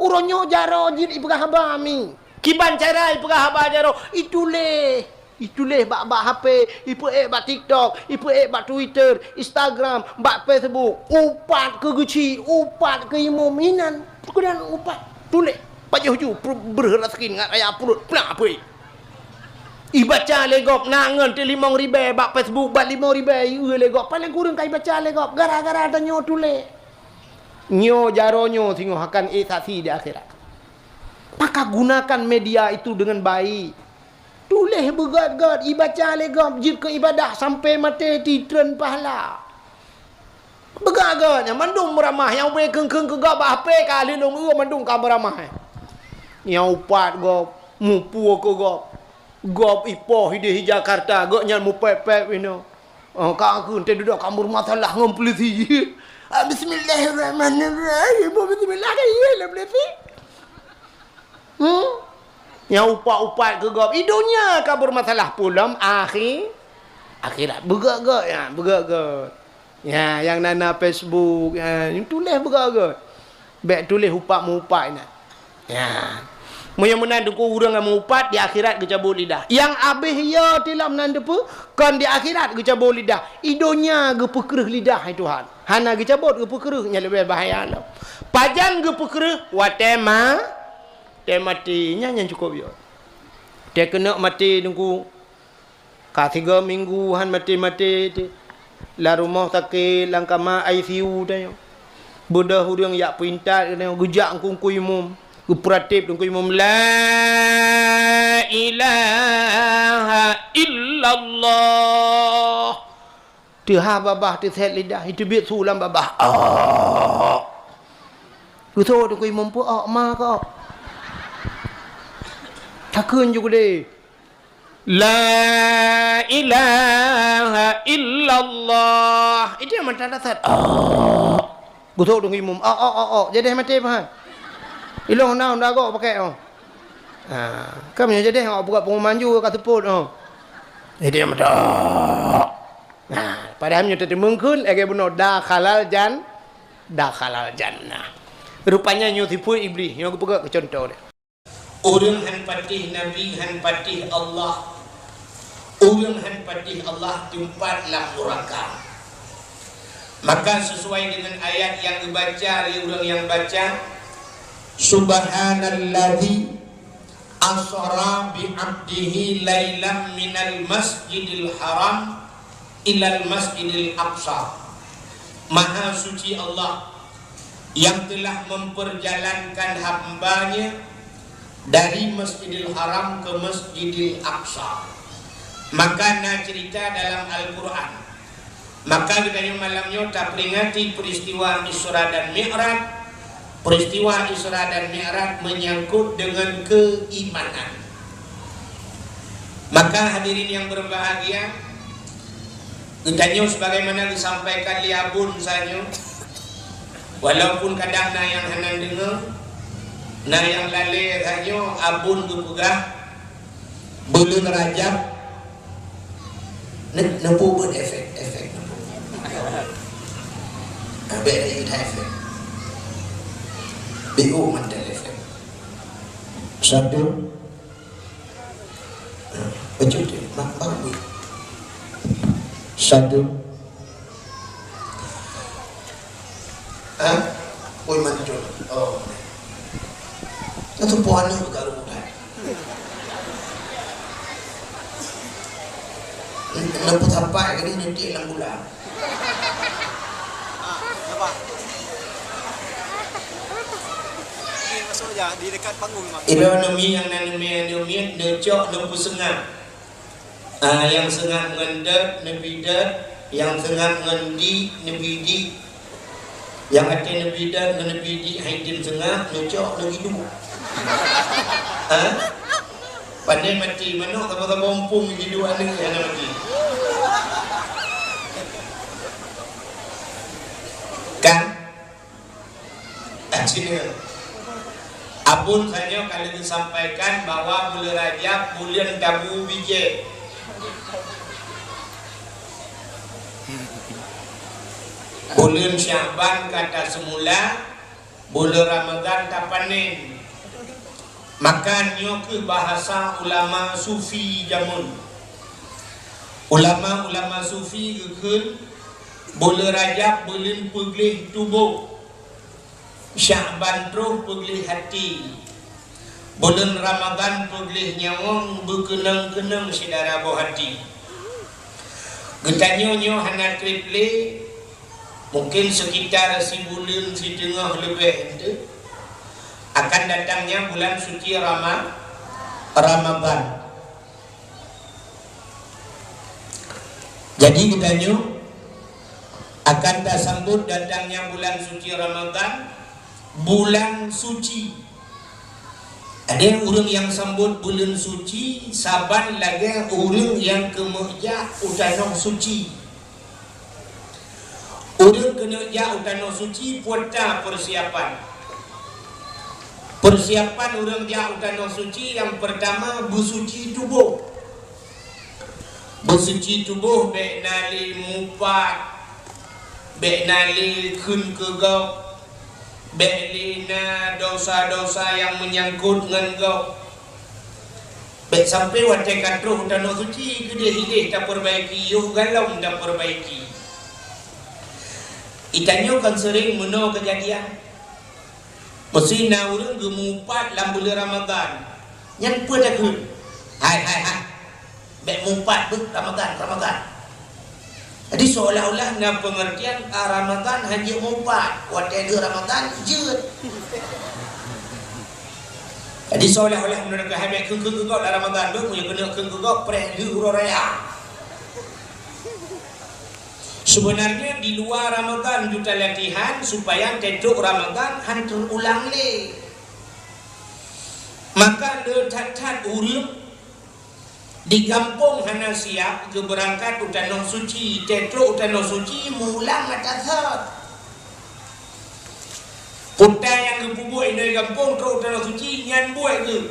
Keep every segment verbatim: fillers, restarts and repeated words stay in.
Uroe nyoe jaroe jeuet ipeugah haba mi. Kiban cara ipeugah haba jaroe, ituléh. Ituléh bak, bak H P, ipeuék bak TikTok, ipeuék bak Twitter, Instagram, bak Facebook. Upat keu geuchik, upat keu imum, inan. Keunan upat. Tuléh. Pajoh ju, breuh raskin ngat raya pruet. Plah apui. Ibaca lé gob na ngon teuh limong ribée bak Facebook, bak limong ribée ieu lé gob. Paléng kureueng ka ibaca lé gob. Gara-gara tanyoe tuléh. Nyoe jaroe nyoe singoh akan ék saksi di akhirat. Maka gunakan media itu dengan baik. Tuléh beugét-gét, ibaca lé gob, jeuet keu ibadah sampoe maté titreun pahala. Beugét-gét, nyan mandum meuramah, nyang ubé kheun-kheun keu gob bak H P ka lheueh lôn eu mandum ka meuramah. Nyang upat gob, muphom keu gob. Gob ipoh idéh i Jakarta, gobnyan mupéb-péb inoe. Oh, ka kheun teududoe ka beureumasalah ngon peulisi. Ah, bismillahirrahmanirrahim. Bismillah ka ié lé peulisi. Hmm? Nyang upat-upat keu gob. I donya ka beureumasalah, peulom akhi-, akhirat. Beugét-gét, ya, beugét-gét. Ya, nyang na, na Facebook, ya, nyang tuléh beugét-gét. Bék tuléh upat meuupat nyan. Ya. Meunyoe meunan teungku ureuëng nyang meuupat di akhirat geucabot lidah. Nyang abéh yo tilom nan teupeu, kon di akhirat geucabot lidah. I donya geupeukreueh lidah hai Tuhan. Hana geucabot geupeukreueh nyang leubeh bahaya lom. Pajan geupeukreueh watée ma-, Tée maté, nyan nyang cukôp yo. Tée keuneuk maté teungku. Ka sigoe minggu han maté-maté teuh. Lam rumoh sakét, lam kama I C U tanyoe. Beudôh ureuëng jak peuintat tanyoe, geujak keu teungku imum. Geupeuratéb teungku imum, "La ilaha illallah." Teuhah babah teusét lidah, iteubiet su lam babah. Awk! Geuthô teungku imum peue awk, ma keu awk. Takheun ju keudeh. La ilaha illallah. Itu yang mata dasar. Awk! Geuthô teungku imum. Awk, awk, awk, awk. Jadeh maté pahan. Ilong na unda gok pakai, oh. Ha, kan meunyoe jadeh awak buka pengumuman ju ka seupôt, oh. Jadi yang mata. Nah, padahai meunyoe teuteumengkeun lagée bunoe dakhalal jan-, dakhalal jannah. Rupanya nyoe sifeuet Iblih, nyoe geupeugah keu contoh dia. Ureuëng han patéh Nabi, han patéh Allah. Ureuëng han patéh Allah teumpat lam nuraka. Maka sesuai dengan ayat yang dibaca oleh ureuëng yang baca, Subhanalladzi asra bi abdihi lailam minal masjidil haram ilal masjidil aqsa. Maha suci Allah yang telah memperjalankan hamba-Nya dari Masjidil Haram ke Masjidil Aqsa. Maka na cerita dalam Al-Quran. Maka geutanyoe malam nyoe taperingati peristiwa Isra dan Mi'raj. Peristiwa Isra dan Mi'raj menyangkut dengan keimanan. Maka hadirin yang berbahagia, geutanyoe sebagaimana disampaikan lé Abon sanyoe, walaupun kadang na nyang hana deungoe, na nyang lalée sanyoe, Abon geupeugah, buleuen Rajab, ne-, neupeubuet efek, efek. Habéh lé ida efek. Biu mantel efek. Satu. Bacut dia, bak, bak, bak. Satu. Ha? Oi, mantul. Oh. Satu pohon ni baru dah. Nampak sampai ke ni nanti dalam bulan. Ah, sabar. Okey, masuk aja di dekat panggung, Bang. Ilo neumi nyang na neumi, neumi, neucok, neupeuseungab. Ah, nyang seungab ngon dot, neubi dot, nyang seungab ngon di, neubi di. Nyang até neubi dot ngon neubi di, hai tem seungab, neucok, neugiduek. Ha? Pandai mati manok, saba-saba umpung giduek aneuk hana mati. Kan? Akhirnya, Abon sanyoe ka lheueh sampaikan bahwa buleuen Rajab buleuen tabu bijéh. Buleuen Syakban ka taseumula, Buleuen Ramadhan tapanen. Maka nyoe keuh bahasa ulama sufi jameun. Ulama-ulama sufi geukheun, buleuen Rajab buleuen peugleh tuboh, Syakban troh peugleh até, buleuen Ramadhan peugleh nyawöng beukeunong-keunong syedara boh até. Geutanyoe nyoe hana treb lé, mungken sekitar sibuleuen siteungoh leubeh enteuk, akan datangnya bulan suci Rama-, Ramadhan. Jadi geutanyoe akan tasambot datangnya bulan suci Ramadhan, bulan suci. Ada ureuëng nyang sambot buleuen suci saban lagée ureuëng nyang keumeujak u tanoh suci. Ureuëng keuneuk jak u tanoh suci peue ta peusiapan. Peusiapan ureuëng jak u tanoh suci nyang peurtama beusuci tuboh. Beusuci tuboh bék na lé mupat, bék na lé kheun keu gob, bék lé na dosa-dosa nyang meunyangkot ngon gob. Bék sampai watée ka troh u tanoh suci keudeh ileh tapeurbaiki, yoh galom tapeurbaiki. Itanyoe kan seuring meunoe keujadian. Meusé na ureuëng geumupat lam buleuen Ramadhan, nyan peue takheun? Hai, hai, hai! Bék mupat beuh Ramadhan, Ramadhan! Jadi seolah-olah na peungeurtian, ah, Ramadhan hanjeuet mupat, watée deuh Ramadhan jeuet. Jadi seolah-olah meunurot keuhai bék kheun-kheun keu gob lam Ramadhan, beuh meunyoe keuneuk kheun keu gob preh lheueh uroe raya. Sebenarnya di luar Ramadhan ju talatihan supaya teutrok Ramadhan han teurulang lé. Maka le that-that ureuëng di gampông hana siap geubeurangkat u tanoh suci, teutrok u tanoh suci meulang mata sot. Peue ta nyang geupeubuet inong gampông trok u tanoh suci nyan buet geuh.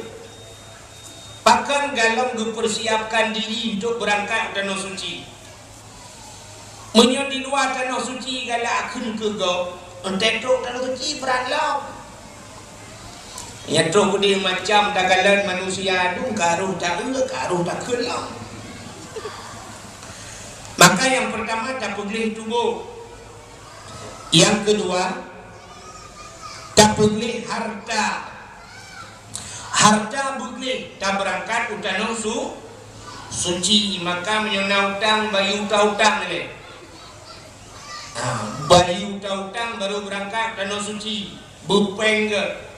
Pakon galom geupeursiapkan diri untuk beurangkat u tanoh suci. Meunyoe di luwa tanoh suci galak kheun keu gob, enteuk trok tanoh suci brat lom. Nyan troh keudeh macam takalon manusia dum ka roh taeu, ka roh takheun lom. Maka nyang peurtama tapeugleh tuboh. Nyang keudua tapeugleh harta. Harta beugleh tabeurangkat u tanoh su-, suci, maka meunyoe na utang, bayeue utang-utang ilée. Ha, bayeue utang-utang barô beurangkat u tanoh suci, beupéng geuh.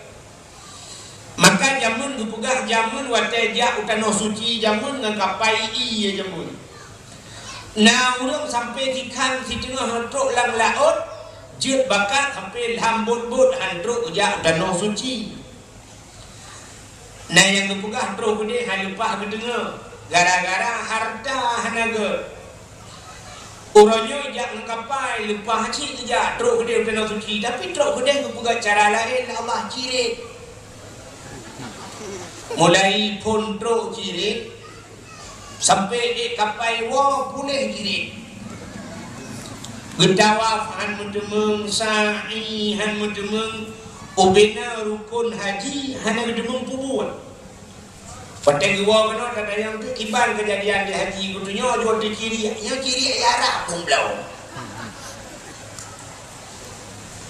Maka jameun geupeugah jameun watée jak u tanoh suci jameun ngon kapai ié jameun. Na ureuëng sampoe jikhan siteungoh trok lam laôt, jeuet bakat sampoe lam bot-bot han trok geujak u tanoh suci. Na nyang geupeugah troh keudeh han leupah geudeungoe, gara-gara harta hana geuh. Uroe nyoe jak ngon kapai, leupah cit geujak trok keudeh u tanoh suci, tapi trok keudeh geupeugah cara laén lé Allah, cirét. Mulai phon trok cirét, sampoe ék kapai woe puléh cirét. Geutawaf han meuteumeung, sa'i han meuteumeung, ubena rukon haji hana geuteumeung peubuet. Watée geuwoe keunoe tatanyong teuk kiban keujadian di haji, geutunyok jeuet teuciriek, nyoe ciriek ya rab phon bloe.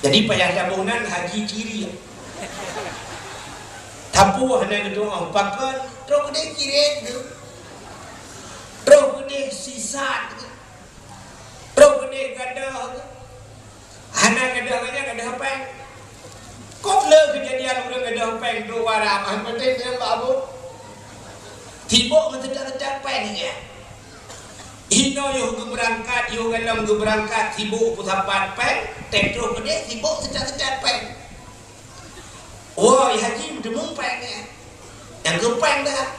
Jadi payah taboh nan haji ciriek. Tapeue hana geutu'oh, pakon? Troh keudeh cirét geuh. Troh keudeh sisat geuh. Troh keudeh gadôh geuh. Hana gadôh geuh nyan gadôh péng. Kok le keujadian ureuëng gadôh péng troh wara, han patéh nyan bak abot. Sibok meuseutat-seutat péng nyan. Inoe yoh geubeurangkat, yoh galom geubeurangkat, sibok peusapat péng, teuh troh keudeh sibok seutat-seutat péng. Woe haji meuteumeung péng nyan. Nyang keu péng dah.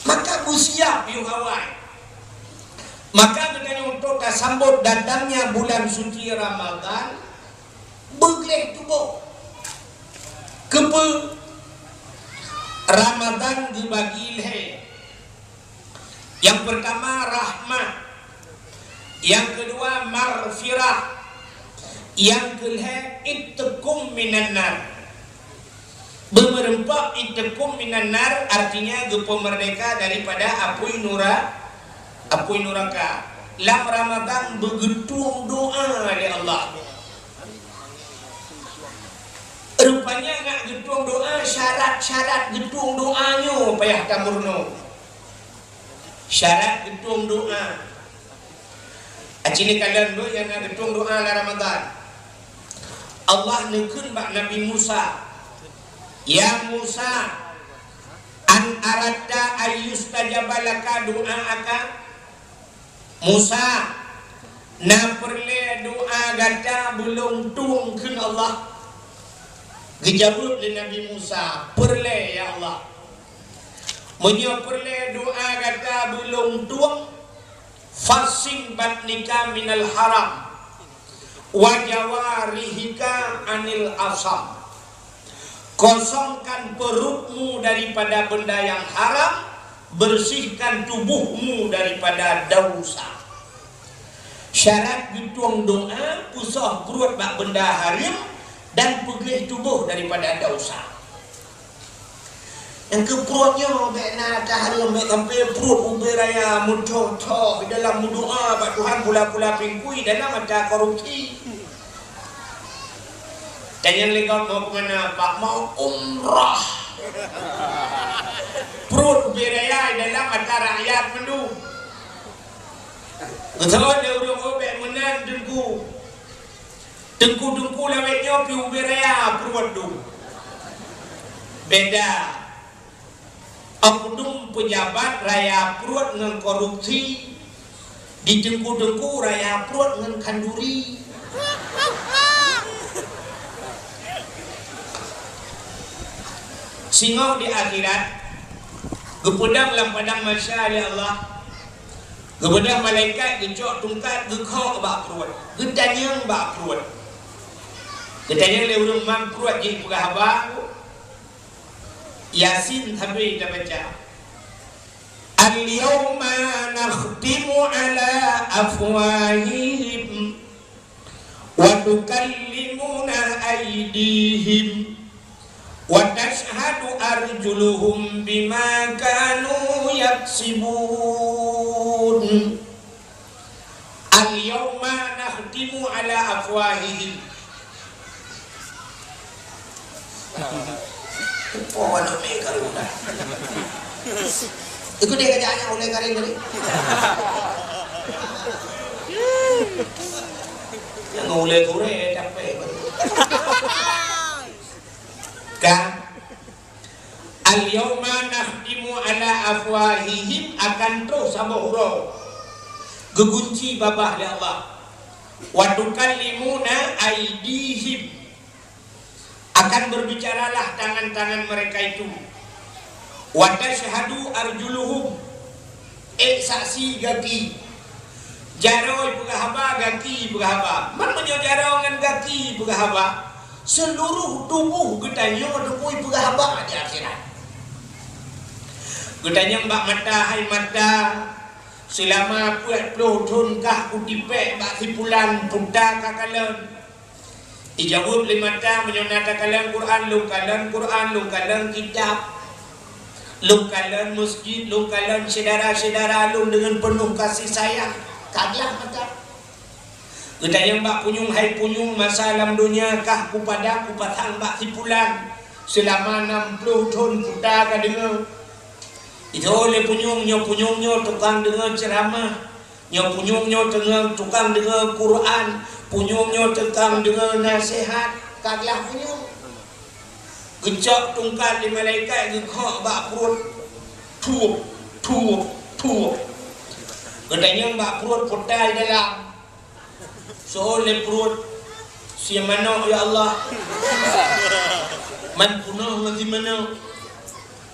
Maka beusiap yoh awai. Maka geutanyoe untuk tasambot datangnya bulan suci Ramadhan, beugleh tuboh. Keupeue? Ramadhan geubagi lhée. Nyang peurtama rahmah, nyang keudua maghfirah, nyang keulhée Itqum minan nar. Beumeureumpok itqum minan nar, artinya geupeumeurdeka daripada apui nura-, apui nuraka. Lam Ramadhan beugeutueng doa lé Allah. Rupanya ngat geutueng doa, syarat-syarat geutueng doa nyoe payah tameurunoe. Syarat geutueng doa. Aci neukalon beuh nyang na geutueng doa lam Ramadhan. Allah neukheun bak Nabi Musa, "Ya Musa, an aratta ayyustajaba laka du'aaka?" Musa, na peureulée doa gata beulôn tueng kheun Allah? Geujaweueb lé Nabi Musa, "Peureulée, ya Allah." Meunyoe peureulée doa gata beulôn tueng, "Fassin batnika minal haram, wa jawarihika anil asam." Kosongkan perutmu daripada benda yang haram, bersihkan tubuhmu daripada dosa. Syarat geutueng doa, peusoh pruet bak benda hareuem dan peugléh tuboh daripada dosa. Nyang keu pruet nyoe bék na ata hareuem, bék sampoe pruet ubé raya meuthôh-thôh dalam meudoa bak Tuhan, pula-pula pingkui dalam ata korupsi. Tanyong lé gob mau keu mana, Pak? Mau umrah. Pruet ubé raya dalam ata rakyat mandum. Geuthon lé ureuëng, oh, bék meunan teungku. Teungku-teungku lawét nyoe pi ubé raya pruet dum. Beda. Oknum peujabat raya pruet ngon korupsi, di teungku-teungku raya pruet ngon khanduri. Singoh di akhirat, geupeudong lam padang mahsyar lé Allah. Geubeudôh malaikat geucok tungkat geukhok bak pruet, geutanyong bak pruet. Geutanyong lé ureuëng, man pruet jih peugah haba, Yasin habéh tabaca. Al-yauma nakhtimu ala afwahihim wa tukallimuna aidihim wa tashhadu arjuluhum bima kanu yaksibun. Al-yauma nakhtimu ala afwahihim. Oh, anak mega udah. Ikut dia kerjaannya oleh Karim tadi. Yang oleh Kure capek. Kan? Al-yauma nakhtimu ala afwahihim, akan troh saboh uroe geugunci babah lé Allah. Wa tukallimuna aidihim, akan berbicaralah tangan-tangan mereka itu. Wa tashhadu arjuluhum, ék saksi gaki. Jaroe peugah haba, gaki peugah haba. Man meunyoe jaroe ngon gaki peugah haba, seuluruh tuboh geutanyoe teupui peugah haba di akhirat. Geutanyong bak mata, hai mata, seulama peuet ploh thon kah kutipék bak si pulan, peue ka kalon? Ijaweueb lé mata, meunyoe na takalon Quran, lôn kalon Quran, lôn kalon kitab. Lôn kalon meuseujid, lôn kalon syedara-syedara lôn deungon peunoh kasih sayang. Ka glah mata. Geutanyong bak punyueng, hai punyueng, masa lam donya kah kupada kupasang bak si pulan seulama nam ploh thon, peue ka deungoe? Ijaweueb lé punyueng, nyoe punyueng nyoe tukang deungoe ceuramah. Nyoe punyueng nyoe teungoh tukang deungoe Quran, punyueng nyoe tukang deungoe naseuhat, ka glah punyueng. Geucok tungkat lé malaikat geukhok bak pruet, thuek, thuek, thuek. Geutanyong bak pruet, peue ka dalam? Seuôt lé pruet, "Sie manok, ya Allah." Man peunoh ngon sie manok.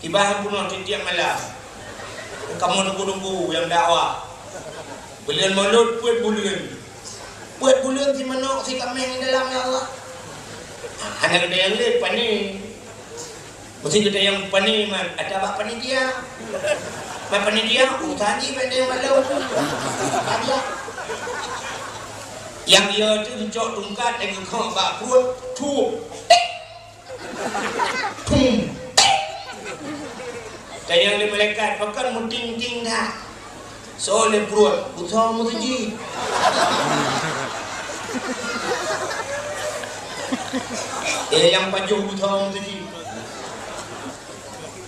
Iban peunoh tiep-tiep malam. Kamoe teungku-teungku nyang dakwah. Buleuen Maulud peuet buleuen. Peuet buleuen sie manok, sie kaméng dalam, ya Allah. Hana geuda nyang lé, pane. Meusti geuda nyang pane, man. Ata bak panitia. Man panitia, urusan jih, pane malam. Hadiah. Nyang ie teuh geucok tungkat dan geukhok bak pruet, thum, tek, thum, tek. Tanyong lé malaikat, pakon meuting-ting that? Soe lé pruet, beusoe meuseujid. Eh, nyang pajoh beusoe meuseujid.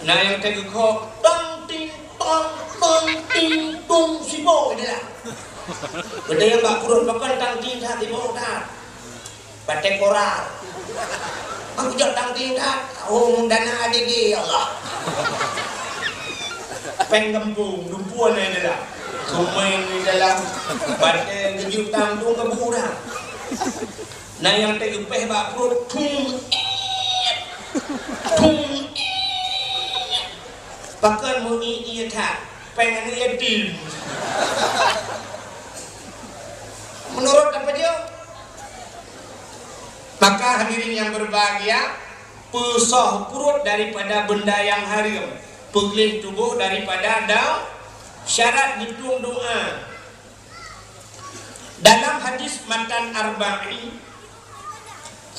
Na nyang teugeukok, tang ting tang, tang ting tung, sibok je lah. Beda nyang bak pruet pakon tang ting that, sibok that. Batée koral. Aku jak tang ting that, oh, dana A D G, ya Allah. Péng gampông, dumpue na di dalam. Sumeng di dalam. Batée geujeuet tang tung keu burak. Na nyang teugeupéh bak pruet, thum, thum. Pakon meu-ie-ie that, péng aneuk yatim. Meunurot apa dia? Maka hadirin yang berbahagia, peusoh pruet daripada benda yang haram, peugleh tuboh daripada dau-, syarat geutueng doa. Dalam hadis matan Arba'in,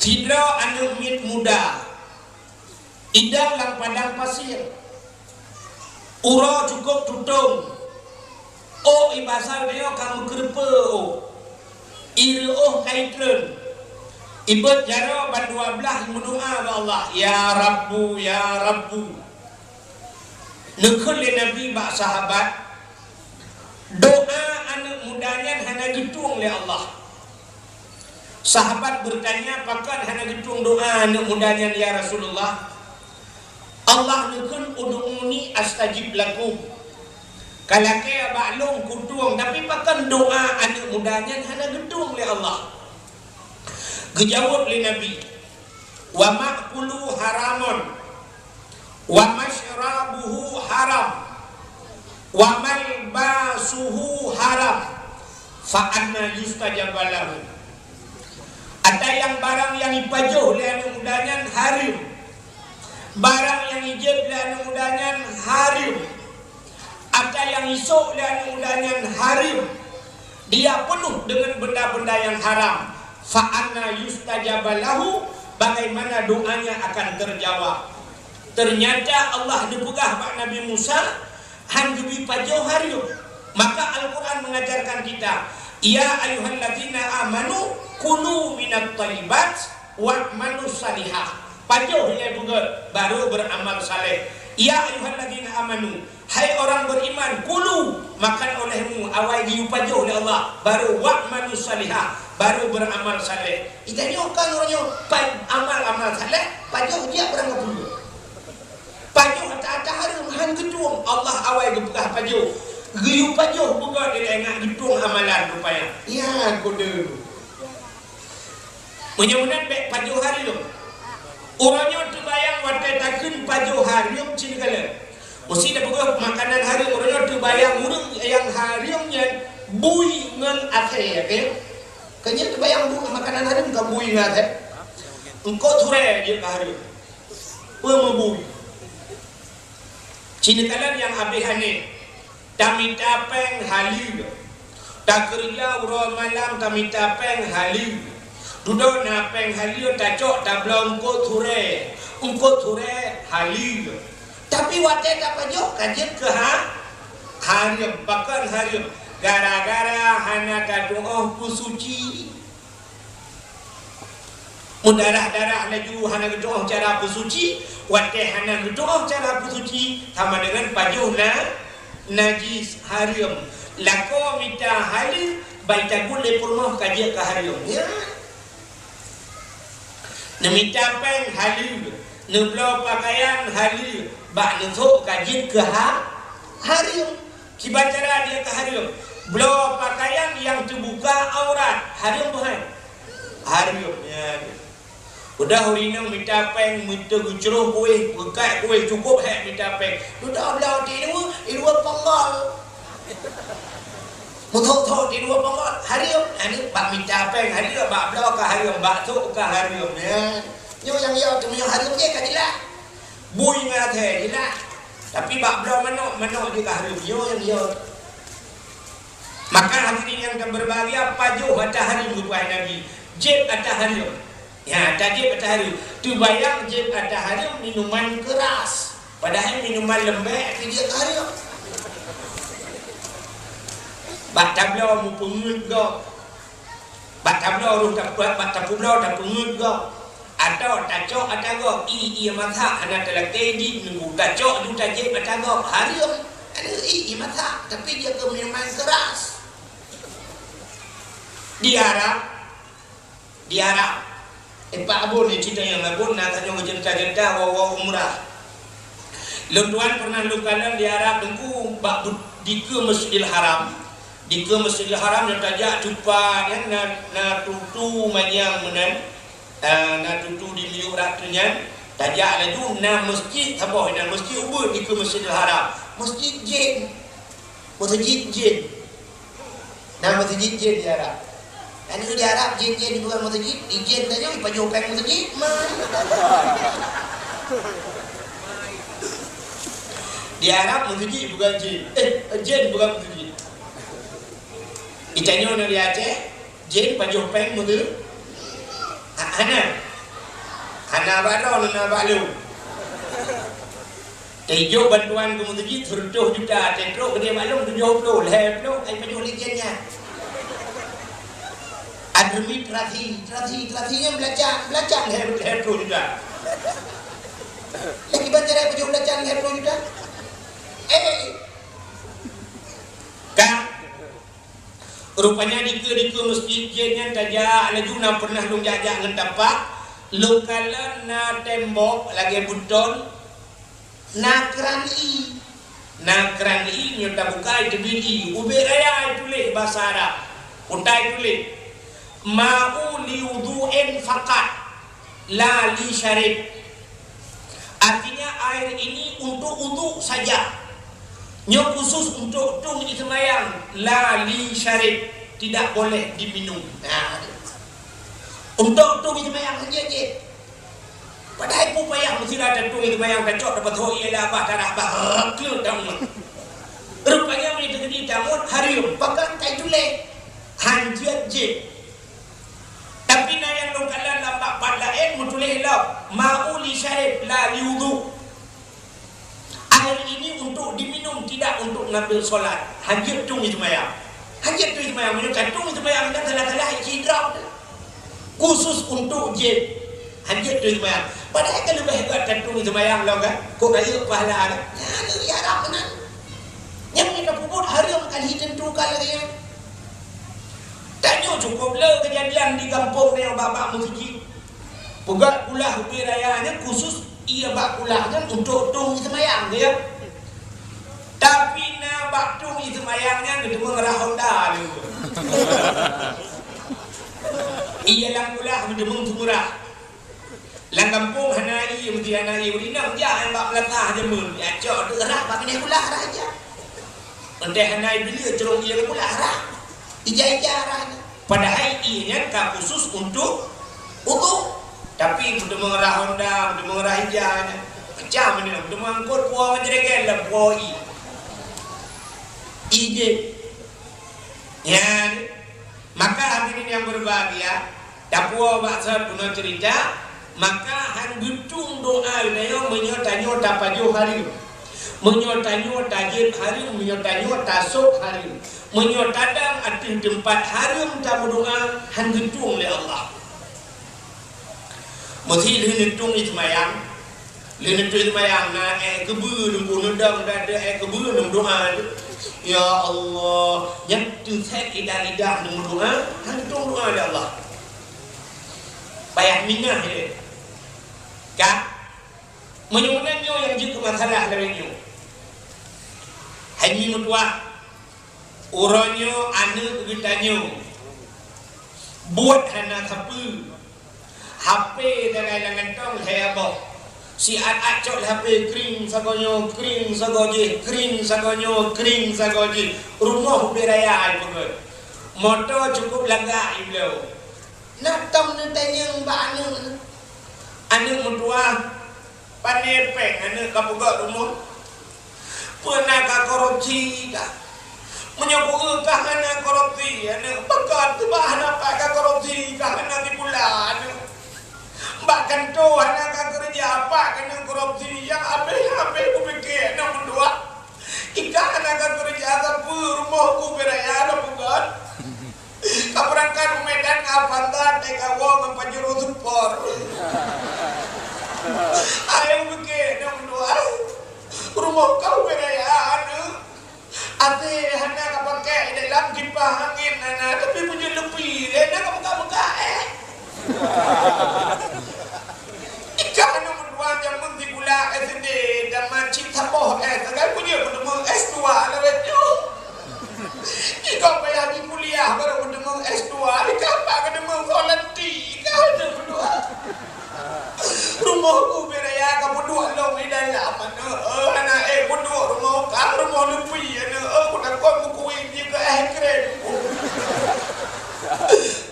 sidroe aneuk miet muda idong lam padang pasir. Uroe cukôp tutong. Ôk i basa nyoe ka meukeureupeue ôk. I reuôh ka itreun. Ibeuet jaroe bandua blaih meudoa bak Allah, "Ya Rabbu, ya Rabbu." Neukheun lé Nabi bak sahabat, "Doa aneuk muda nyan hana geutueng lé Allah." Sahabat beurtanya, "Pakon hana geutueng doa aneuk muda nyan, ya Rasulullah?" Allah neukheun, "Ud'uni astajib lakum." Ka lakée bak lôn kutueng, tapi pakon doa aneuk muda nyan hana geutueng lé Allah? Geujaweueb lé Nabi, "Wa ma'kuluhu haramun, wa masyrabuhu haram, wa malbasuhu haram, fa anna yustajabu lahu?" Ata nyang barang nyang ipajoh lé aneuk muda nyan hareuem, barang nyang ijeuet lé aneuk muda nyan hareuem, ata nyang isôk lé aneuk muda nyan hareuem, dia penuh dengan benda-benda yang haram, fa anna yustajabu lahu, bagaimana doanya akan terjawab? Ternyata Allah neupeugah bak Nabi Musa, han geubri pajoh hareuem. Maka Al-Quran mengajarkan kita, "Ya ayyuhalladzina amanu kulu minat thayyibat wa'malu salihah." Pajoh ilée beugét, baru beramal saleh. "Ya ayyuhalladzina amanu," hai orang beriman, "kulu," makan olehmu, awai geuyue pajoh lé Allah, baru "wa'malu salihah," baru beramal saleh. Ita nyoe kan uroe nyoe, pa-, amal-amal saleh, pajoh jijak barang kapeue. Pajoh ata-ata hareuem han geutueng, Allah awai geupeugah pajoh. Geuyue pajoh beugét ilée ngat geutueng amalan rupanya. Nyan kode. Meunyoe meunan bék pajoh hareuem. Uroe nyoe teubayang watée takheun pajoh hareuem cit kalon. Meusi tapeugah makanan hareuem, uroe nyoe teubayang ureuëng nyang hareuem nyan bui ngon asèe, ya kan? Kan nyan teubayang bu-, makanan hareuem ka bui ngon asèe. Eungkôt surée jeuet ka hareuem. Peue meubui? Cit kalon nyang habéh aneuk, tamita péng haleue. Takeureuja uroe malam tamita péng haleue. Dudoe na péng haleue tacok tabloe eungkôt surée. Eungkôt surée haleue. Tapi watée tapajoh ka jeuet keu ha-, hareuem. Pakon hareuem? Gara-gara hana tatu'oh peusuci. Meudarah-darah laju hana geutu'oh cara peusuci, watée hana geutu'oh cara peusuci, sama dengan pajoh na-, najis, hareuem. Lakoe mita haleue, ban tagut lé peurumoh ka jeuet keu hareuem. Ya. Neumita péng haleue, neubloe peukayan haleue, bak neusôk ka jeuet keu ha-, hareuem. Kiban cara jeuet keu hareuem? Bloe peukayan nyang teubuka aurat, hareuem buhan? Hareuem, ya. Udah ureuëng inong mita péng, mita geucroh kueh, peukat kueh, cukôp hék mita péng. Dudoe bloe di luwa, di luwa ponggol. Meuthok-thok di luwa ponggol, hareuem. Aneuk bak mita péng, hareuem, bak bloe ka hareuem, bak sôk ka hareuem, ya. Nyoe nyang yo, teuma nyang hareuem jih ka jeulaih. Bui ngon asèe jeulaih. Tapi bak bloe manok, manok jih ka hareuem. Nyoe nyang yo. Maka hadirin yang berbahagia, pajoh ata hareuem geupeugah Nabi, jieb ata hareuem. Ya, tajieb ata hareuem. Teubayang jieb ata hareuem minuman keras. Padahai minuman lembek pih jeuet hareuem. Bak tabloe mupeungeuet gob. Bak tabloe rôh tapeugah, bak tapubloe tapeungeuet gob. Atawa tacok ata gob, ié, ié masak hana talakée di nunggu tacok ju tajieb ata gob. Hareuem. Ada ié, ié masak, tapi dia ke minuman keras. Di Arab, di Arab. Eh, Pak Abon ni cerita nyang Abon na tanyoe cerita-cerita wa-wa umrah. Lôn tuan pernah lôn kalon di Arab Teungku bak bu-, dikeue Masjidil Haram. Dikeue Masjidil Haram nyang tajak cupa nyan na, na tutu manyang meunan. Ah, na tutu di miyueb ratu nyan. Tajak laju na masjid saboh, na masjid ubit dikeue Masjidil Haram. Masjid jin. Meuseujid jin. Na meuseujid jin di Arab. Kan di Arab jin-jin di bukan meuseujid, di jin tanyoe ipajoh péng meuseujid, mai. Di Arab meuseujid bukan jin. Eh, jin bukan meuseujid. Di tanyoe na di Aceh, jin pajoh péng meuseujid. Ha, hana. Hana bak droe, hana bak lôn. Teuijok bantuan keu meuseujid seratus juta, teutrok keudeh maklum tujoh ploh, lhèe ploh, ai pajoh lé jén nyan. Administrasi, administrasi, administrasi nyan beulacan, beulacan lhèe, lhèe ploh juta. Lagi bantuan ai pajoh beulacan lhèe ploh juta. Eh, ka. Rupanya dikeue-dikeue masjid jén nyan tajak laju na pernah lôn jak-jak ngon tapak, lôn kalon na tembok lagèe beuton, na kran ie. Na kran ie nyoe tabuka teubiet ie. Ubit raya tuléh basa Arab. Utai tuléh, "Ma'u li wudhu'in faqat." La li syarib. Artinya, air ini untuk wudhu saja. Nyoe khusus untuk tueng ie seumayang, la li syarib, tidak boleh diminum. Nah, untuk tueng ie seumayang saja je. Padahai peue payah meusira tatueng ie seumayang, tacok, tapasoe ie lam babah, tarah babah, kleuet tamot. Rupanya meunyoe teujadi tamot, hareuem, pakon ka ituléh. Hanjeuet jih. Tapi na nyang lôn kalon lam bab-bab laén meutuléh lom, "Ma'u li syarib la li wudhu." Air ini untuk diminum, tidak untuk ngambil solat. Hanjeuet tueng ie seumayang. Hanjeuet tueng ie seumayang. Meunyoe ka tueng ie seumayang, nyan salah-salah isi drop. Khusus untuk jin. Hanjeuet tueng ie seumayang. Padahai ka leubeh gèt tatueng ie seumayang lom kan? Kok rayeuk pahala kan? Nyan, ya Rabb, meunan. Nyang meunyoe tapeubuet hareuem, ka lheueh tentu ka lagèe nyan. Tanyoe cukôp le keujadian di gampông nyoe bak-bak meuseujid. Peugöt kulah ubé raya nyan khusus ie bak kulah nyan untuk tueng ie seumayang, ya. Tapi na bak tueng ie seumayang nyan geuteumeung rah honda lé. Ie lam kulah geuteumeung sumurah. Lam gampông hana ie, meusti hana ie. Ureueng inong jak nyang bak meulasah jameun, ya cok teuk rah bak binéh kulah rah jak. Entah hana ie bili, cok ie lam kulah rah. Ija-ija rah nyan. Padahai ie nyan ka khusus untuk udhu. Tapi meuteumé rah honda, meuteumé rah ija nyan. Macam mana? Meuteumé angkot puwoe ngon jerigen lam puwoe ie. Ie jih. Nyan. Maka hadirin yang berbahagia, tapuwoe bak sot bunoe cerita, maka han geutueng doa geutanyoe meunyoe tanyoe tapajoh hareuem. Meunyoe tanyoe tajieb hareuem, meunyoe tanyoe tasôk hareuem. Meunyoe tadong ateueh teumpat hareuem tameudoa, han geutueng lé Allah. Meusi lheueh neutueng ie seumayang, lheueh neutueng ie seumayang na ék keubeue, neupeuneudong dan ék keubeue neumeudoa. Ya Allah, nyan teusét lidah-lidah neumeudoa, han geutueng doa lé Allah. Payah minah lé. Ka? Meunyoe meunan nyoe nyang jeuet keu masalah lagèe nyoe. Hai mi meutuah, uroe nyoe aneuk geutanyoe buet hana sapeue. H P dagai lam gantong lhèe boh. Siat-at cok lé H P, kring sagoe nyoe, kring sagoe jih, kring sagoe nyoe, kring sagoe jih. Rumoh ubé raya ipeugöt. Moto cukôp lagak ibloe. Na tom neutanyong bak aneuk. Aneuk meutuah, Pane péng aneuk ka peugöt rumoh? Peue na ka korupsi kah? Meunyoe beu kah hana korupsi, aneuk, beuka teuba hana pat ka korupsi, kah hana dipula, aneuk. Bak kantô hana ka keureuja, pat keuneuk korupsi, nyang habéh-habéh kupike aneuk meutuah. Ikah hana ka keureuja, ka peue rumoh ku beu raya ka peugöt. Ka beurangkat u Medan, ka Avanza, teuka woe ngon Pajero Sport. Ayo kupike aneuk meutuah. Rumoh ka beu raya, aneuk. Até hana ka pakai dalam kipah angén hana, tapi meunyoe leupie, hana ka meuga-meuga, eh. Ikah aneuk meutuah jameun sikula S D, dan macit saboh, eh, sagai peue jeuet meuteumé S dua lawét nyoe. Ikah payah jikuliah baru meuteumé S dua, ikah pat meuteumé volunteer, ikah aneuk meutuah. Rumoh ku beu raya ka peuduek lom di dalam, aneuk, eh, aneuk, eh, peuduek rumoh kah, rumoh leupie, aneuk, eh, ku takot meukuéh jih keu es krim.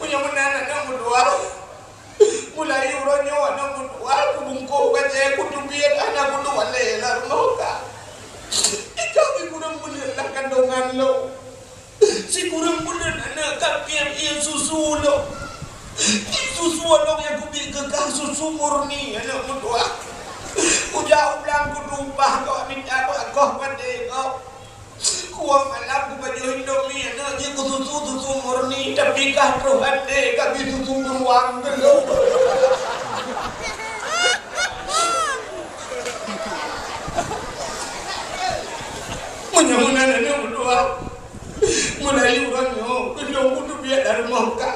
Meunyoe meunan aneuk meutuah, mulai uroe nyoe aneuk meutuah, kubungkôh bajée, kuteubiet hana kuduek lé lam rumoh kah. Ikah sikureueng buleuen lam kandongan lôn. Sikureueng buleuen aneuk ka piep ié susu lôn. Ié susu lôn nyang kubiet keu kah susu murni aneuk meutuah. Kujak u blang kutumpah kah, mita bak koh padé kah. Kuwoe malam kupajoh Indomie aneuk, jih kususu susu murni, tapi kah troh até ka bi susu beruang lôn. Meunyoe meunan aneuk meutuah, mulai uroe nyoe, lôn kuteubiet lam rumoh kah.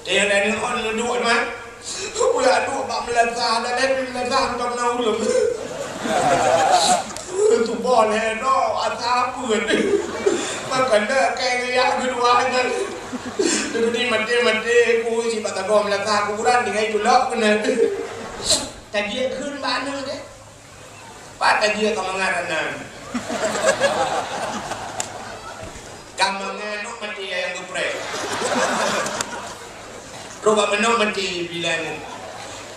Teuh lagée ngon neuduek nyan, ulak duek bak meunasah, dan lé pih meunasah mantong na ulôn. Tuboh lé droe, asa peue. Makajih kayée geujak keudua nyan. Teungoh maté-maté, ku si bak sagoe meunasah kuburan tinggai tulok keunan. Tajak kheun bak aneuk deh. Pat tajak ka mangat aneuk. Ka mangat nyoe maté nyang geupreh. Roh bak meunoe maté bila nyoe.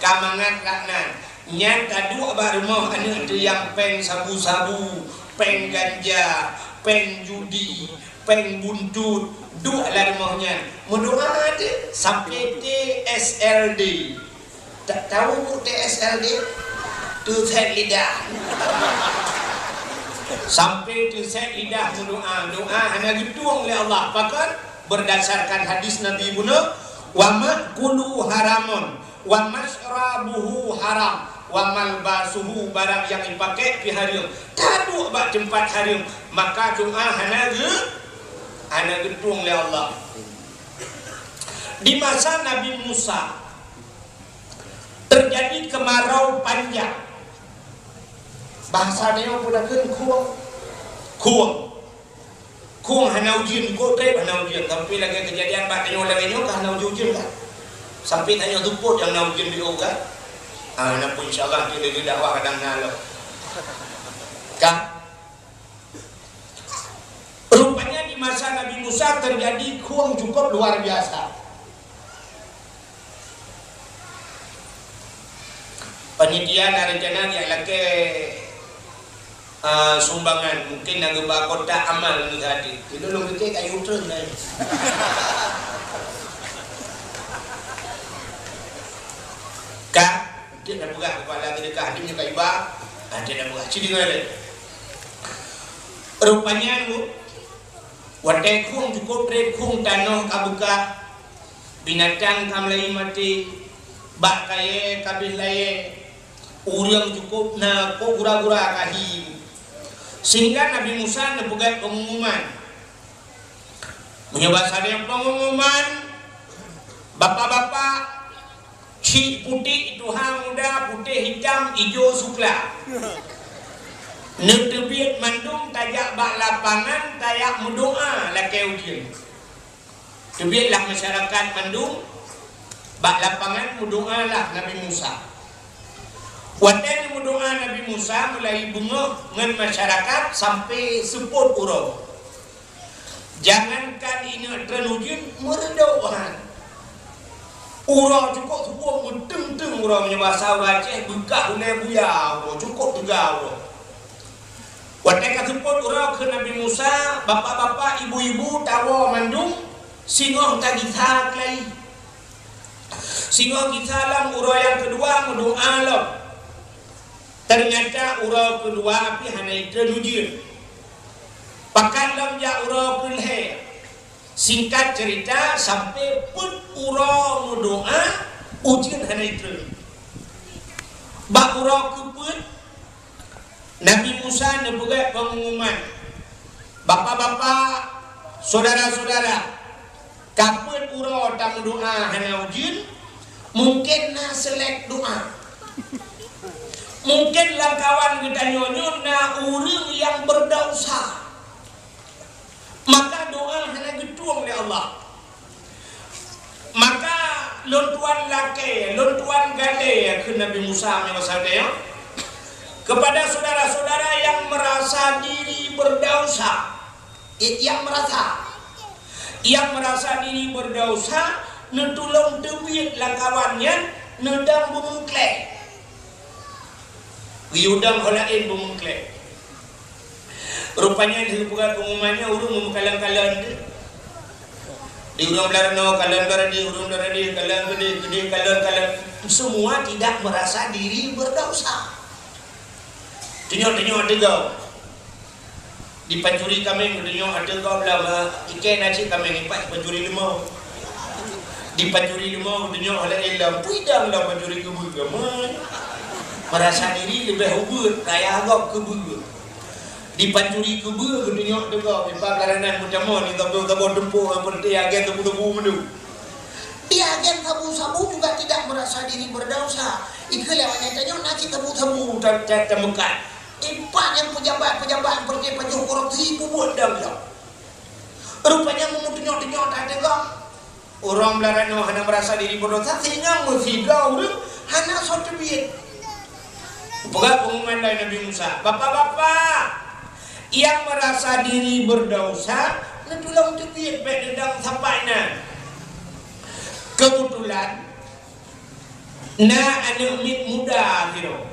Ka mangat rak nan. Nyan ka duek bak rumoh aneuk teuh nyang péng sabu-sabu, péng ganja, péng judi, péng buntut, duek lam rumoh nyan. Meudoa teuh sampai T S L D. Tak tahu T S L D? Teusét lidah. Sampai teusét lidah meudoa, doa hana geutueng lé Allah. Pakon? Berdasarkan hadis Nabi bunoe, "Wa ma'kuluhu haramun, wa masyrabuhu haram, wa malbasuhu," barang nyang dipakai pih hareuem, taduek bak teumpat hareuem, maka doa hana geu-, hana geutueng lé Allah. Di masa Nabi Musa, terjadi kemarau panjang. Bahasa nyoe peue takheun khueng. Khueng. Khueng hana ujeuen, kok trép hana ujeuen. Tapi lagée keujadian bak tanyoe lagée nyoe ka hana ujeuen-ujeuen kan? Sampai tanyoe seupôt nyang na ujeuen di O kan? Ah, na pun insya Allah di dakwah kadang na lom. Kan? Rupanya di masa Nabi Musa terjadi khueng cukup luar biasa. Panitia na rencana jak lakée, eh, sumbangan, mungkin na geuba kotak amal ngon hati. Itu lôn pikir kayu treun laén. Ka, dia dah peugah kepala sedekah, dia punya kaiba, ah, dia dah peugah. Sini kau ada. Rupanya, Bu, watée khueng cukup trép, khueng tanoh ka beukah, binatang ka mulai maté, bak kayée ka abéh layée, ureuëng cukup na, kok gura-gura ka hi. Sehingga Nabi Musa neupeugét pengumuman. Meunyoe basa nyang pengumuman, bapak-bapak, cik putéh tuha muda, putéh hitam, ijo sukla. Neuteubiet mandum tajak bak lapangan, tajak meudoa lakée ujeuen. Teubietlah masyarakat mandum bak lapangan, meudoalah Nabi Musa. Watée meudoa Nabi Musa, mulai beungoh ngon masyarakat sampai seupôt uroe. Jangankan ineuk treun ujeuen, meureudok han. Uroe cukôp suboh meuteung-teung uroe, meunyoe basa ureuëng Aceh, beukah ulée buya uroe, cukôp teuga uroe. Watée ka seupôt uroe keu Nabi Musa, bapak-bapak, ibu-ibu, tawoe mandum, singoh tagisa keulayi. Singoh gisa lom uroe nyang keudua meudoá lom. Teunyata uroe keudua pih hana jitreun ujeuen. Pakat lom jak uroe keulhée. Singkat cerita, sampai peuet uroe meudoá, ujeuen hana jitreun. Bak uroe keupeuet, Nabi Musa neupeugah peungumuman, "Bapak-bapak, syedara-syedara, ka peuet uroe tameudoá hana ujeuen, mungken na seulek doá. Mungken lamkawan geutanyoe nyoe na ureuëng nyang beudesya." Maka doá hana geutueng lé Allah. Maka lôn tuan lakée, lôn tuan galée kheun Nabi Musa meunyoe sabe nyoe, keupada syedara-syedara nyang meurasa diri beudesya, eh, nyang meurasa, nyang meurasa diri beudesya, neutulông teubiet lamkawan nyan neudong beumeukleh. Geuyue dong ho laén beumeukleh. Rupanya lheueh peugah peungumuman nyan ureuëng meumeukalon-kalon teuh. Di ureuëng blah reunoe kalon blah radeh, ureuëng blah radeh kalon keudeh, keudeh kalon, kalon. Semua tidak merasa diri berdosa. Teunyoe-teunyoe teuga. Dipancuri kaméng geutanyoe ateueh gob lam, eh, ikée na cit kaméng ipat pancuri leumô. Dipancuri leumô geutanyoe oleh ilom, peue idang lam pancuri keubeue kaméng. Merasa diri leubeh ubeuet, raya gob keubeue. Dipancuri keubeue geutanyoe ateueh gob, ipat blah ranan meutamong, ni gabo-gabo teumpo, seperti agen tebu-tebu meundu. Di agen sabu-sabu juga tidak merasa diri berdosa. Ikeu lewat nyang tanyoe na cit sabu-sabu ta-, ta-, tameukat. Ipat nyang pejabat-pejabat nyang peureté pajoh korupsi peubuet dang lom. Rupanya meumeutunyok-tunyok that teuga. Ureuëng blah ranoe hana meurasa diri berdosa, singoh meusidroe ureuëng hana soe teubiet. Peugah peungumuman lé Nabi Musa, "Bapak-bapak, nyang meurasa diri berdosa, neutulông teubiet bék neudong sapat na." Keubeutulan, na aneuëk miet muda sidroe.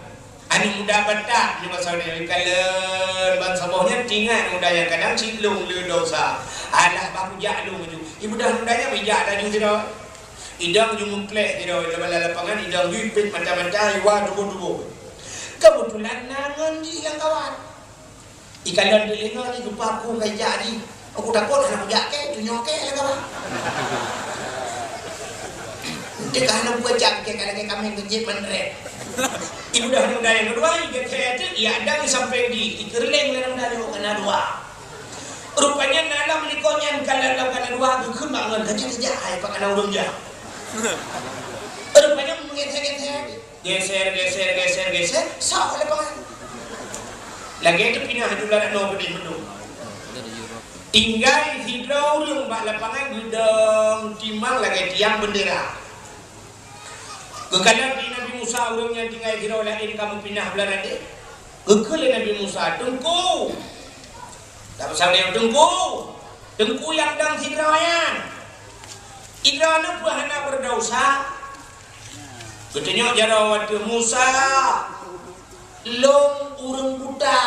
Aneuëk muda batat nyoe basa Meunasir, kalon ban saboh nyan tinggai aneuëk muda nyan kadang cit lôn le desya. Alah, bah kujak lôn laju. Ibeudôh aneuëk muda nyan ijak laju sidroe. Idong ju meukleh sidroe, lam lapangan idong ju ipét mata-mata, iwa tuboh-tuboh. Keubeutulan na ngon jih lamkawan. Ikalon teulingo jih, geupaku keu ijak jih. Aku takot hana kujak kée, tunyok kée lé kawan. Teuka hana buka jam kée, ka lagée kaméng keu jép mandrét. Ibeudôh aneuëk muda nyang keudua, igeuthée teuk, ijak dang sampai di, ikeureuléng lé aneuëk muda nyoe kana dua. Rupanya na lam likot nyan kana lam kana dua, geukheun bak ngon, "Ka jak, ka jak, hai, pat kana ureuëng jak." Rupanya meugeuthée-geuthée. Geser, geser, geser, geser, sok lapangan. Lagée teupinah jula nanoe beudeh meunduek. Tinggai sidroe ureuëng bak lapangan geudong timang lagée tiang beundera. Geukalon di Nabi Musa ureuëng nyang tinggai sidroe laén ka meupinah blah radeh. Geukheun lé Nabi Musa, "Teungku!" Tapeusab lé, "Teungku! Teungku nyang dong sidroe nyan! Sidroe nyoe peue hana beudesya?" Geutunyok jaroe ateueh Musa, "Lôn ureuëng buta,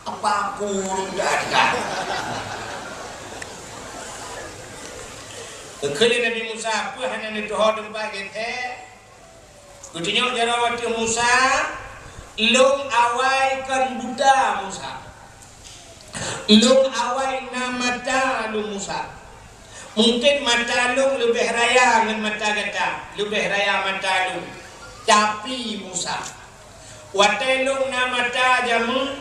apa aku ureuëng buta?" Geukheun lé Nabi Musa, "Peue hana neutuho teumpat gét?" Geutunyok jaroe ateueh Musa, "Lôn awai kon buta, Musa. Lôn awai na mata lôn, Musa. Mungken mata lôn leubeh raya ngon mata gata, leubeh raya mata lôn. Tapi, Musa, watée lôn na mata jameun,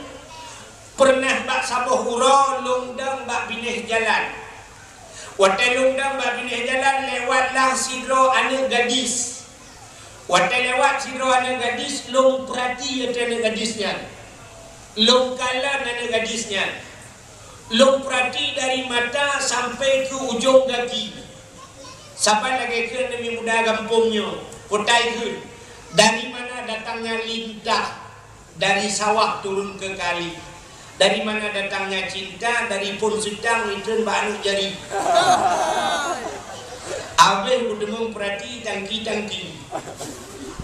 peureunah bak saboh uroe lôn dong bak binéh jalan. Watée lôn dong bak binéh jalan, lewatlah sidroe aneuëk gadis. Watée lewat sidroe aneuëk gadis, lôn peurati ateueh aneuëk gadis nyan. Lôn kalon aneuëk gadis nyan. Lôn peurati dari mata sampai keu ujong gaki." Saban lagée kheun aneuëk muda gampông nyoe, peue ta ikheun, "Dari mana datangnya lintah?" Dari sawah turun ke kali. Dari mana datangnya cinta? Dari phon seutang itreun bak aneuëk jari. Abéh kudeungoe peurati tangki-tangki.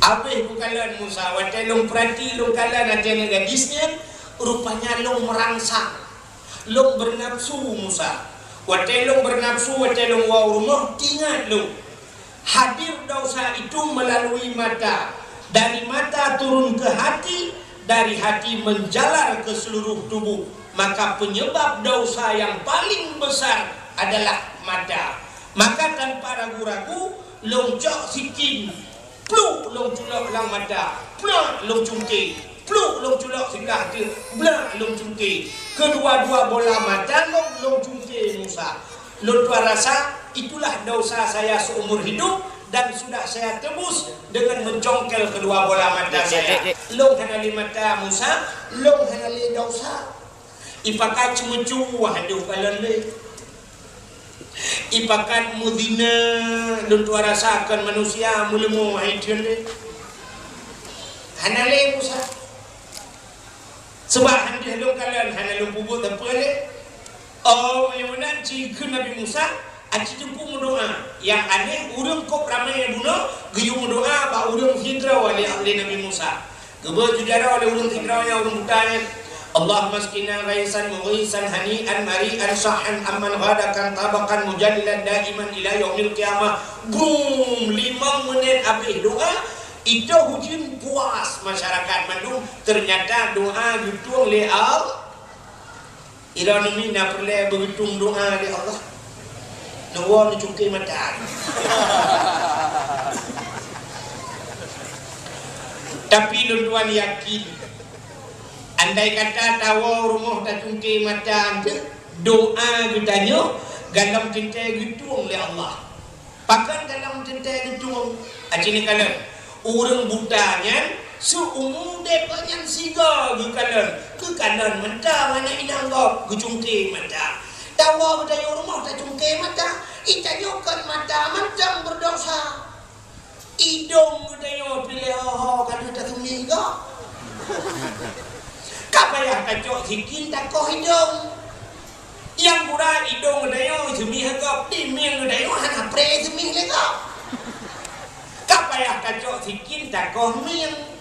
Abéh kukalon Musa, watée lôn peurati lôn kalon ateueh aneuëk gadis nyan, Rupanya lôn meurangsang, lôn beunafsu Musa. Watée lôn beunafsu, watée lôn woe u rumoh, teuingat lôn, hadir dosa itu melalui mata. Dari mata turun ke hati, dari hati menjalar ke seluruh tubuh. Maka penyebab dosa yang paling besar adalah mata. Maka tanpa ragu-ragu, lôn cok sikin, pluk lôn culok lam mata, plak lôn cungke, pluk lôn culok siblah teuk, blak lôn cungke. Kedua-dua bola mata lôn, lôn cungke Musa. Lôn tuan rasa, itulah dosa saya seumur hidup dan sudah saya tebus dengan mencongkel kedua bola mata saya. Lôn hana lé mata Musa, lôn hana lé dosa. Ipakat ceumeucue, aduh, kalon lé. Ipakat meuzina, lôn tuan rasa kon manusia meuleumo hai theun lé. Hana lé Musa. Sebab han deuh lôn kalon, hana lôn peubuet sapeue lé. Oh, meunyoe meunan, ci kheun Nabi Musa, aci teumpu meudoa. Nyang aneh, ureuëng kôb ramé bunoe geuyue meudoa bak ureuëng sidroe lé, lé Nabi Musa. Geubeuet ju jaroe lé ureuëng sidroe nyan, ureuëng buta nyan, "Allahumma asqina ghaisan mughisan hani'an mari'an sahhan amman ghadaqan tabaqan mujallilan daiman ila yaumil qiyamah." Brum! Limong menit habéh doa, itôh ujeuen puas masyarakat mandum. Ternyata doa geutueng lé Allah. Droeneuh mi na peureulée beugeutueng doa lé Allah? Neuwoe neucungke mata. Tapi lôn tuan yakin, andai kata tawoe rumoh tacungke mata eunteuk, doa geutanyoe galom teuntée geutueng lé Allah. Pakon galom teuntée geutueng? Aci neukalon, ureuëng buta nyan, seu umu udeb nyan sigoe geukalon, geukalon mantong aneuk inong gob geucungke mata. Tawoe geutanyoe rumoh tacungke mata, geutanyoe kon mata mantong beurdosa. Idong geutanyoe piléh ho-ho ka lheueh taseumih gob. Ka payah tacok sikin takoh idong. Nyang gura idong geutanyoe seumih gob, di mieng geutanyoe hana pré seumih lé gob. Ka payah tacok sikin takoh mieng.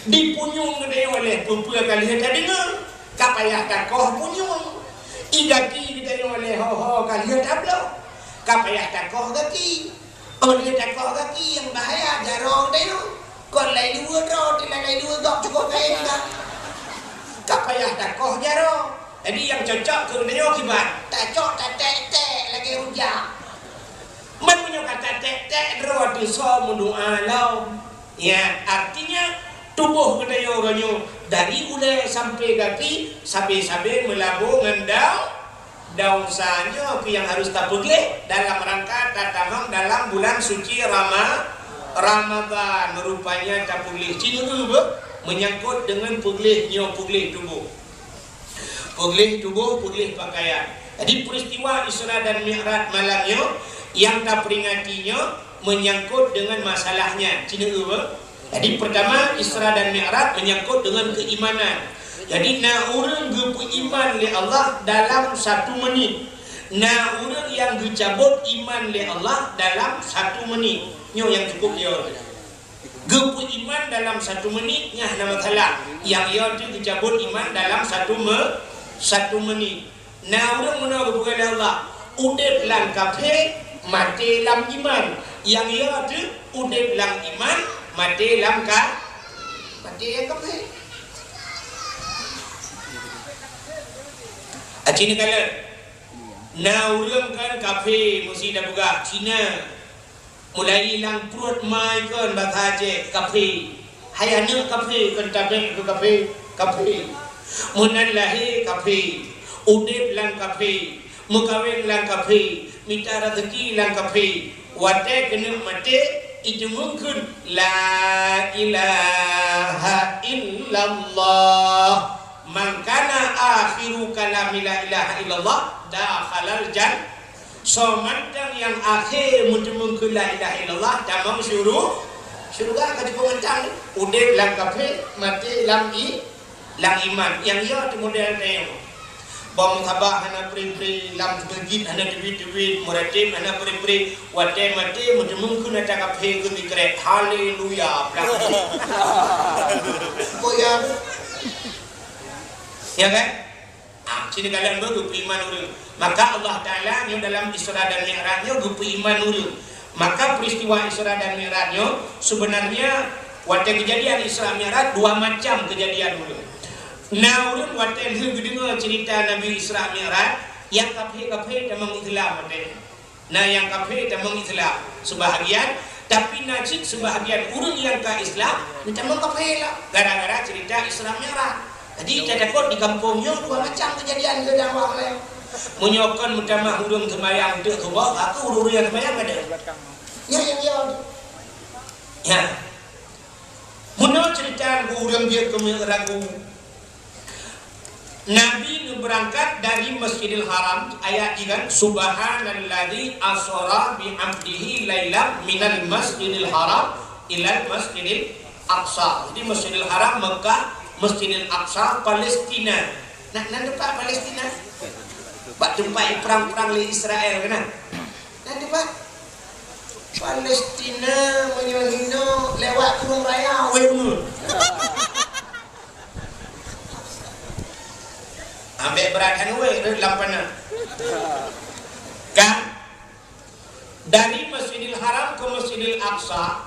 Di punyueng geutanyoe lé peue-peue ka lheueh tadeungoe. Ka payah takoh punyueng. Di gaki geutanyoe lé ho-ho ka lheueh tabloe. Ka payah takoh gaki. Oh, lheueh takoh gaki nyang bahaya jaroe geutanyoe. Kon lai dua droe, teulai lai dua gob cukôp kayém ka. Ka payah takoh jaroe. Jadi nyang cocok keu geutanyoe kiban, tacok tatek-tek lagée rujak. Man meunyoe ka tatek-tek droe teuh soe meudoa lom. Ya, artinya tuboh geutanyoe uroe nyoe dari ulée sampoe gaki sabe-sabe meulabo ngon dau- Desya nyoe pih nyang harôh tapeugléh dalam rangka tatamong dalam bulan suci Rama-, Ramadhan. Rupanya tapeugléh cit nyoe beuh, meunyangkot deungon peugléh nyoe, peugléh tuboh. Peugléh tuboh, peugléh pakaian. Jadi, peristiwa Isra dan Mi'raj malam nyoe nyang taperingati nyoe meunyangkot deungon masalah nyan. Cit nyoe beuh. Jadi, pertama, Isra dan Mi'raj menyangkut dengan keimanan. Jadi, na ureuëng geupeuiman lé Allah dalam satu menit. Na ureuëng nyang geucabot iman lé Allah dalam satu menit. Nyoe nyang cukup yo. Geupeuiman dalam satu menit, nyan hana masalah. Nyang yo teuh geucabot iman dalam satu me-, satu menit. Na ureuëng meunoe geupeugah lé Allah, udeb lam kafé, maté lam iman. Nyang yo teuh udeb lam iman, maté lam ka-, maté lam kafé. Aci neukalon, na ureuëng kan kafé, meusi tapeugah Cina. Mulai lam pruet mai kon basa Aceh, kafé. Hai aneuëk kafé, kon tabek keu kafé, kafé. Meunan lahé kafé, udeb lam kafé, meukawen lam kafé, mita raseuki lam kafé. Watée keuneuk maté, iteumeung kheun, "La ilaha illallah." Man kana akhiru kalami la ilaha illallah, dakhalal jan-, Soe mantong nyang akhé meuteumeung keu la ilaha illallah, tamong syuru-, syeuruga ka jipeumeung mantong. Udeb lam kafé, maté lam i-, lam iman. Nyang yo teuh model tanyoe. Bak meusabat hana pri-pri, lam meujid hana teubiet-teubiet, meurateb hana pri-pri. Watée maté meuteumeung keu atra kafé keu sikrek. Haleluya. Blah. Boya. Ya kan? Ah, sini kalian baru geupeuiman ureuëng. Maka Allah Taala nyoe dalam Isra dan Mi'raj nyoe geupeuiman ureuëng. Maka peristiwa Isra dan Mi'raj nyoe sebenarnya watée kejadian Isra Mi'raj dua macam kejadian ureuëng. Na ureuëng watée lheueh geudeungoe cerita Nabi Isra Mi'raj, nyang kafé-kafé tamong Islam watée nyan. Na nyang kafé tamong Islam sebahagian, tapi na cit sebahagian ureuëng nyang ka Islam tamong kafé lah gara-gara cerita Isra Mi'raj. Jadi tatakot di kampung nyoe dua macam kejadian keu dakwah laén. Meunyoe kon meutamah ureuëng seumayang teuk suboh, aku ureuëng nyang seumayang ada. Ya, ya, ya. Ya. Meunoe cerita ureuëng jeuet keu ragu. Nabi neubeurangkat dari Masjidil Haram, ayat jih kan, "Subhanalladzi asra bi 'abdihi lailam minal Masjidil Haram ilal Masjidil Aqsa." Jadi Masjidil Haram Mekah, Masjidil Aqsa Palestina. Nah, nan teumpat Palestina? Bak teumpat perang-perang lé Israel keunan. Nan teumpat Palestina meunyoe hinoe lewat Kureueng Raya, wéh uneuen. Ambek beuratan wéh rot lam panah. Kan? Dari Masjidil Haram ke Masjidil Aqsa,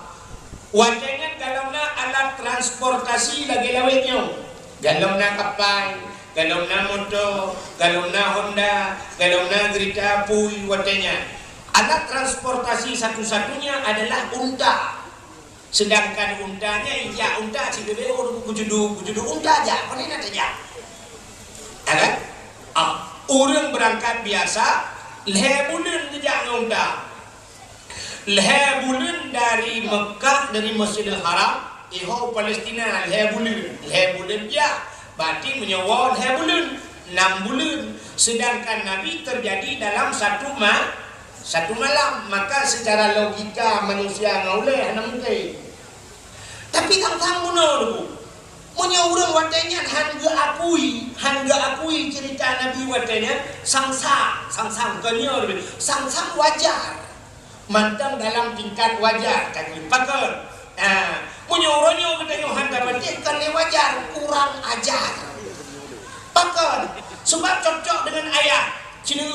watée nyan galom na alat transportasi lagée lawét nyoe. Galom na kapai, galom na moto, galom na honda, galom na geurita apui watée nyan. Alat transportasi satu-satunya adalah unta. Sedangkan unta nyan ijak unta sigeubeu kujudu, kujudu unta jak, pane na tajak. Ya kan? Ah, ureuëng beurangkat biasa, lhée buleuen geujak ngon unta. Lhée buleuen dari Mekah, dari Masjidil Haram, iho Palestina, lhée buleuen, lhée buleuen jak. Berarti meunyoe woe lhée buleuen, enam buleuen. Sedangkan Nabi terjadi dalam satu ma-, satu malam. Maka secara logika manusia ngon ulée hana mungkin. Tapi sang-sang bunoe, Teungku. Meunyoe ureuëng watée nyan han geuakui, han geuakui cerita Nabi watée nyan, sang-sang, sang-sang, kon nyoe, sang-sang wajar. Mantong dalam tingkat wajar, ka geupakon. Nah, meunyoe uroe nyoe geutanyoe han tapatéh, kon lé wajar, kurang ajar. Pakon? Sebab cocok dengan ayat. Cina.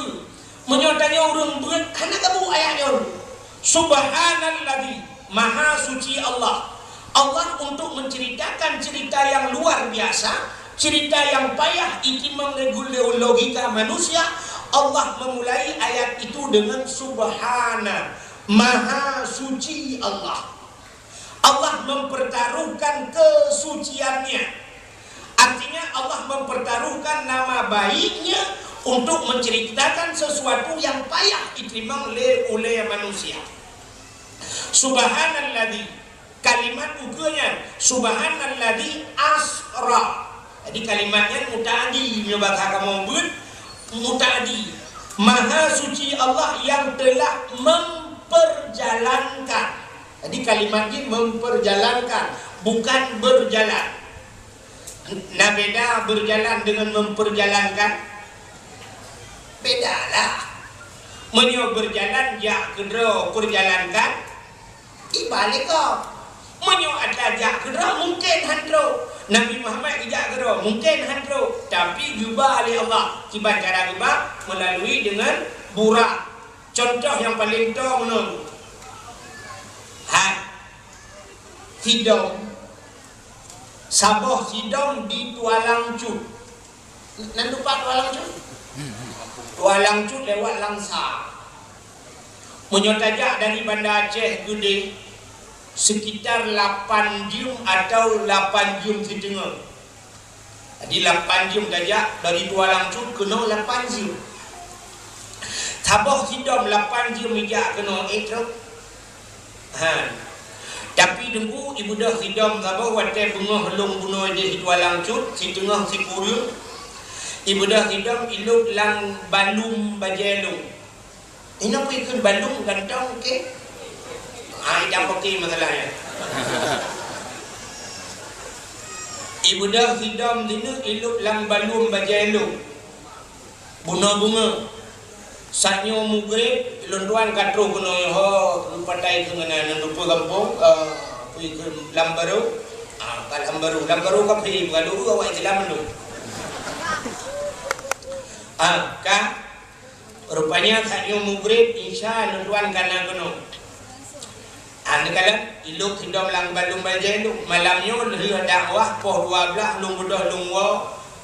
Meunyoe tanyoe ureuëng beuet, hana kabu ayat nyoe. Subhanalladzi, Maha Suci Allah. Allah untuk menceritakan cerita yang luar biasa, cerita yang payah itimang lé logika manusia, Allah memulai ayat itu dengan Subhana, Maha Suci Allah. Allah mempertaruhkan kesuciannya. Artinya, Allah mempertaruhkan nama baiknya untuk menceritakan sesuatu yang payah diterima oleh, oleh manusia. Subhanalladzi, kalimat ukeue nyan, subhanalladzi asra. Jadi, kalimat nyan mutaadi, meunyoe bahasa kamoe beuet, mutaadi. Maha Suci Allah yang telah memperjalankan. Jadi, kalimat jih memperjalankan, bukan berjalan. Na beda berjalan dengan memperjalankan? Bedalah. Meunyoe berjalan, jak keudroe, perjalankan, ibalek gob. Meunyoe atra jak keudroe, mungken han trok. Nabi Muhammad geujak keudroe, mungken han trok. Tapi geuba lé Allah. Kiban cara geuba? Melalui dengan burak. Contoh nyang paleng toe meunan. Hai. Sidom. Saboh sidom di Tualang Cut. Nan teumpat Tualang Cut? Tualang Cut lewat Langsa. Meunyoe tajak dari Banda Aceh Geudeh, sekitar lapan jeuem atau lapan jeuem siteungoh. Jadi, lapan jeuem tajak dari Tualang Cut keunoe lapan jeuem. Saboh sidom lapan jeuem ijak keunoe, eh, trok. Ha. Tapi Teungku, ibeudôh sidom saboh watée beungoh lôn bunoe jih Tualang Cut, siteungoh sikureueng. Ibeudôh sidom ilôt lam balum bajée lôn. Inoe peue ikheun balum gantong, oke? Ah, idang oke masalah nyan. Ibeudôh sidom sineuk ilôt lam balum bajée lôn. Bunoe beungoh. Saat nyoe mugreb, lôn tuan ka troh keunoe ho, lôn patai keu meunan, lôn peue gampông, eh, peue keu lam barô. Ah, ka lam barô. Lam barô ka peue, bukan dulu awak Islam mandum. Ah, ka. Rupanya saat nyoe mugrib, insya lôn tuan ka na keunoe. Ah, neukalon, ilok sidom lam bandum bajée lôn. Malam nyoe lheueh dakwah poh dua blaih lôn beudôh lôn woe.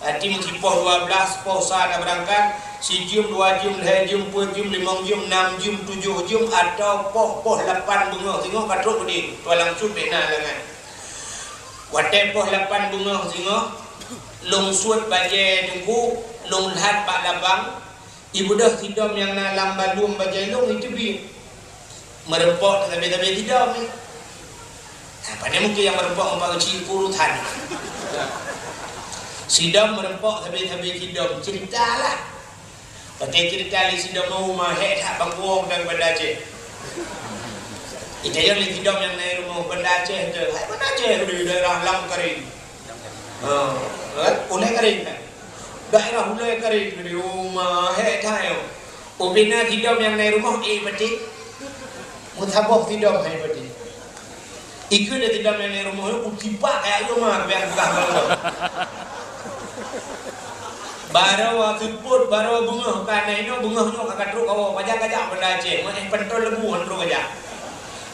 Até meusipoh dua blaih, poh sa na beurangkat, sijeuem, dua jeuem, lhée jeuem, peuet jeuem, limong jeuem, nam jeuem, tujoh jeuem, atau poh, poh lapan beungoh singoh ka trok keudeh. Tuan langsung bek na langan. Watée poh lapan beungoh singoh, lôn suet bajée teungku, lôn lhat bak labang, ibeudôh sidom nyang na lam bandum bajée lôn iteubiet. Meureumpok sabe-sabe sidom nyan. Nah, pane mungken nyang meureumpok ngon Pak Uci urusan. Sidom meureumpok sabe-sabe sidom, cerita lah. Watée cerita lé sidom, "Oh, ma, hék that bangkuong dan Banda Aceh." Itanyong lé sidom nyang na rumoh Banda Aceh tu, "Hai Banda Aceh tu di daerah Lam Karing." Ha, kan? Ulée Karing kan? Daerah Ulée Karing tu di, "Oh, ma, hék that yo." Ubena sidom nyang na rumoh, eh, beutih. Meusaboh sidom hai beutih. Ikeu lé sidom nyang na rumoh, kucipak kaya luma biar buka baru. Baroe seupôt, baroe beungoh ka na inoe, beungoh nyoe ka trok kawoe, pajan kajak Banda Aceh, meu'eh pentol lebu han trok kajak.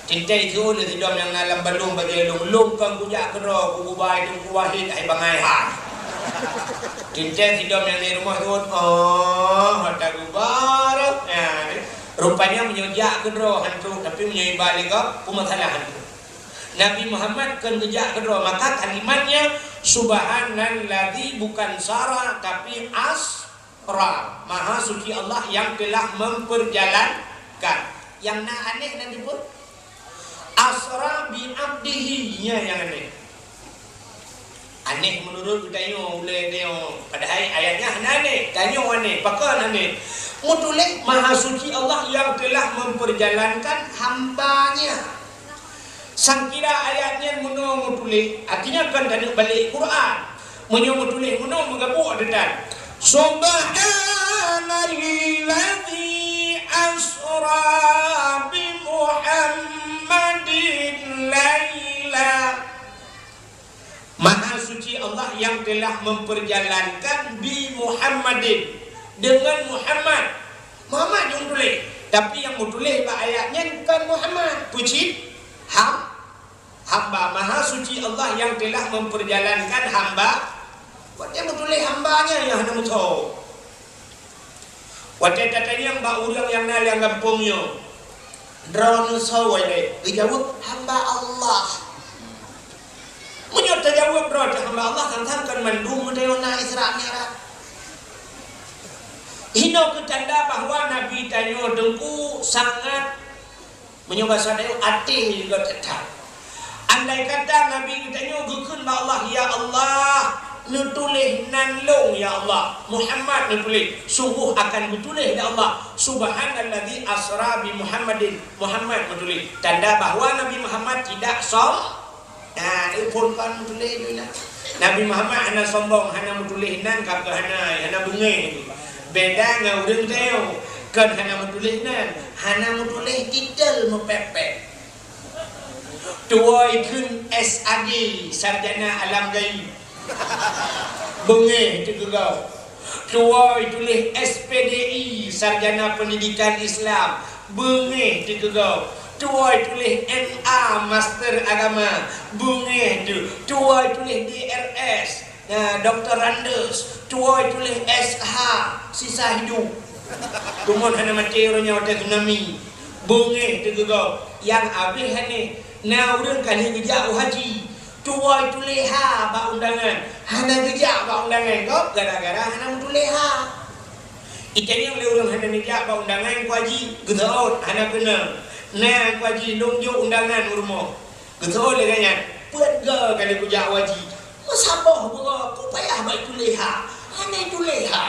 Tintée jeuet lé sidom nyang na lam bandum bajée lôn, lôn kon kujak keudroe, kugubai Teungku Wahid hai bangai han. Tintée sidom nyang na rumoh jeuet, oh, hata gubar. Ya, rupanya meunyoe jak keudroe han trok, tapi meunyoe iba lé gob, peue masalah han trok. Nabi Muhammad kon geujak keudroe, maka kalimatnya, "Subhanalladzi", bukan sara, tapi asra. Maha suci Allah yang telah memperjalankan. Yang na aneh nan dibuet? "Asra bi abdihi", nya nyang aneh. Aneh meunurot geutanyoe, ulée tanyoe. Padahai ayatnya hana aneh, tanyoe aneh. Pakon aneh? Meutuléh Maha Suci Allah yang telah memperjalankan hamba-Nya. Sangkira ayat nyan meunoe meutuléh, artinya kon taneuk balek Quran. Meunyoe meutuléh meunoe meugabuk teutan. Subhanalladzi asra bi Muhammadin laila. Maha suci Allah yang telah memperjalankan bi Muhammadin, dengan Muhammad. Muhammad nyang tuléh, tapi nyang meutuléh bak ayat nyan kon Muhammad, peue cit? Ham-, hamba. Maha suci Allah yang telah memperjalankan hamba. Watée meutuléh hamba nyan nyang hana meusoe. Watée tatanyong bak ureuëng nyang na lam gampông nyoe, "Droeneuh soe lé?" Geujaweueb, "Hamba Allah." Meunyoe tajaweueb droe hamba Allah, sang-sang kon mandum meudayong na Isra Mi'raj. Hinoe keu tanda bahwa Nabi tanyoe teungku sangat Meunyoe basa tanyoe, até geuh that-that. Andai kata Nabi geutanyoe geukheun bak Allah, "Ya Allah, neutuléh nan lôn, ya Allah." Muhammad neutuléh, sungguh akan geutuléh lé Allah, "Subhanalladzi asra bi Muhammadin." Muhammad meutuléh. Tanda bahwa Nabi Muhammad tidak som-, Nah, iphon kon meutuléh tu na. Nabi Muhammad hana sombong, hana meutuléh nan ka keuh hana, hana beungéh tu. Beda ngon ureuëng tanyoe, kon hana meutuléh nan, hana meutuléh titel meupék-pék. Tuwoe kheun S A G, Sarjana Alam Gaib. Beungéh teuh keu gob. Tuwoe tuléh S P D I, Sarjana Pendidikan Islam, beungéh teuh keu gob. Tuwoe tuléh M A, Master Agama, beungéh teuh. Tuwoe tuléh D R S, nah, Doktor Randes. Tuwoe tuléh S H, sisa hidup. Tumon hana maté uroe nyoe watée tsunami. Beungéh teuh keu gob. Nyang abéh hana, na ureuëng ka lheueh geujak u haji. Tuwoe tuléh ha bak undangan, hana geujak bak undangan gob gara-gara hana meutuléh ha. Itanyong lé ureuëng hana neujak bak undangan Teungku Haji, geuseuôt hana keunong. Na Teungku Haji, lôn jok undangan u rumoh. Geuseuôt lé gobnyan, "Peuet goe ka lheueh kujak u haji. Meusaboh beungoh, peue payah bak ituléh ha? Hana ituléh ha."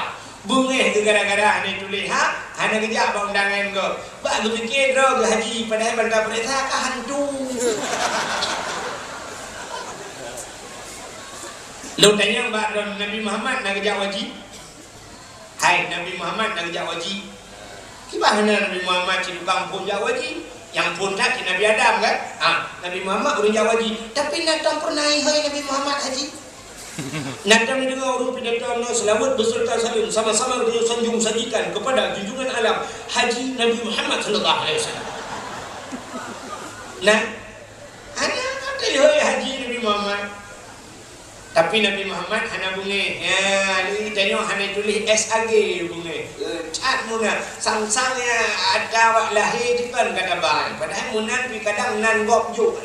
Beungéh geuh gara-gara hana ituléh ha, hana geujak bak undangan gob. Bak geupike droe geuh haji, padahai ban ka peuriksa ka hantu. Lôn tanyong bak droe, Nabi Muhammad na geujak u haji? Hai, Nabi Muhammad na geujak u haji? Kiban hana Nabi Muhammad cit tukang phon jak u haji? Nyang phon that cit Nabi Adam kan? Ha, Nabi Muhammad ureuëng jak u haji. Tapi na tom peureunah hai Nabi Muhammad haji? Nyan tadeungoe ureuëng pidato nyoe seulaweuet beserta saleuem sama-sama geutanyoe sanjong sajikan kepada junjungan alam Haji Nabi Muhammad sallallahu alaihi wasallam. Nah, hana kata, "Hai Haji Nabi Muhammad." Tapi Nabi Muhammad hana beungéh. Ya, di tanyoe hana tuléh S A G beungéh. Eh, cat meunan. Sang-sang ya ada awak lahé dikon kata ban. Padahai meunan pi kadang nan gob jok.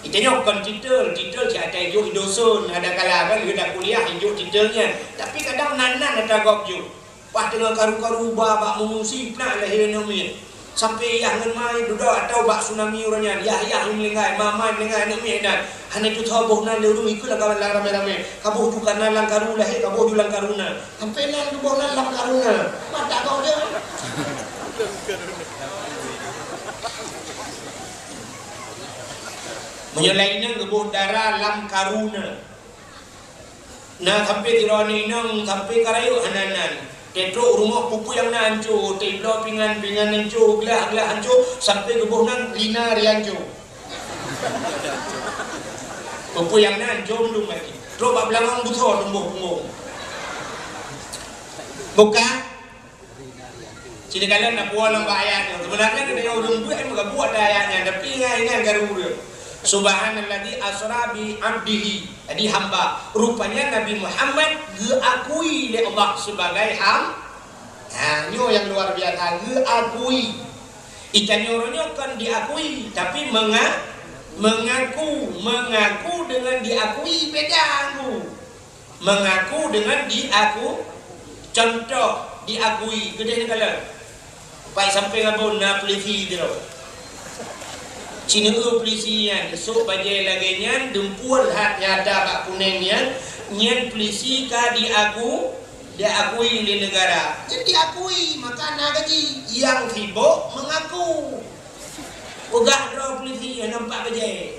Di tanyoe kon titel, titel cit ata jok i dusun, ada kala kan, lheueh takuliah jok titel nyan. Tapi kadang nan-nan ata gob jok. Paih teungoh karu-karu ba bak mengungsi, plah lahé aneuk miet. Sampai yah ngon ma dudoe atau bak tsunami uroe nyan, yah-yah nyang meuninggai, ma-ma nyang meuninggai, aneuk miet nyan. Hana teutoh boh nan lé ureuëng ikeu lam ramé-ramé. Kaboh ju kana lam karu lahé, kaboh ju lam karu na. Sampai nan ju boh nan lam karu na. Mata kau dia. Meunyoe laén nyan geuboh dara lam karu na. Na sampai sidroe inong sampai ka rayeuk hana nan. Teutrok rumoh peue-peue nyang na hanco, teubloe pingan, pingan hanco, glah, glah hanco, sampai geuboh nan lina rianco. Peue-peue nyang na hanco meulum lagi. Trok bak beulangong beusoe tumboh punggong. Buka. Sini kalian nak buat lam ayat nyoe. Sebenarnya kita yang ureuëng buet meugabuek ada ayat nyan, tapi ingat-ingat garu dia. Subhanalladzi asra bi abdihi. Jadi hamba. Rupanya Nabi Muhammad geukui lé Allah sebagai ham-, ha, nyoe yang luar biasa, geukui. Itanyoe nyoe kan diakui, tapi menga-, mengaku, mengaku dengan diakui beda, Anggu. Mengaku dengan diaku, contoh diakui, keudeh neukalon. Pai sampai ngabon na polisi sidroe. Cineue polisi nyan, sôk bajée lagée nyan, deumpue that nyata bak kuneng nyan, nyan polisi ka diaku, diakui lé negara. Nyan diakui, maka na gaji, nyang sibok mengaku. Peugah droe polisi nyang nampak bajée.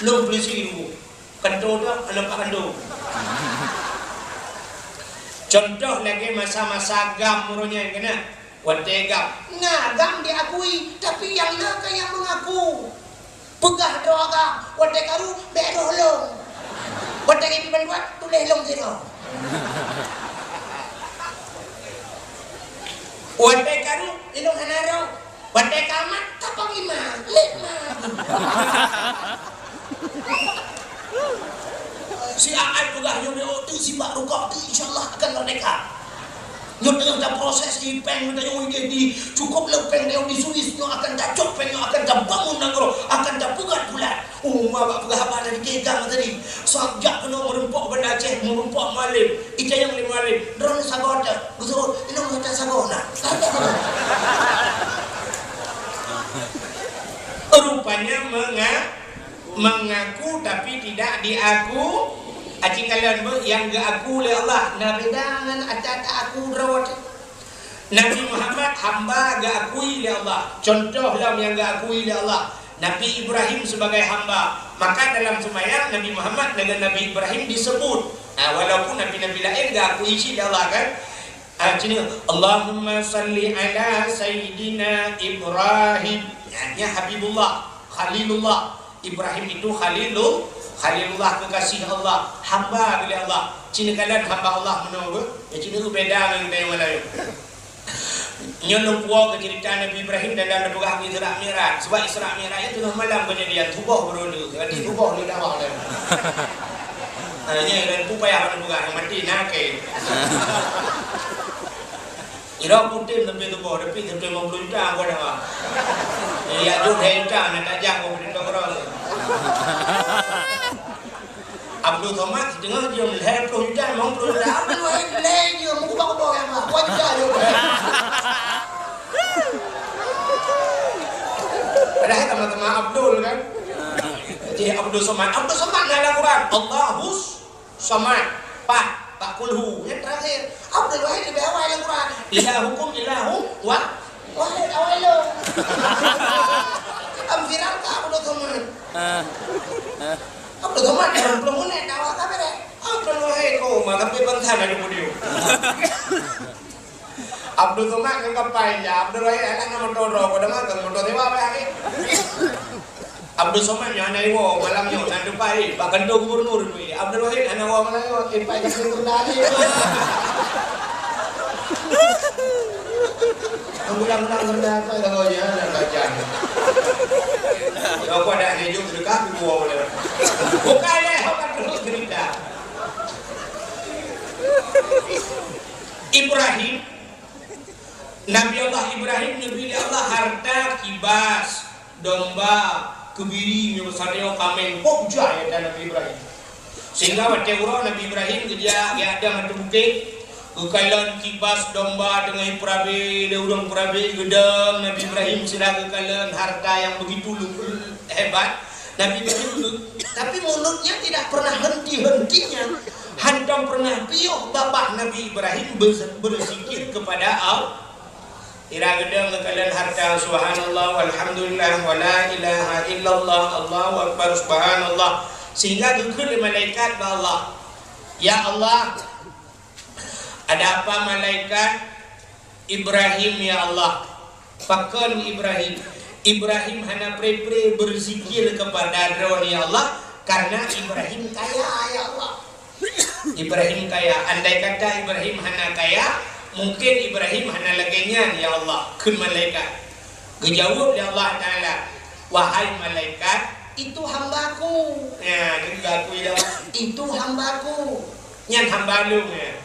Lôn polisi dulu. Kantô tu, aneuk pak kantô. Contoh lagée masa-masa GAM uroe nyan keunan. Watée GAM, na GAM diakui, tapi nyang na ka nyang mengaku. Peugah droe GAM, watée karu, bék roh lôn. Watée geubri bantuan, tuléh lôn sidroe. Watée karu, ilôn hana roh. Watée ka mat, ka panglima, lima. Si Aai peugah nyoe, "Oh, tu sibak rukok tu, insya Allah akan merdeka." Nyoe teungoh taproses di péng, nyoe tanyoe di, cukup le péng nyoe di Swiss, nyoe akan tacok péng, nyoe akan tabangun nanggroe, akan tapeugöt bulan. Oh, ma bak peugah haba dari GAM tadi. Sabab jak keunoe meureumpok Banda Aceh, meureumpok Mualem. Itanyong lé Mualem, "Droeneuh sagoe teuh?" Geuseuôt, "Inong gata sagoe na." Rupanya menga-, mengaku tapi tidak diaku. Aci kalon beuh nyang geuaku lé Allah. Na beda ngon ata taaku droe teuh. Nabi Muhammad hamba geuakui lé Allah. Contoh lom nyang geuakui lé Allah, Nabi Ibrahim sebagai hamba. Maka dalam seumayang Nabi Muhammad dengan Nabi Ibrahim disebut. Nah, walaupun nabi-nabi laén geuakui cit lé Allah kan. Ah, cina, "Allahumma salli ala Sayyidina Ibrahim." Nyan, nyan Habibullah, Khalilullah. Ibrahim itu Khalilul-, Khalilullah, kekasih Allah, hamba lé Allah. Cina kalon hamba Allah meunoe beuh, ya cina beda ngon geutanyoe malam nyoe. Nyoe lôn puwoe keu cerita Nabi Ibrahim dan, dan peugah Isra Mi'raj. Sebab Isra Mi'raj nyan teungoh malam keujadian, suboh baru lheueh. Berarti suboh lheueh dakwah lom. Ha, nyan dan tu payah lôn peugah, nyang mati nakal. Ira putéh leubeh tuboh, tapi satu lima puluh juta aku dah. Eh, ya, jom lhèe juta, nak tajak aku beri tong keurau. Abdul Somad, setengah jam, lhèe puluh juta, lima puluh juta. Abdul Wahid, lhèe jam, meukuba-kuba ya, Mak. Dua juta je. Padahal sama-sama Abdul, kan? Jadi, Abdul Somad. Abdul Somad dalam Quran. Allahus Somad, pat, pat kulhu. Nyang terakhir, Abdul Wahid leubeh awai lam Quran. Ilahukum ilahun wa-, wahid, awai lom. Am viral ka Abdul Somad. Ah. Ah. Abdul Somad dalam puluh menit dakwah ka beres. Abdul Wahid, oh, maka pe bangsa na di podium. Abdul Somad ngon kapai ja, Abdul Wahid anak na motor droe, pada makan motor sewa beh. Abdul Somad nyoe hana iwoe malam nyoe, na teupat, eh, bak kantô gubernur tu, eh. Abdul Wahid hana woe malam nyoe, eh, pai kantô gubernur. Ulang-ulang rendah apa yang kau jangan nak belajar. Kau kau ada ni juga sedekah tu gua boleh. Bukan leh, kau kan terus cerita. Ibrahim, Nabi Allah Ibrahim neubri lé Allah harta kibas, domba, keubiri, meunyoe meusadeue kaméng, boh jai ata Nabi Ibrahim. Sehingga watée uroe Nabi Ibrahim geujak, geujak dong ateueh bukét, geukalon kibas domba teungoh peurabé lé ureuëng peurabé, geudong Nabi Ibrahim sira geukalon harta yang begitu lu-, hebat. Nabi Ibrahim, tapi mulutnya tidak pernah henti-hentinya. Hantom pernah piôh babah Nabi Ibrahim ber-, berzikir kepada Allah. Sira geudong geukalon harta, subhanallah, walhamdulillah, wala ilaha illallah, Allahu akbar, subhanallah. Sehingga geukheun lé malaikat bak Allah, "Ya Allah, ada apa malaikat?" "Ibrahim, ya Allah." "Pakon Ibrahim?" "Ibrahim hana pre-pre berzikir kepada Droe, ya Allah, karena Ibrahim kaya, ya Allah." Ibrahim kaya. Andai kata Ibrahim hana kaya, mungkin Ibrahim hana lagée nyan, ya Allah, kheun malaikat. Geujaweueb lé Allah Taala, "Wahai malaikat, itu hambaku." Ya, jadi aku bilang, "Itu hambaku." Nyan hamba lôn, ya.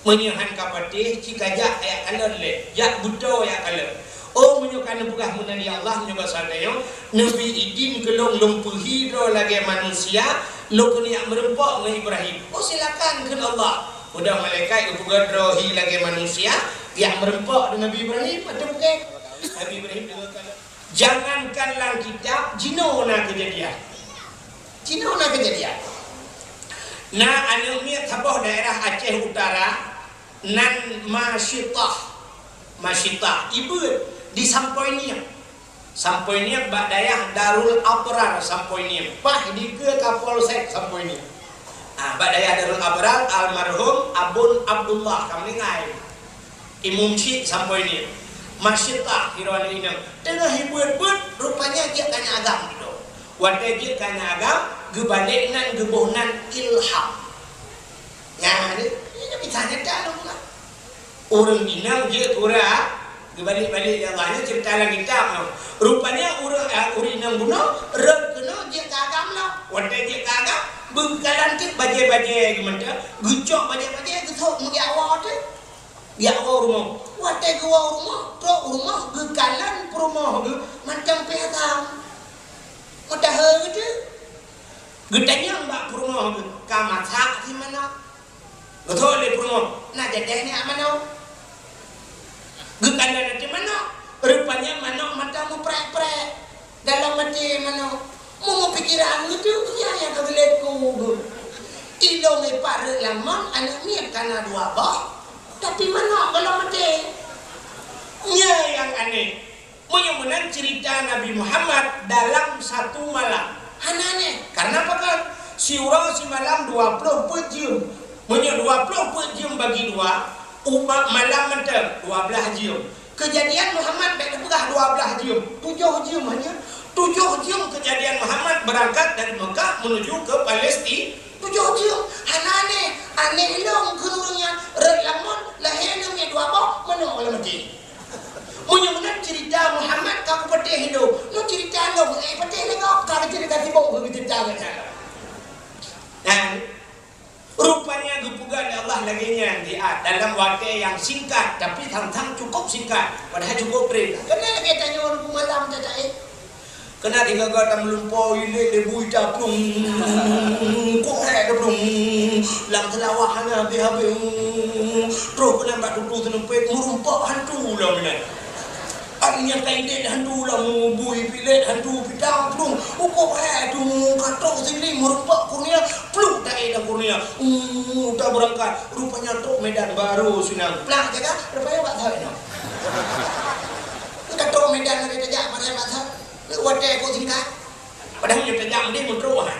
Meunyoe han ka patéh, ci kajak jak kalon lé, jak beutoe jak kalon. Oh, meunyoe ka neupeugah meunan, ya Allah, meunyoe basa tanyoe, neubi idin keu lôn, lôn peuhi droe lagée manusia, lôn keuneuk jak meureumpok ngon Ibrahim. Oh, silakan, kheun Allah. Udah malaikat geupeugah droe hi lagée manusia, jak meureumpok deungon Nabi Ibrahim, ateueh bukét. Nabi Ibrahim deungon kalon. Jangankan lam kitab, jinoe na keujadian. Jinoe na keujadian. Na aneuk miet saboh daerah Aceh Utara, nan Masyitah. Masyitah, ibeuet di Sampoiniek. Sampoiniek bak dayah Darul Abrar Sampoiniek. Paih dikeue Kapolsek Sampoiniek. Ah, bak dayah Darul Abrar, almarhum Abon Abdullah, ka meuninggai. Imum Syik Sampoiniek. Masyitah, hiroe inong. Teungoh ibeuet-beuet, rupanya jeuet keuneuk agam gitu. Watée jeuet keuneuk agam, geubalek nan, geuboh nan ilham. Nyan, nyan bisa nyata dong lah. Ureuëng inong jeuet keu ureuëng, geubalek-balek lé Allah. Nyan cerita lam kitab nyoe. Rupanya ureuëng, eh, ureuëng inong bunoe, rot keunoe jeuet keu agam lah. Watée jeuet keu agam, beukalon teuk bajée-bajée geuh mantong, geucok bajée-bajée, geusok meugiak woe teuk. Geujak woe u rumoh. Watée geuwoe u rumoh, trok u rumoh, geukalon peurumoh geuh mantong pih agam. Meudahé geuh teuk. Geutanyong bak peurumoh geuh, "Ka masak cit manok?" Geutanyong lé peurumoh, "Na jadeh nyak manok?" Geukalon ateueh manok, rupanya manok mantong meuprek-prek. Dalam até manok, meupikeran geuh teuk, nyan nyang ka geulet ku geuh. Ilong ipat rot lam mon, aneuk miet ka na dua boh, tapi manok goh lom até. Nyan nyang aneh. Meunyoe meunan cerita Nabi Muhammad dalam satu malam. Hana aneh. Karena apa kan? Siuroe simalam dua ploh peuet jeuem. Meunyoe dua ploh peuet jeuem bagi dua, umat malam mantong dua blaih jeuem. Keujadian Muhammad bèk teupeugah dua blaih jeuem, tujoh jeuem hanya. Tujoh jeuem keujadian Muhammad beurangkat dari Mekah menuju ke Palestina. Tujoh jeuem, hana aneh. Aneh lom keu ureueng nyan, rot lam mon, lahé aneuk miet dua boh, manok lam até. Meunyoe meunan cerita Muhammad ka kupatéh lom, nyoe cerita lom, eh, patéh lé gob, ka cerita sibok keu cerita gata. Nah, Rupanya geupeugah lé Allah lagèe nyan di at dalam watèe nyang singkat, tapi sang-sang cukup singkat, padahai cukup brèh. Keuneuk lagèe tanyoe nyoe malam teuh, eh. Keuneuk tinggai gata meulumpoe ilèe lé bui ta plueng, kok hèk ta plueng, lam seulawah hana habéh-habéh. Troh keunan bak tutoe seunumpet meurumpok hantu lom inan. Ai nyan ka ilèt hantu lam bui, pih ilèt hantu pita plueng. Ukoe hai tu ka trok sini meurumpok kurnia, plueng tae lam kurnia. Uh, ta beurangkat. Rupanya trok Medan Baro sinan. Plak jaga, rupanya bak thot nyoe. Ka trok Medan lagèe tajak, padahai bak thot. Watèe kok singkat. Padahai nyoe tajak meunan meutrok hai.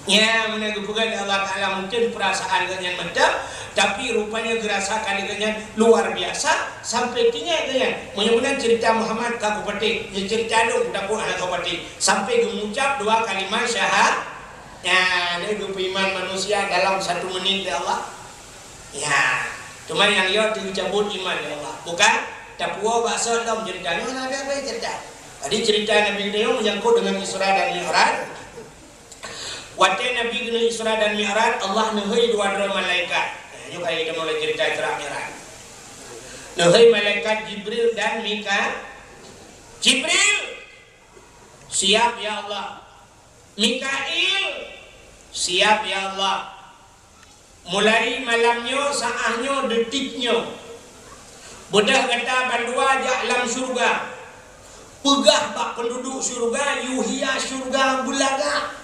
Ya, meunan geupeugah lé Allah Taala, mungkin peurasaan geuh nyan mantap, tapi rupanya geurasakan lé geuh nyan luar biasa, sampai tinggai geuh nyan. Meunyoe meunan ceurita Muhammad ka kupatéh, nyoe ceurita lôn kutakot hana kupatéh. Sampai geumucab dua kalimat syaha-, ya, lé geupeuiman manusia dalam satu menit lé Allah. Ya, cuma nyang yo teucabut iman lé Allah. Bukan tapuwoe bak sot lom ceurita nyoe, hana habéh-habéh ceurita. Jadi ceurita Nabi geutanyoe menyangkut dengan Isra dan Mi'raj. Watée Nabi geuneuk Isra dan Mi'raj, Allah neuhôi dua droe malaikat. Nah, nyoe ka lheueh tamulai ceurita Isra Mi'raj. Neuhôi malaikat Jibril dan Mika-, Jibril, siap ya Allah. Mikail, siap ya Allah. Mulai malam nyoe, saáh nyoe, detik nyoe, beudôh gata bandua jak lam syeuruga. Peugah bak peunduduek syeuruga, yue hias syeuruga beulagak,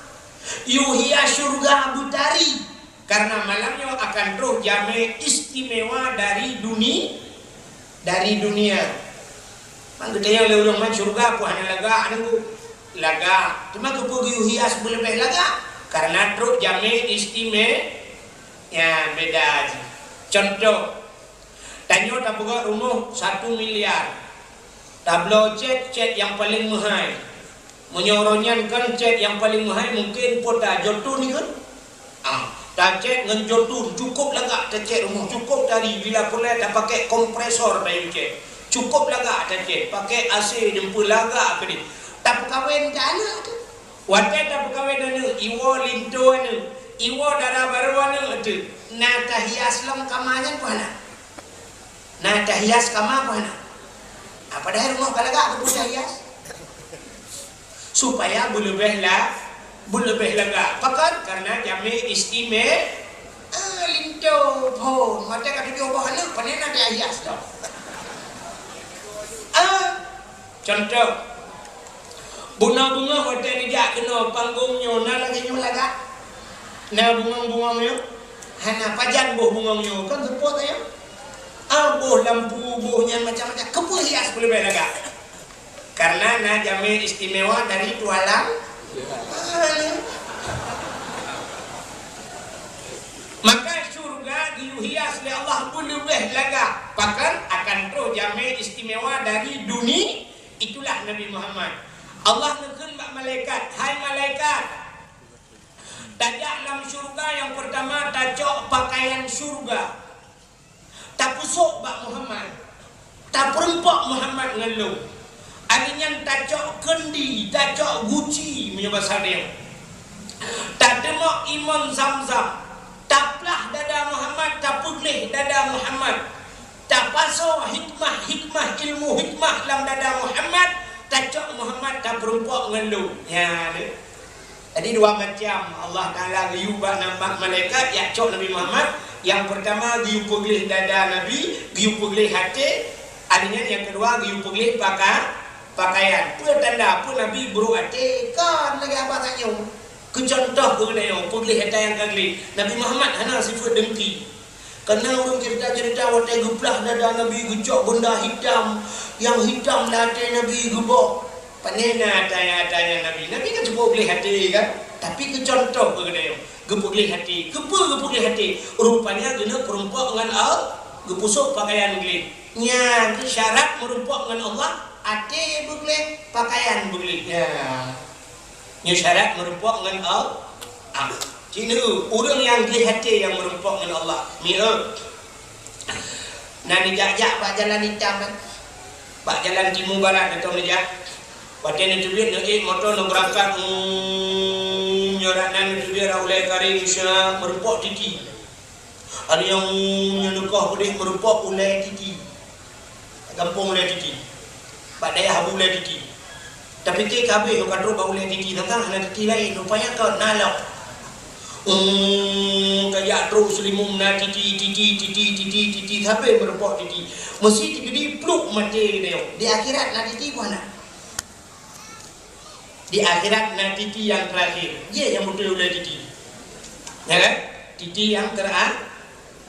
yue hias syeuruga beutari, kareuna malam nyoe akan troh jamé istimewa dari duni-, dari dunia. Man geutanyong lé ureuëng, man syeuruga peue hana lagak, Teungku? Lagak. Teuma keupeue geuyue hias beuleubeh lagak? Kareuna trok jamé istime-, ya, beda jih. Contoh, tanyoe tapeugöt rumoh satu miliar. Tabloe cét, cét nyang paleng meuhai. Meunyoe uroe nyan kon cét nyang paleng meuhai, mungken po ta jotun ikot. Ah, tacét ngon jotun, cukôp lagak tacét rumoh, cukôp tari, bila peureulée tapaké kompresor tayue cét. Cukôp lagak tacét, paké A C jeumpeuet lagak keudeh. Tapeukawen keu aneuk teuh. Watée tapeukawen aneuk, iwoe linto aneuk, iwoe dara barô aneuk teuh. Na tahias lom kama nyan peue hana? Na tahias kama peue hana? Ah, padahai rumoh ka lagak keupeue tahias? Supaya beuleubeh la-, beuleubeh lagak. Pakon? Kareuna jamé istime-, ah, linto phon. Watée ka tujoh boh aneuk, pane na tahias lom. Ah, contoh, bunoe beungoh watée neujak keunoe panggong nyoe, na lagée nyoe lagak? Na bungong-bungong nyoe? Hana. Pajan boh bungong nyoe? Kan seupôt ayah. Ah, boh lampu, boh nyan macam-macam. Keupeue hias beuleubeh lagak? Karena na jamé istimewa dari tualang. Maka syurga geuyue hias lé Allah beuleubeh lagak. Pakon? Akan troh jamé istimewa dari duni-, itulah Nabi Muhammad. Allah neukheun bak malaikat, "Hai malaikat, tajak lam syurga, nyang peurtama tacok pakaian syurga, tapeusok bak Muhammad, tapeurumpok Muhammad ngon lôn. Ari nyan tacok keundi, tacok guci, meunyoe basa tanyoe. Tateumok imon Zamzam, taplah dada Muhammad, tapeugleh dada Muhammad, tapasoe hikmah-hikmah, ilmu hikmah lam dada Muhammad, tacok Muhammad, tapeurumpok ngon lôn." Nyan. Jadi dua macam Allah Taala geuyue bak nambah malaikat jak cok Nabi Muhammad. Nyang peurtama geuyue peugleh dada Nabi, geuyue peugleh até. Ari nyan nyang keudua geuyue peugleh paka-, pakaian. Peue tanda peue Nabi brok até? Kon lagée haba tanyoe. Keu contoh keu geutanyoe, peugleh ata nyang ka gleh. Nabi Muhammad hana sifeuet dengki. Kana ureuëng ceurita-ceurita watée geuplah dada Nabi geucok benda hitam, nyang hitam lam até Nabi geuboh. Pane na ata nyang, ata nyang Nabi. Nabi kan cukup gleh até kan? Tapi keu contoh keu geutanyoe, geupeugleh até. Keupeue geupeugleh até? Rupanya geuneuk peurumpok ngon Allah, geupeusok pakaian gleh. Nyan keuh syarat meurumpok ngon Allah, até beugleh, pakaian beugleh. Nyan. Nyoe syarat meurumpok ngon Allah. Ah, cit neu, ureuëng nyang gleh até nyang meurumpok ngon Allah. Mieu. Na neujak-jak bak jalan itam kan. Bak jalan timu barat atau neujak. Watée neuteubiet neuék moto neubeurangkat, hmm, nyoe rak nan neuteubiet rak ulée kareng Isya meurumpok titi. Ari nyang nyoe neukoh beudeh meurumpok ulée titi. Gampông ulée titi. Bak dayah Abu Ulée Titi. Tapi ka habéh ka trok bak ulée titi, teuntang hana titi laén, rupanya ka na lom. Hmm, ka jak trok Seulimeum na titi, titi, titi, titi, titi, sabe meurumpok titi. Meusi teukeudi pluk maté geutanyoe. Di akhirat na titi peue hana? Di akhirat na titi nyang teurakhir. Jih nyang beutôi ulée titi. Ya kan? Titi nyang teura-,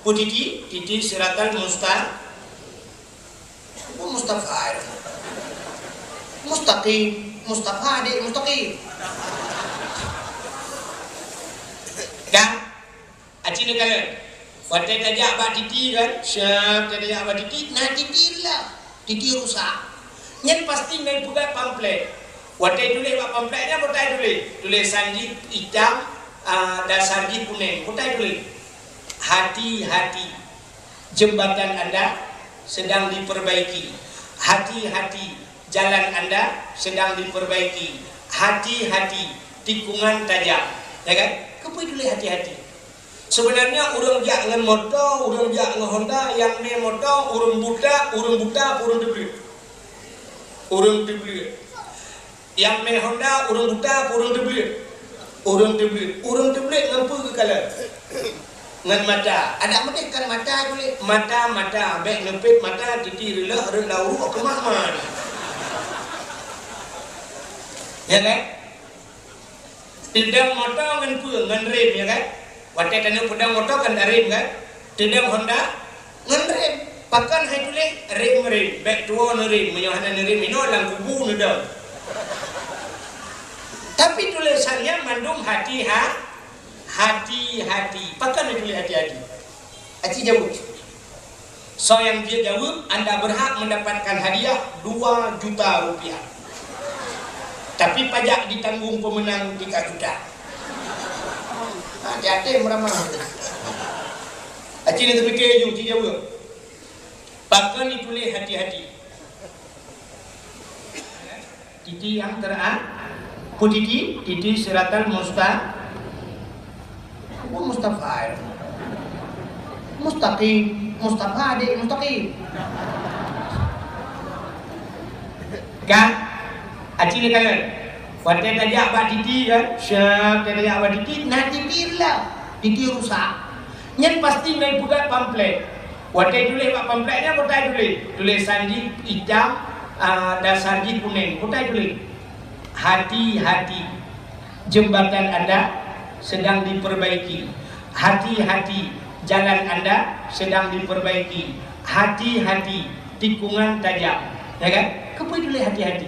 peue titi? Titi siratal musta-, peue Mustafa ya? Mustaqim. Mustafa dek mustaqim. Watée tajak bak titi kan, siap tajak bak titi, na titi lah, titi rusak. Nyan pasti na peugah pamflet. Watée tuléh bak pamflet nyan, peue tuléh? Tulésan jih itam, ah, dasar jih kunéng. Peue tuléh? Hati-hati, jembatan Anda sedang diperbaiki. Hati-hati, jalan Anda sedang diperbaiki. Hati-hati, tikungan tajam. Ya kan? Keupeue tuléh hati-hati? Sebenarnya ureuëng jak ngon moto, ureuëng jak ngon Honda, nyang mé moto, ureuëng buta, ureuëng buta, ureuëng teubleuet. Ureuëng teubleuet. Nyang mé Honda, ureuëng buta, ureuëng teubleuet. Ureuëng teubleuet. Ureuëng teubleuet ngon peue geukalon? Ngon mata. Adak meudeh kan mata tuléh. Mata, mata. Bék neupet mata, titi reuloh, reuloh ruh keumah-mah. Ya kan? Teudong moto ngon peue? Ngon rem, ya kan? Watée taneuk peudong moto kan tarem, kan? Teudong Honda ngon rem. Pakon hai tuléh? Rem, rem. Bék tuwoe neurem, meunyoe hana neurem inoe lam kubu neudong. Tapi tulésan nyan mandum hati-ha-, hati-hati. Pakon hai tuléh hati-hati? Aci jaweueb. Soe nyang jeuet jaweueb, Anda berhak mendapatkan hadiah dua juta rupiah. Tapi pajak ditanggung pemenang tiga juta. Hati-hati meuramah. Aci ni teupike ju, ci jaweueb. Pakon dituléh hati-hati? Titi nyang tera-, peue titi? Titi siratal musta-, apa Mustafa ya? Mustaqim, Mustafa dek Mustaqim. Kan? Aci ni kan? Watée tajak bak titi kan? Siap tajak bak titi, na titi lah. Titi rusak. Nyan pasti na peugah pamflet. Watée tuléh bak pamflet nyan, peue tuléh? Tulésan jih itam, ah, dasar jih kunéng. Peue tuléh? Hati-hati, jembatan Anda sedang diperbaiki. Hati-hati, jalan Anda sedang diperbaiki. Hati-hati, tikungan tajam. Ya kan? Keupeue tuléh hati-hati?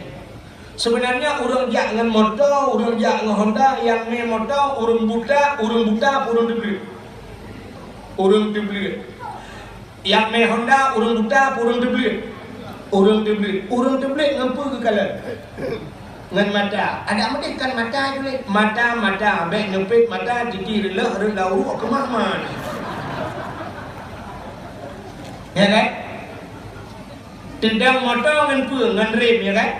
Sebenarnya ureuëng jak ngon moto, ureuëng jak ngon Honda, nyang mé moto, ureuëng buta, ureuëng buta, ureuëng teubleuet. Ureuëng teubleuet. Nyang mé Honda, ureuëng buta, ureuëng teubleuet. Ureuëng teubleuet. Ureuëng teubleuet ngon peue geukalon? Ngon mata. Adak meudeh kan mata tuléh. Mata, mata. Bék neupet mata, titi reuloh, reuloh ruh keumah-mah. Ya kan? Teudong moto ngon peue? Ngon rem, ya kan?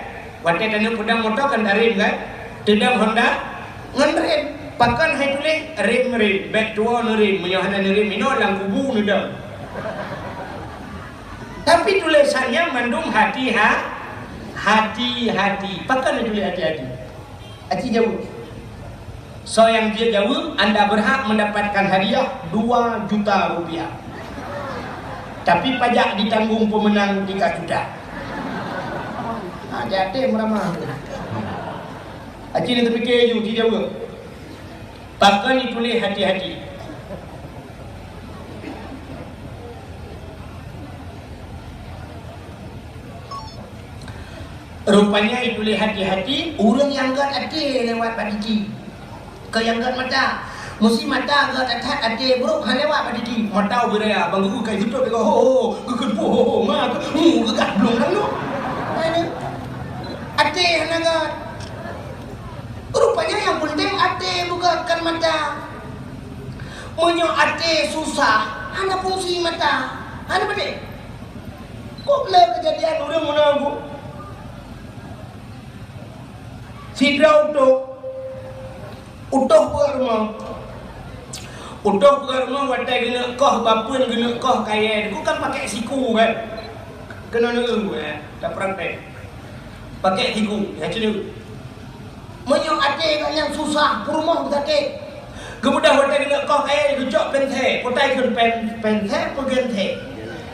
Watée taneuk peudong moto kan tarem kan? Teudong Honda ngon rem. Pakon hai tuléh? Rem, rem. Bék tuwoe neurem, meunyoe hana neurem inoe lam kubu neudong. Tapi tulésan nyan mandum hati-ha-, hati-hati. Pakon hai tuléh hati-hati? Aci jaweueb. Soe nyang jeuet jaweueb, Anda berhak mendapatkan hadiah dua juta rupiah. Tapi pajak ditanggung pemenang tiga juta. Ha, jadi meuramah. Aci ni teupike ju, ci jaweueb. Pakon dituléh hati-hati? Rupanya dituléh hati-hati, ureuëng nyang gét até lewat bak titi. Keu nyang gét mata. Meusé mata gét that, até brok hana lewat bak titi. Mata ubé raya, bang guru kai seutôt deungon ho, ho, ho, geukheun ho, ho, ho, ma, hu, geugah blong lam nyoe. Até hana gét. Rupanya nyang peunteng até bukon mata. Meunyoe até susah, hana fungsi mata. Hana beutôi. Kok le keujadian ureuëng meunan, Bu? Sidroe utôh. Utôh peuet rumoh. Utôh peuet rumoh watée geuneuk koh bapeuen, geuneuk koh kayée, bukan pakai siku kan? Keunoe neueu, eh, tapraktek. Pakai siku, ya, cedeu. Meunyoe até gobnyan susah, peurumoh sakét. Geubeudôh watée geuneuk koh kayée, geucok pensé, peue tai kheun pen-, pensé, peue geunsé.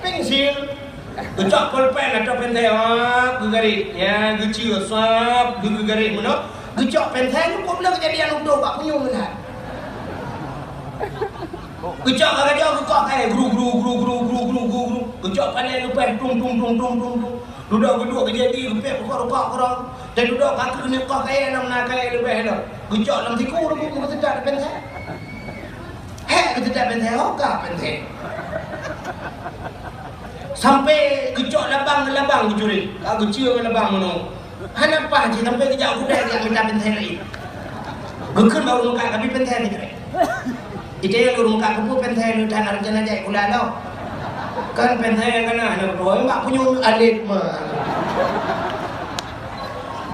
Pensil. Geucok polpen atau pensé, wah, geugaréh. Ya, geucue, sab, geu-, geugaréh meunoe. Geucok pensé, nyoe peue keujadian utôh bak punyueng meunan. Geucok ka gajoh geukoh kayée, gru, gru, gru. Geucok palée leupah, tung, tung, tung, tung, tung, tung. Dudoe geuduek geujadi, geupék bukon rukok keudroe. Dan dudoe ka keuneuk koh kayée lam na kayée leubeh lom. Geucok lam siku rebôk meukeuseudah di pensé. Hék, Geucok pènthèe, oh ka pènthèe. Sampai geucok labang ngon labang geucuri. Ka geucue ngon labang meunoe. Hana paih jih sampai geujak u keude geujak mita pènthèe laén. Geukheun bak ureueng meukat, "Kabi pènthèe nyoe." Itanyong ureueng meukat, "Keupeue pènthèe nyoe, hana rencana jai kula lom?" Kan pènthèe nyang kana, hana beutôi, bak punyueng alèh mah.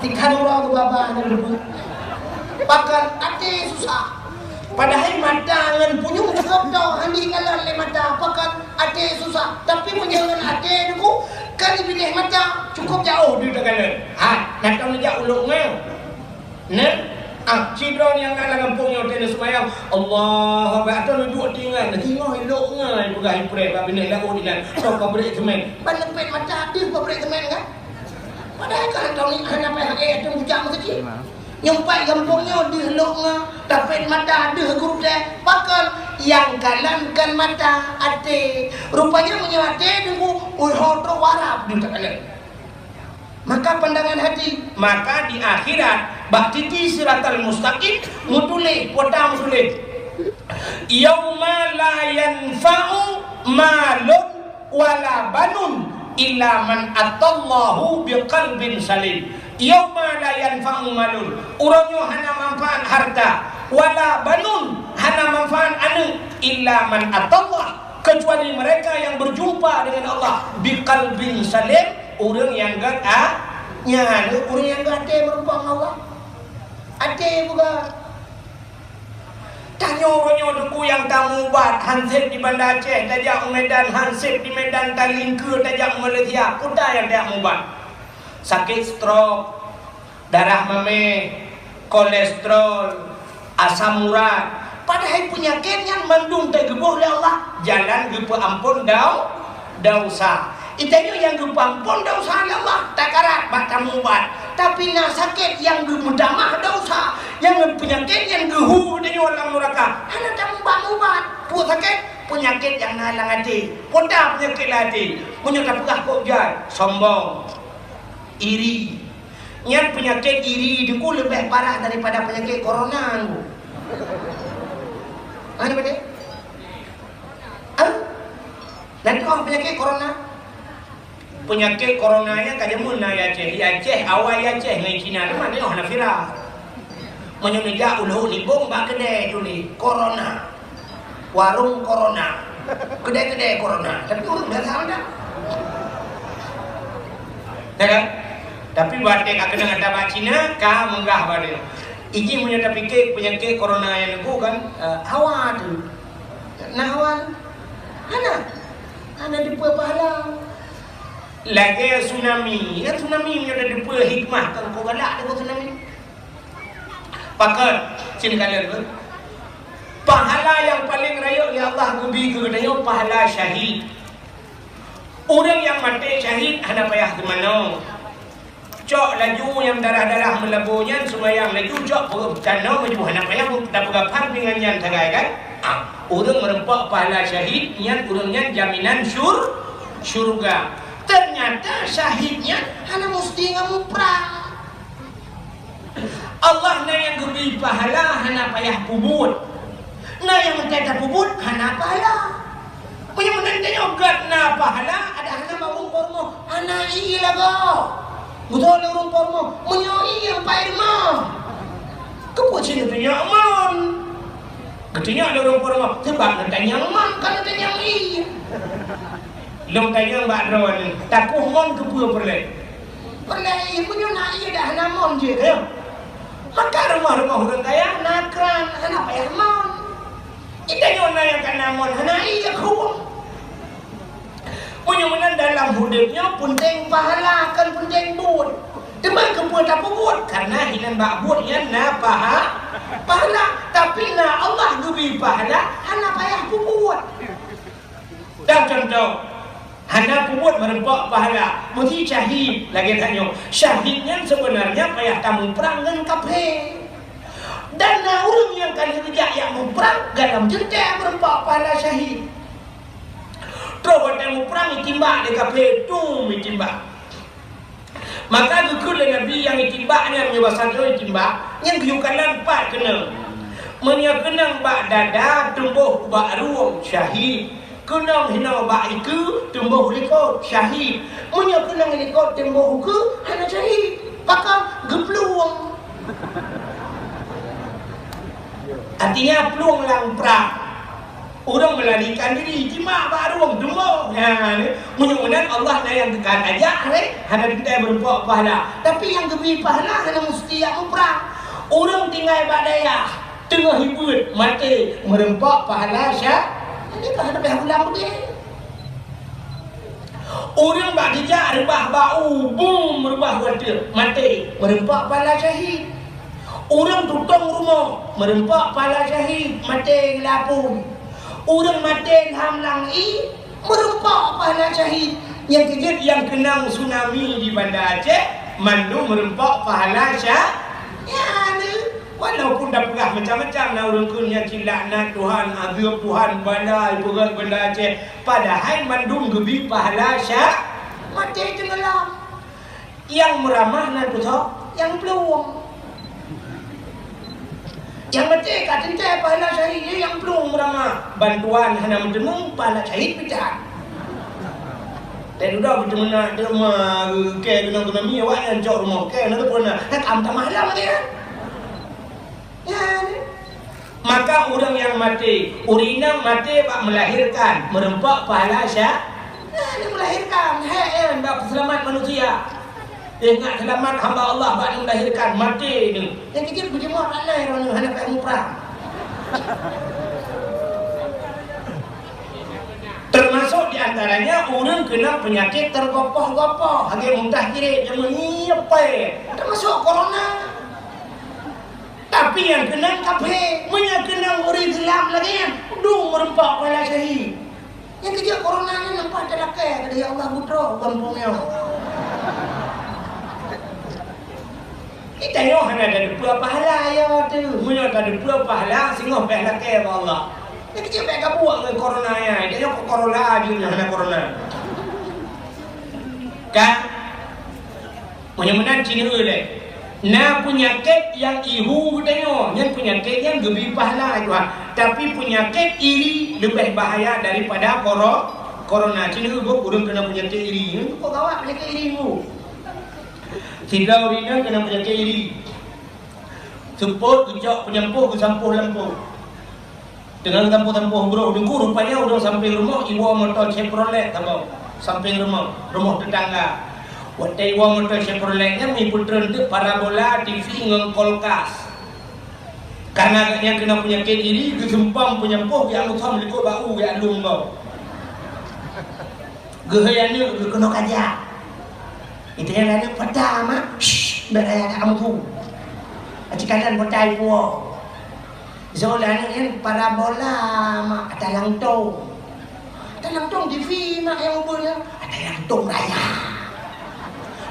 Tikhan uroe geubaba hana geuteupeue. Pakon até susah. Padahai mata ngon punyueng cukôp toe, hana jikalon lé mata, pakon até susah. Tapi meunyoe ngon até Teungku, ka jibinéh mata, cukôp jiôh deuh takalon. Ha, na tom neujak u Lhokseumawe. Nyan, ah, sidroe nyang na lam gampông nyoe, teungoh seumayang, Allahu Akbar, atau neuduek tingan, singoh ilok ngai peugah ipreh bak binéh laôt inan, atau pabrék seumén. Ban leupet mata deuh pabrék seumén kan? Padahai kan hana payah, eh, ateueh bujang meuseujid. Nyumpat gampông nyoe deuh lok ngai, tapet mata deuh gurutée, pakon nyang kalon kon mata, até. Rupanya meunyoe até Teungku, ui, ho trok warab deuh takalon. Maka pandangan hati, maka di akhirat, bak titi siratal mustaqim, meutuléh, kuta meutuléh, "Yauma la yanfa'u malun wala banun illa man atallahu biqalbin salim." "Yauma la yanfa'u malun," uroe nyoe hana manfaat harta, "wala banun," hana manfaat aneuk, "illa man atallah," kecuali mereka yang berjumpa dengan Allah, "biqalbin salim," ureuëng nyang gét a-, nyan ureuëng nyang gét até meureumpok ngon Allah. Até buka. Tanyoe uroe nyoe Teungku nyang tamubat, han sép di Banda Aceh tajak u Medan, han sép di Medan talingkeue tajak u Malaysia, peue nyang tajak mubat? Sakét stroke, darah mamèh, kolesterol, asam urat. Padahai peunyakét nyan mandum teugeubôh lé Allah jalan geupeuamphon dau-, desya. Geutanyoe nyang geupeuamphon desya lé Allah, takarat bak tamubat. Tapi na sakét nyang geumeutamah desya, nyang peunyakét nyang geuhu geutanyoe lam nuraka, hana tamubat-mubat. Peue sakét? Peunyakét nyang na lam até. Peue peunyakét lam até? Meunyoe tapeugah kok jai, sombong, iri. Nyan peunyakét iri Teungku leubeh parah daripada peunyakét corona Teungku. Hana beutôi? Hah? Laén tu'oh peunyakét corona? Peunyakét corona nyan ka jameun na di Aceh. Di Aceh, awai Aceh ngon Cina teuma, teuh hana viral. Meunyoe neujak u Lhok Libong bak keudè tuléh corona. Warong corona. Keudè-keudè corona. Tapi ureueng biasa mantong. Ya kan? Tapi watèe ka keunong ata bak Cina, ka meugah badan. Iji meunyoe tapike peunyakét corona nyang Teungku kan, eh, hawa teuh. Na hawa teuh. Hana. Hana dipeue pahala. Lagèe tsunami. Ya, tsunami meunyoe na dipeue hikmah, kan ko galak dipeue tsunami. Pakon, sinoe kalon, beuh. Pahala nyang paleng rayeuk lé Allah geubi keu geutanyoe pahala syahid. Ureueng nyang maté syahid hana payah teumanoe. Cok laju nyang darah-darah meulabô nyan, seumayang laju, cok peureuh tanoh laju, hana payah tapeugah phon deungon nyan sagai, kan? Ah, ureueng meureumpok pahala syahid nyan, ureueng nyan jaminan syur-, syurga. Teunyata syahid nyan hana musti ngon muprang. Allah na nyang geubri pahala hana payah peubuet. Na nyang meuntèe tapeubuet hana pahala. Meunyoe meunan tanyoe gét na pahala, adak hana bak ureueng po rumoh, hana ie lagoe. Geutanyoe lé ureueng po rumoh, meunyoe ie pai rumoh. Keupeue cit neutunyok mon? Geutunyok lé ureueng po rumoh, seubab neutanyong mon, kon neutanyong ie. Lôn tanyong bak droeneuh, takoh mon keupeue peureulèe? Peureulèe ie, meunyoe na ie dak hana mon jih, ya. Maka rumoh-rumoh ureueng kaya na kran, hana payah mon. Geutanyoe na nyang ka na mon, hana ie keuh. Meunyoe meunan dalam udép nyoe peunteng pahala, kon peunteng buet. Teuma keupeue tapeubuet? Karena hinan bak buet nyan na paha-, pahala. Tapi na Allah geubri pahala, hana payah peubuet. Dan contoh, hana peubuet meureumpok pahala. Meusti syahid lagèe tanyoe. Syahid nyan seubeunarnya payah tamuprang ngon kaphé. Dan na ureueng nyang ka lheueh geujak jak muprang, gohlom teuntèe meureumpok pahala syahid. Troh watèe muprang, itimbak lé kaphé, dum itimbak. Maka geukheun lé Nabi nyang itimbak nyan, meunyoe basa droe itimbak, nyan geuyue kalon pat keunong. Meunyoe keunong bak dada, tumboh bak rueng, syahid. Keunong hinoe bak ikeue, tumboh likot, syahid. Meunyoe keunong likot, tumboh ukeue, hana syahid. Pakon? Geuplueng. Artinya, plueng lam prang. Ureuëng meularikan diri, jimat bak rueng, tumboh. Nyan, meunyoe meunan Allah na nyang teuka tajak, hei, hana teuntèe meureumpok pahala. Tapi nyang geubri pahala hana musti jak muprang. Ureuëng tinggai bak dayah, teungoh hibuet, maté, meureumpok pahala sya-, ini kan hana payah ulang beudé. Ureuëng bak jijak reubah bak u, bum, reubah watèe, maté, meureumpok pahala syahid. Ureuëng tutong rumoh, meureumpok pahala syahid, maté geulapui. Ureuëng maté lam langét, meureumpok pahala syahid. Nyang keujeuet nyang keunong tsunami di Banda Aceh, mandum meureumpok pahala sya-, ya, ni. Walaupun tapeugah macam-macam na ureuëng kheun nyan cit laknat Tuhan, azeueb Tuhan, bala ipeugöt Banda Aceh, padahai mandum geubri pahala sya-, maté teungoh lam. Nyang meuramah na tutoe, nyang plueng. Nyang maté ka teuntèe pahala syahid, nyang plueng meuramah. Bantuan hana meuteumé, pahala syahid pih that. Teududoe meuteumé na, teuma, kèe keunong tsunami, awak nyan cok rumoh, kèe na teupeu na. Nah, ka meutamah lam lagèe nyan. Nyan. Maka ureuëng nyang maté, ureuëng inong maté bak meulahirkan, meureumpok pahala sya-, nyan, meulahirkan, hèk nyan bak peuseulamat manusia. Ingat seulamat hamba Allah bak meulahirkan, maté nyan. Nyang keu jeuet beujeumaat aneuk droeneuh hana payah muprang. Termasuk di antaranya ureuëng keunong peunyakét teugopoh-gopoh, lagèe muntah kirét, nyang meungiep pèe, termasuk corona. Tapi nyang keunong kaphé, meunyoe keunong ureuëng Islam lagèe nyan, dum meureumpok pahala syahid. Nyang keu jeuet corona nyan nampak talakèe, kata, "Ya Allah, putroe gampông nyoe." Kita nyoe hana tateupeue pahala, ya, tu. Meunyoe tateupeue pahala, singoh bèk lakèe bak Allah. Nyang keu jeuet bèk gabuek ngon corona nyan. Kita nyoe corona jeuet, hana corona. Kan? Meunyoe meunan, ci neueu lé, na peunyakét nyang ihu geutanyoe, nyan peunyakét nyang geubri pahala lé Tuhan. Tapi peunyakét iri leubeh bahaya daripada koro-, corona. Ci neueu boh ureuëng keunong peunyakét iri. Nyan kok gawat peunyakét iri nyoe. Sidroe ureuëng inong keunong peunyakét iri. Seupôt geucok peunyampôh geusampôh lampôh. Teungoh geusampôh-sampôh brôk Teungku, rupanya ureuëng sampéng rumoh iwoe moto Chevrolet saboh. Sampéng rumoh, rumoh teutangga. Watèe iwoe moto Chevrolet nyan meupeutreun teuk parabola, T V ngon kulkas. Karena gobnyan keunong peunyakét iri, geuseumpang peunyampôh geujak meusom likot bak u geujak lôn gob. Geuhôi aneuk geukeunoe kajak. Geutanyoe aneuk pata mak, "Shh, bèk raya that amuku." Aci kanan pata ipuwoe. Zoe lé aneuk nyan parabola mak, ata langtong. Ata langtong T V mak nyang ubeut nyan, ata langtong raya.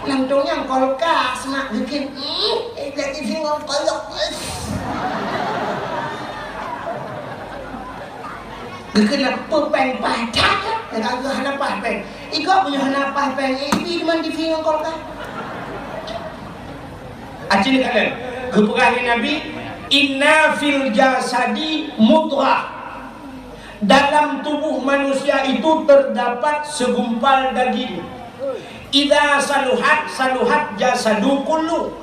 Langtong nyan kulkas mak geukheun, "Hmm, eh, jadi singoh kolok." Geukheun na peue péng paih that, nyang ka hana paih péng. Igob meunyoe hana paih péng, eh, ibi teuma T V ngon kulkas. Aci neukalon, geupeugah lé Nabi, "Inna fil jasadi mudghah." Dalam tubuh manusia itu terdapat segumpal daging. Idza saluhat, saluhat jasadu kullu.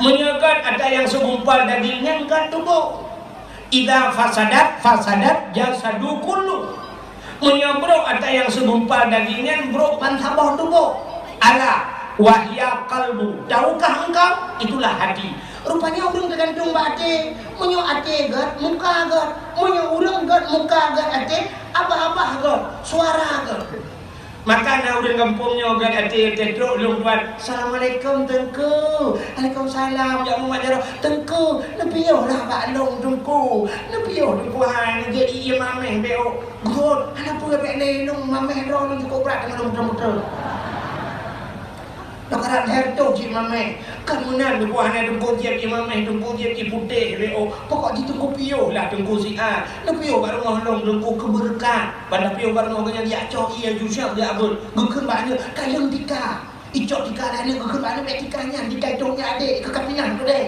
Meunyoe gét ata nyang segumpal daging nyan gét tuboh. Idza fasadat, fasadat jasadu kullu. Meunyoe brok ata nyang segumpal daging nyan brok bansaboh tuboh. Ala wa hiya qalbu. Tahukah engkau? Itulah hati. Rupanya ureuëng teugantung bak até. Meunyoe até gét, muka gét. Meunyoe ureuëng gét, muka gét, até, abah-abah gét, suara gét. Maka na ureuëng gampông nyoe gét até, teutrok lôn tuan. "Assalamualaikum, Teungku." "Waalaikumsalam." Jak mumat jaroe, "Teungku, neupiôh lah bak lôn, Teungku. Neupiôh, Teungku, hai, neujép ié mamèh bèk." "Oh, gét, hana peue bèk lé, lôn mamèh droe lôn cukôp brat deungon lôn muter-muter." Nyoe karab lhèe reutôh cit mamèh. Kan meunan neupeugah hana Teungku jieb ié mamèh, Teungku jieb ié putéh, wéh, oh. Pokok jih Teungku piôh lah Teungku si A. Neupiôh bak rumoh lôn Teungku keu beureukat. Ban neupiôh bak rumoh geuhnyan jak cok ié ju siab geujak beuet. Geukheun bak aneuk, "Kalon tika." Icok tika lé aneuk, geukheun bak aneuk, "Bèk tika nyan, tika itôh nyan adék, keu ka pinah keudéh.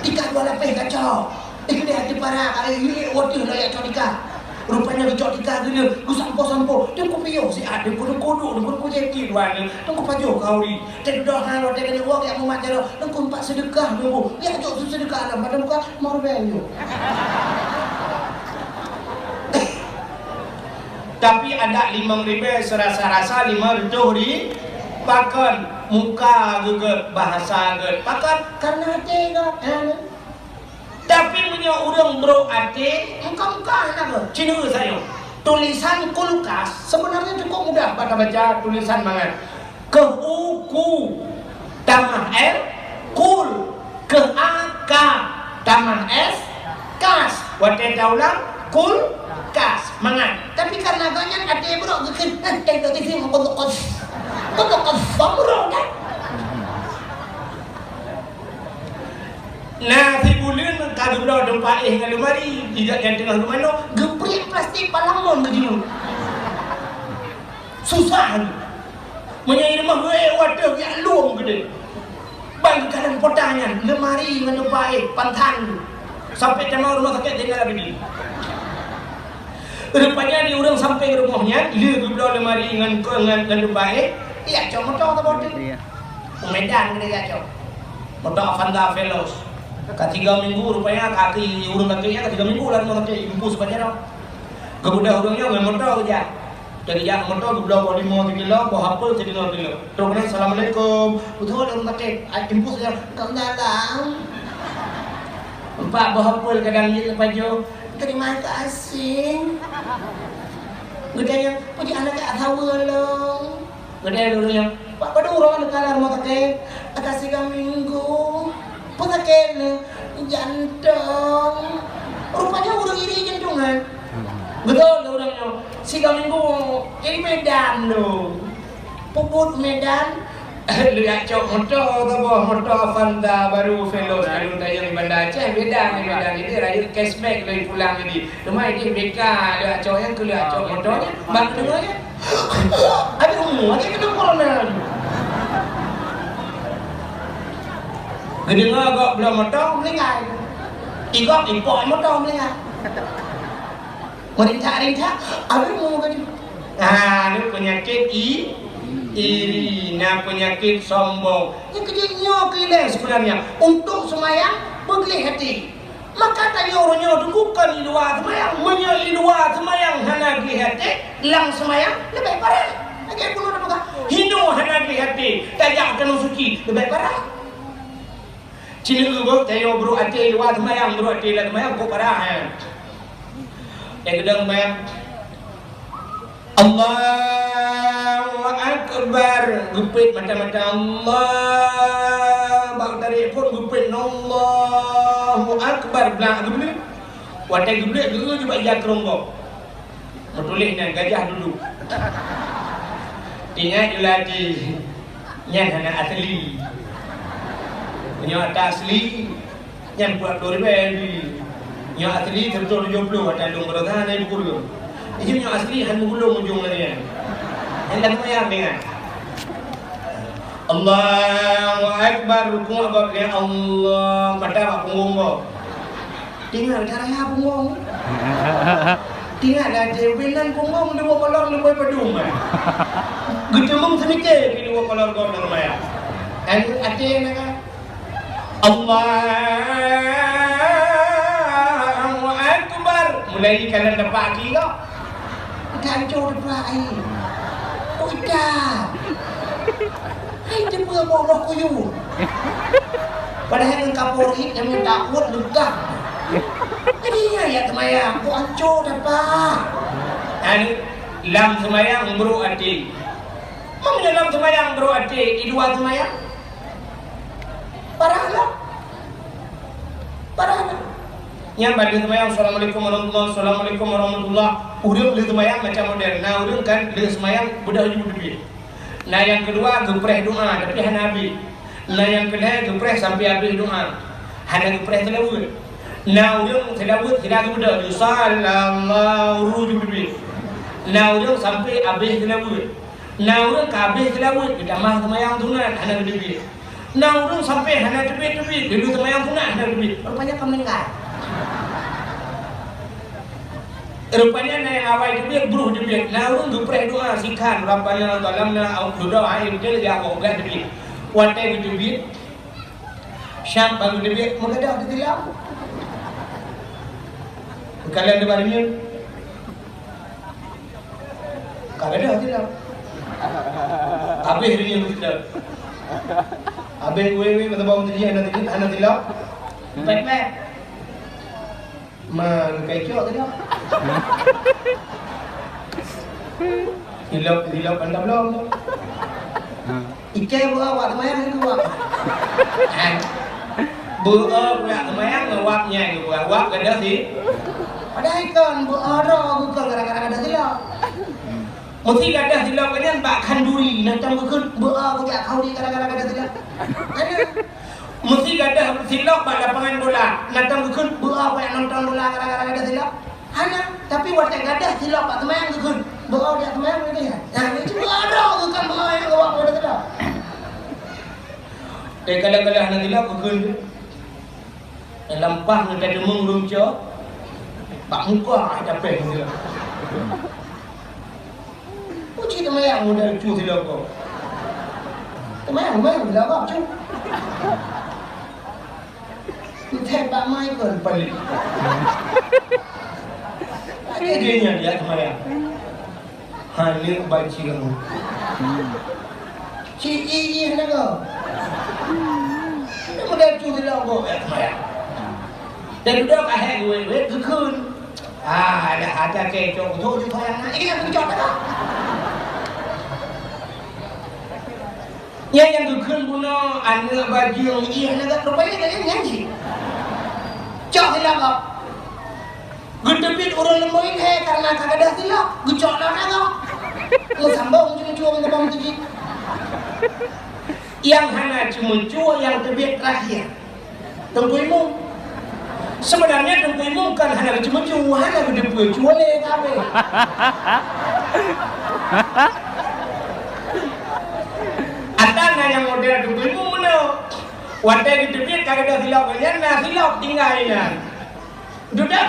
Tika dua lapéh kacok." Eh, keuneuk hati para, eh, yue watèe na jak cok tika. Rupanya geucok tika geuleuh, geusampoe-sampoe. Teungku piôh siat, teungku kodok, teungku jeti dua ni. Teungku pajoh khauri. Teududoh han watèe keuneuk woe jak mumat jaroe. Teungku empat seudeukah teungku. Jak jok seudeukah lam badan buka, mau rubeng jok. Tapi adak limong ribèe seurasa-rasa lima reutôh ri-, pakon muka geuh gèt, bahasa gèt. Pakon? Karena até gèt. Tapi meunyoe ureueng brok até, muka-muka hana gèt. Ci neuk sayoe. Tulisan kulkas sebenarnya cukup mudah bak tabaca tulisan mangat. Keu u, ku, tamah l, kul. Keu a, ka, tamah s, kas. Watèe taulang, kul, kas. Mangat. Tapi karena gobnyan até brok geukheun, eh, teuh dok tivi meukeudok-keudok. Keudok-keudok brok, kan? Na si buleuen ka geubloe teumpat éh ngon leumari, jijak nyang teungoh geumanoe, geupriek plastik palang mon geujimeung. Susah lom. Meunyoe i rumoh geuéh watèe jak lom geude. Ban geukalon pota nyan, leumari ngon teumpat éh, pantang. Sampai teuma rumoh sakét tinggai lagi. Rupanya di ureueng sampéng rumoh nyan, lheueh geubloe leumari ngon, ngon, ngon teumpat éh, jak cok moto saboh teuk. Iya. U Medan geude jak cok. Moto Avanza Veloz. Ka tiga minggu rupanya kaki ureueng sakét nyan ka tiga minggu lam rumoh sakét, impus bak jaroe. Geubeudôh ureueng nyan ngon moto geujak. Geujak moto geubloe boh limong sikilo, boh apel sikilo. Trôk nyan, "Assalamualaikum." Beutôi ureueng sakét, ai impus nyan, "Kang dalam." Empat boh apel kadang jeuet pajoh. "Terima kasih." Geutanyong, "Peue jih aneuk kah saweue lôn?" Geutanyong lôn nyan, "Pak, padum uroe aneuk kah lam rumoh sakét?" "Ka sigoe minggu." "Peue sakét neuh?" "Jantong." Rupanya ureueng iri jantongan. Beutôi lé ureueng nyoe. Sigoe minggu iri Medan lôn. Peubuet Medan, lôn jak cok moto saboh, moto Avanza baru Veloz, ka lôn tanyong di Banda Aceh, beda ngon Medan. Jadi rayeuk cashback lôn pulang jadi. Teuma idéh B K lôn jak cok, nyang keu lôn jak cok moto nyan, bak keudeungoe nyan. Aduh, aduh, keudeungoe nyan. Geudeungoe gob bloe moto, meuninggai. Igob ipok moto, meuninggai. Meurintak-rintak, abéh mu gadi. Nah, ni peunyakét i-, iri, na peunyakét sombong. Nyang keujeuet nyoe keu ilée seubeunarnya, untuk seumayang beugleh até. Maka tanyoe uroe nyoe teungku kon i luwa seumayang. Meunyoe i luwa seumayang hana gleh até, lam seumayang leubeh parah. Lagée bunoe tapeugah, hinoe hana gleh até, tajak keunoe suci, leubeh parah. Ci neuk beuh, tanyoe brok até i luwa seumayang, brok até lam seumayang, kok parah, eh. Nyang keudong seumayang. Allahu Akbar. Geupet mata-mata Allah. Bak tarék phon geupet Allahu Akbar. Blah geubleuk. Watée geubleuk geu-eu bak ija krueng gob. Meutuléh nyan gajah duduk. Ingat ju lagi, nyan hana asli. Meunyoe ata asli, nyan peuet ploh ribée bri. Nyoe asli sireutoh tujoh ploh, ata lôn beurasa hana jipeugulong. Jadi nyoe asli han meugulong ujong lagée nyan. Nyan lam seumayang ingat. Allahu Akbar, rukuk gob lé Allah, mata bak punggong gob. Tingat dah raya punggong. Tingat dah je binan punggong dua kolor leubeh padum, eh. Geuteumong seumike keu dua kolor gob dalam maya. Kan até na kan? Allahu Akbar. Mulai kanan dapat aki kau. Udah hancur udah pula air. Udah. Hai dia boh-boh kuyup. Padahai ngon kapuri nyang takot leugah. Jadi ya, ya teumaya, kok hancur dapat. Anu, lam seumayang brok até. Meunyoe lam seumayang brok até, i luwa seumayang? Parah lah. Parah lah. Nyan ban lheueh seumayang, "Assalamualaikum warahmatullah, assalamualaikum warahmatullah." Ureueng lheueh seumayang macam model. Na ureueng kan lheueh seumayang beudôh ju teubiet. Na nyang keudua geupreh doa, tapi hana habéh. Na nyang keulhèe geupreh sampoe habéh doa. Hana geupreh seulaweuet. Na ureueng seulaweuet sira geubeudôh ju, "Sallallahu," ju teubiet. Na ureueng sampoe habéh seulaweuet. Na ureueng ka habéh seulaweuet, geutamah seumayang sunat, hana geuteubiet. Na ureueng sampoe hana teubiet-teubiet, geulheueh seumayang sunat, hana geuteubiet. Rupanya ka meuninggai. Rupanya na nyang awai teubiet, bruh teubiet. Na ureueng geupreh doa sikhan, "Rabbana zalamna," au, dudoe hai beutôi ya Allah, ugat teubiet. Watèe geuteubiet, syam ban geuteubiet, meugadôh teutilap. Meukalon di baruenyoe. Ka gadôh teutilap. Habéh dunia meutilap. Habéh wéh-wéh mata bawang teuji hana teuji, hana tilap. Pet-pet. Ma, ka icok tadi. Silop, silop pandang belum tu. Ikai buah awak temayang itu buah. Eh. Buah awak temayang, awak nyai buah. Awak gadah si. Padahai kan buah roh bukan gara-gara gadah silop. Mesti gadah silop kan bak khanduri, nah tam bukut buah aku jak khanduri gara-gara gadah silop. Ada. Meusti gadah silop bak lapangan bola, na tam geukheun beu-o bak nonton bola gara-gara gadah silop? Hana, tapi watèe gadah silop bak teumanyong geukheun beu-o jak teumanyong lagèe nyan. Nah, itu beu-o droe bukan beu-o nyang geuwak gadah silop. Eh, kadang-kadang hana silop geukheun tu. Eh, lampah ngon tadeumeung ureueng cok, bak muka ai tapéh silop. Uji teumanyong model cu silop ko. Teumanyong, teumanyong silop ko, cu. Entah bak mai kon paling. Lagi dia nyan dia teumanyong. Hana baca kamu. Ci i i hana ko. Ini model cu silop ko, ya teumanyong. Dan udah kahek wet-wet geukheun. Ah, ada, ada kecok tu, tu yang nak. Ini kan kecok tak? Nyan nyang geukheun bunoe aneuk bajeueng, iya, aneuk rupanya dia nyan cit. Cok silap kok. Geuteubiet ureueng leumoe he karena ka gadah silap, geucok lom aneuk. Meusambong cuma cua ngon teubang teuji. Yang hana cuma cua yang teubiet terakhir. Teungku Imum. Sebenarnya Teungku Imum kan hana geuceumeucue, hana geuteupeue cue lé kabeh. Ata na nyang model Teungku Imum meunoe. Watèe geuteubiet ka gadoh silop nyan, na silop tinggai nyan. Dudoe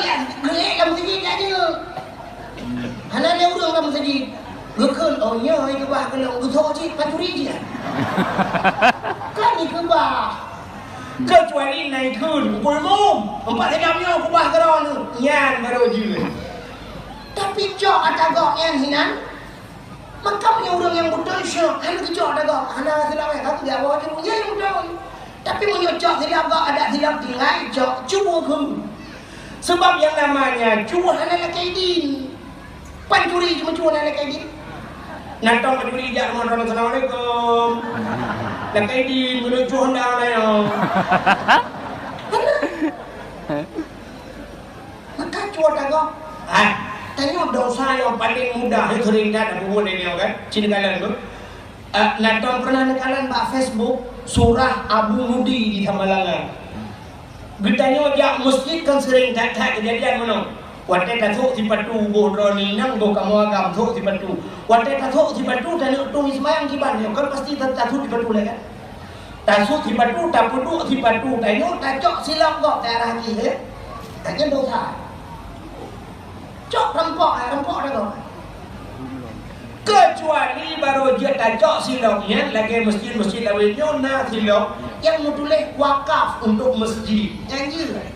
geuék lam sigi jak jeuet. Hana lé ureueng lam sigi. Geukheun, "Oh, nyoe keubah keu lôn geuthok cit, pancuri cit." Kan keubah. Kecuali na ikheun, "Bukon lôn, empat sijam nyoe keubah keudroe neuh." Nyan barô jeuet. Tapi cok ata gok nyan hinan. Maka meunyoe ureueng nyang beutôi syok, hana geucok ata gok, hana silap, eh, ka geujak woe jeuet, nyan nyang beutôi. Tapi meunyoe cok silap gok, adak silap tinggai, cok cue keu. Sebab yang namanya cue hana lakèe idin. Pancuri cuma cue hana lakèe idin. Nantong pancuri jak rumoh droeneuh, "Assalamualaikum." Lakèe idin, meunyoe cue hana layan. Maka cue ata gok. Ah, tanyoe dosa nyang paleng mudah, nyang sering that tapeubuet lé nyoe kan? Cit kalon tu. Ah, na tom pernah neukalon bak Facebook, surah Abu Mudi di Samalanga. Geutanyoe jak meuseujid kan sering that-that keujadian meunoe. Watèe tasôk sipatu boh droeneuh inong boh kamoe agam sôk sipatu. Watèe tasôk sipatu taneuk tueng seumayang kiban nyoe kan pasti ta-, tasôk sipatu lé kan? Tasut sipatu, tapeuduek sipatu tanyoe, tacok silop gob daerah jih, eh. Nyan dosa. Cok reumpok, eh, reumpok ata gob. Keucuali barô jeuet tacok silop nyan lagèe meuseujid-meuseujid lawét nyoe na silop nyang meutuléh wakaf untuk meuseujid. Nyan jeuet.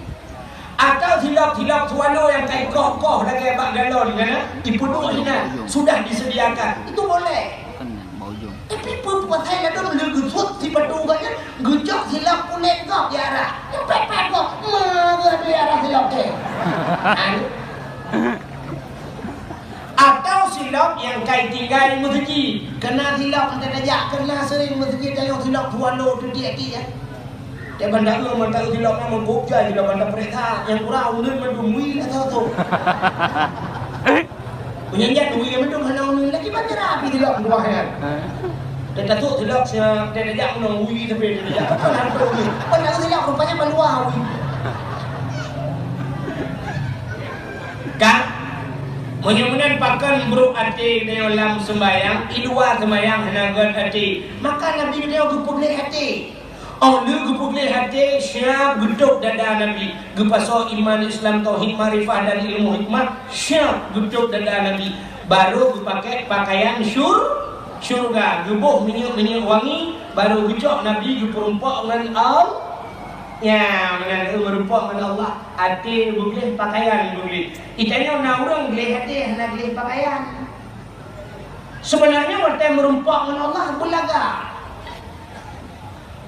Atau silop-silop swallow nyang ka ikoh-koh lagèe bak galon nyan, eh, ipeuduek inan, sudah disediakan. Itu boleh. Tapi peue pasai ladôm lé geusut sipatu gobnyan, geucok silop kulét gob di arah. Pet-pet gob, meubeudôh di arah silop teh. Atau silop nyang ka itinggai meuseujid. Keuna silop teutajak, keuna seuring meuseujid tanyoe silop swallow tu tiek-tiek. Di Banda Aceh, Banda Aceh, di Lok Nang, Mengkok Jai, di Banda Perintah, nyang kurang ulun mandum wi atau tu. Meunyan jan wi mandum hana ulun lagi banjar api di Lok Nang, kan? Teuka tu di Lok, sia, teuka jak ulun wi tapi teuka jak. Apa nak tu wi? Apa nak di Lok, rupanya ban luwa wi. Kan? Meunyoe meunan pakon brok até nyoe lam sembayang, i luwa sembayang hana gèt até. Maka Nabi nyoe geupeugleh até. Oh lheueh geupeugleh até, siap geutôb dada Nabi. Geupasoe iman, Islam, tauhid, makrifah dan ilmu hikmah, siap geutôb dada Nabi. Barô geupakèe pakaian syur-, syurga, geuboh minyeuk-minyeuk wangi, barô geucok Nabi geupeurumpok ngon Al-, nya, meunan, eh, meurumpok ngon Allah. Até beugleh, pakaian beugleh. Geutanyoe na ureueng gleh até, hana gleh pakaian. Sebenarnya watèe meurumpok ngon Allah beulaga.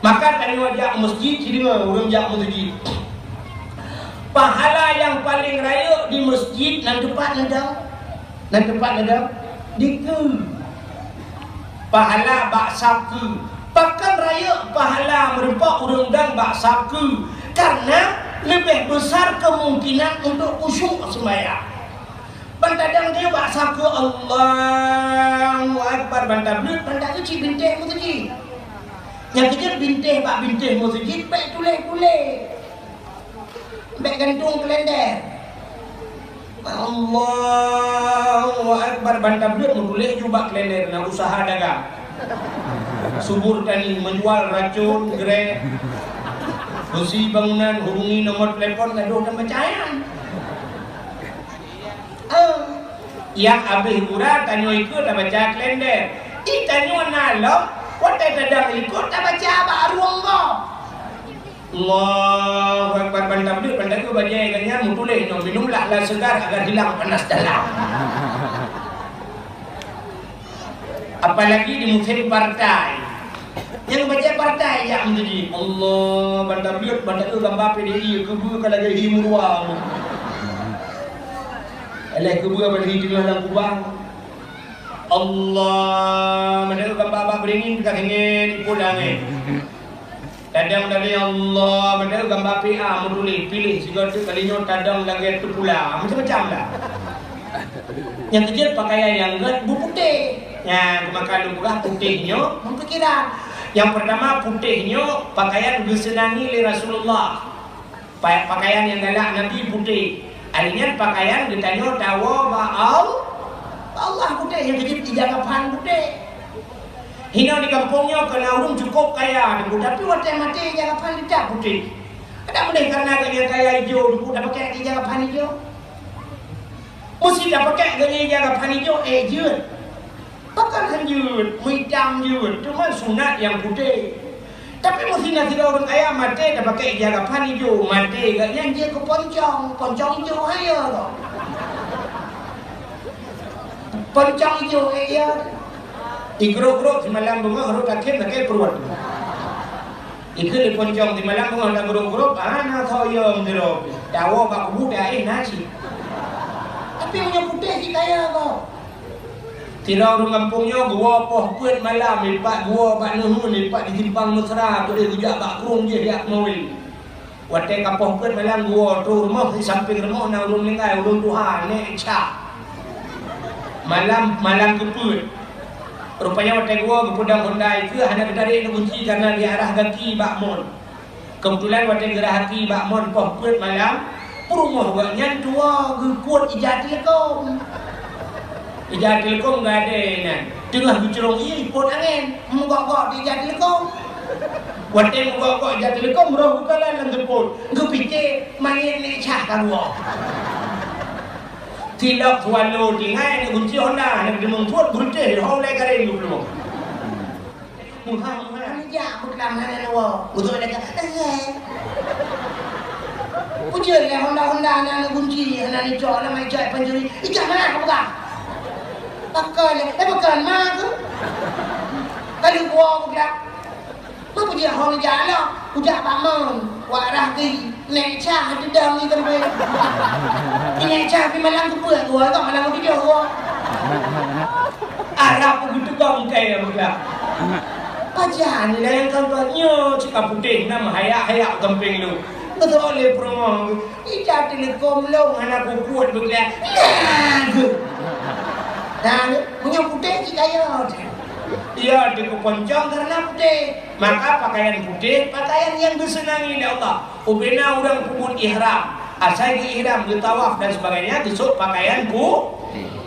Maka tanyoe jak meuseujid, sideungoe ureueng jak meuseujid. Pahala nyang paleng rayeuk di meuseujid nan teumpat neudong, nan teumpat neudong dikeue. Pahala bak sab keue. Pakon rayeuk pahala meurumpok ureueng dong bak sab keue? Karena leubeh besar kemungkinan untuk khusyuk sembahyang. Ban tadong teuk bak sab keue, Allahu Akbar, ban tableuet, ban taeu cit bintéh meuseujid. Nyang keujeuet bintéh bak bintéh meuseujid bèk tuléh-tuléh. Bèk gantung kalender. Allahu Akbar, ban tableuet meutuléh ju bak kalender, na usaha dagang. Subur tani, menjual racun, greh, besi bangunan, hubungi nomor telepon, gadoh dan percaya. Ah, nyang abéh gura tanyoe ikôt tabaca kalender. Di tanyoe na lom, watèe tadong likôt tabaca bak rueng gob. Allahu Akbar, ban tableuet, ban taeu bajèe gobnyan meutuléh nyoe, "Minumlah alat segar agar hilang panas dalam." Apalagi di musim partai. Nyang bajèe partai jak meuseujid. Allah, ban tableuet, ban taeu gamba P D I, keubeue ka lagèe hi meuruwa. Alah keubeue ban hi teungoh lam kubang. Allah, ban taeu gamba bak beurangin ka teungoh ipot langèt. Tadong dari Allah, ban taeu gamba P A meutuléh, piléh sigoe teuk, kali nyoe tadong lagèe teupula, macam-macam dah. Nyang keujeuet pakaian nyang gèt beuputéh. Nyan, maka lôn peugah putéh nyoe meupikiran. Nyang peurtama putéh nyoe pakaian geuseunangi lé Rasulullah. Pa-, pakaian nyang galak Nabi putéh. Hai nyan pakaian geutanyoe tawoe bak Al-, Allah putéh, nyang keujeuet ija kafan putéh. Hinoe di gampông nyoe kon na ureueng cukôp kaya teungku, tapi watèe maté ija kafan teutab putéh. Adak meudeh kareuna gobnyan kaya ijo teungku, tapakèk ija kafan ijo. Meusé tapakèk gobnyan ija kafan ijo, eh, jeuet. Pakon han jeuet, meuitam jeuet, teuma sunat nyang putéh. Tapi meusé na sidroe ureueng kaya maté tapakèk ija kafan ijo, maté gobnyan jeuet keu poncong, poncong ijo hai ya kok. Poncong ijo, eh, ya. Igrôp-grôp simalam beungoh rhot akhé lakèe pruet. Ikheun lé poncong simalam beungoh tagrôp-grôp, hana soe yom sidroe. Tawoe bak kubu taéh na cit. Tapi meunyoe putéh cit kaya kok. Sidroe ureueng gampông nyoe geuwoe poh peuet malam, ipat geuwoe bak neuheun, ipat di Simpang Mesra, keudeh geujak bak krueng jih jak mawé. Watèe ka poh peuet malam geuwoe, trôh rumoh, di sampéng rumoh na ureueng meuninggai, ureueng tuha, nèk Cha. Malam, malam keupeuet. Rupanya watèe geuwoe geupeudong honda ikeue hana geutarek neugunci kareuna di arah gaki bak mon. Keubeutulan watèe geurhah gaki bak mon poh peuet malam, peurumoh gobnyan tuwoe geukuet ija Telekom. Ija Telekom gadée nyan, teungoh geucurông ié ipot angén, meugok-gok di ija Telekom. Watèe meugok-gok ija Telekom, roh geukalon lam seupôt, geupike manyét nèk Cha ka geuwoe. Tilok Swallow tinggai, aneuk gunci honda, aneuk deungon pruet, beureutéh, ho ulèe gareng geuplueng. Muha, muha. Hana jak, beuklam hana lawa. Beutôi lagèe, eh. Ujeuen lé honda-honda na neugunci, hana neucok, lam ai cok pancuri. Ijak mana ka peugah? Pakon lé, eh, pakon ma keuh? Ka lheueh kuwoe beuklam. Ma peujeuet hong jak lom, ujak bak mon, wak rah geuh. Nèk Cha teudong ié teumpat. Nèk Cha pih malam keupeuet geuwoe, kok malam keutujôh geuwoe. Arab geuteugong kayèe meulah. Pajan nilai nyang keu nyoe cit ka putéh na meuhayak-hayak gampéng lôn. Beutôi lé peurumoh, ija Telekom lôn hana kukuet beuklam. Nah, geuh. Nah, meunyoe putéh cit kaya. Iya, dikeuponcong karena putéh. Maka pakaian putéh, pakaian nyang geuseunangi lé Allah. Ubena ureueng peubuet ihram, asai geu-ihram, geutawaf dan sebagainya, geusôk pakaian pu-,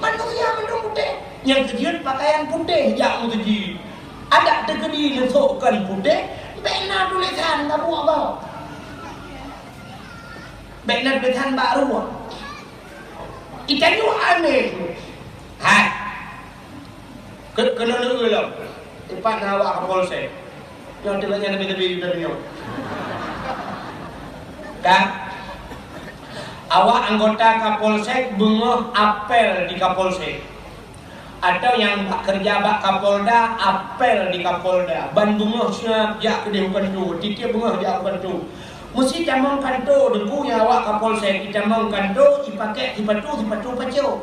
manusia mandum putéh. Nyang keujeuet pakaian putéh jak meuseujid. Adak teukeudi neusôk kon putéh, Bèk na tulésan bak rumoh. Bèk na tulésan bak rumoh. Itanyoe aneh. Hai. Keu-, keuneuk lôn. Teumpat na awak Kapolsek. Nyoe teungoh nyan leubeh-leubeh dari nyoe. Kan? Awak anggota Kapolsek beungoh apel di Kapolsek. Atawa nyang bak keureuja bak Kapolda, apel di Kapolda. Ban beungoh siap jak keudeh u kanto, tiep-tiep beungoh jak u kanto. Meusti tamong kanto, Teungku, nyang awak Kapolsek, itamong kanto, ipakék sipatu, sipatu pacok.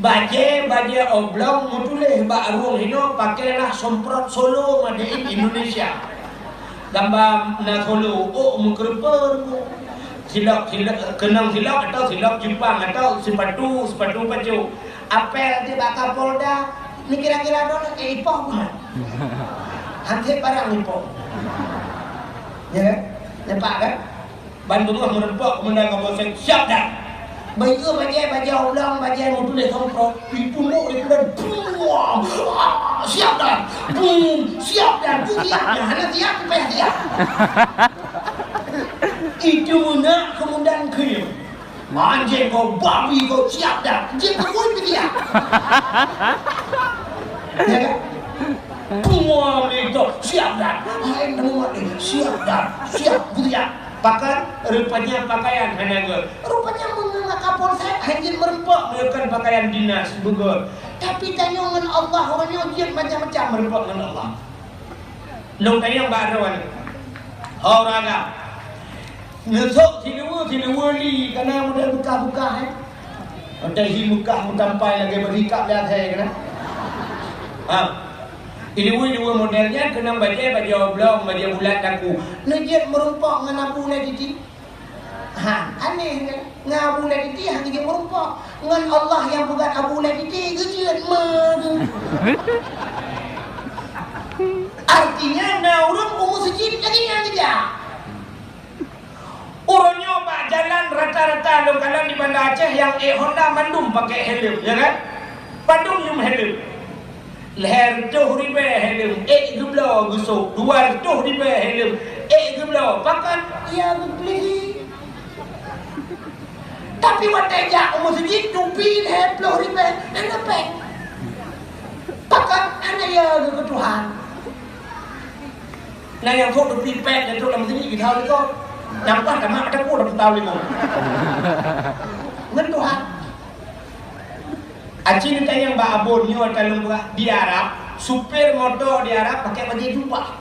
Bajèe, bajèe oblong meutuléh bak rueng hinoe, pakailah semprot Solo, made in Indonesia. Gamba na Solo, ôk meukeureupeue. Silop, silop, keunong silop atau silop Jepang atau sipatu, sipatu pacok. Apel di bak Kapolda, ni kira-kira dong, eh, ipoh bukan? Hansip barang ipoh. Ya kan? Nampak kan? Ban beungoh meureumpok, keumandan Kapolsek, "Siap dan!" Bajèe, bajèe, bajèe oblong, bajèe meutuléh semprot, ipeumbok di keudan, "Buang! Ah, siap dan! Bum! Siap dan! Bum, siap dan!" Hana siap, payah siap. Itu meunan keumandan keu, "Anjing kau, babi kau, siap dan!" Jeuet keu bui pih siap. Ya kan? Buang itu, "Siap dan!" Hai, nama ni, "Siap dan! Siap, bui siap!" Pakon, rupanya pakaian hana gèt. Rupanya meunyoe Kapolsek hana jeuet meureumpok meunyoe kon pakaian dinas beugèt. Tapi tanyoe ngon Allah, uroe nyoe jeuet macam-macam meureumpok ngon Allah. Lôn tanyong bak droeneuh. Ho ureueng agam. Neusok siluweue, siluweue li, ka na model beukah-beukah, eh. Watèe hi beukah meutampai lagèe beuhikab lé asèe, ka na. Ha. Siluweue, siluweue model nyan keunong bajèe, bajèe oblong, bajèe bulat takue. Neujeuet meureumpok ngon Abu Ladidi. Ha, aneh kan? Ngon Abu Ladidi hana jeuet meureumpok. Ngon Allah nyang peugah Abu Ladidi geujeuet meudu. Artinya na ureueng u meuseujid lagèe nyan geujak. Uroe nyoe bak jalan rata-rata lôn kalon di Banda Aceh nyang ék Honda mandum pakai helm, ya kan? Mandum yum helm. Lhèe reutôh ribèe helm, ék geubloe geusôk. Dua reutôh ribèe helm, ék geubloe. Pakon? Ya, geupeuleuhi. Tapi watèe jak u meuseujid, tupi lhèe plôh ribèe, hana pèng. Pakon? Hana ya geuh keu Tuhan. Na nyang sôk tupi pèng, nyang sôk lam meuseujid, geutahôi likot. Nyang paih tamat mata pun, dah tahôi likot. Ngon Tuhan. Aci neutanyong bak Abon nyoe, ka lôn peugah, di Arab, supir moto di Arab pakai bajèe jubah.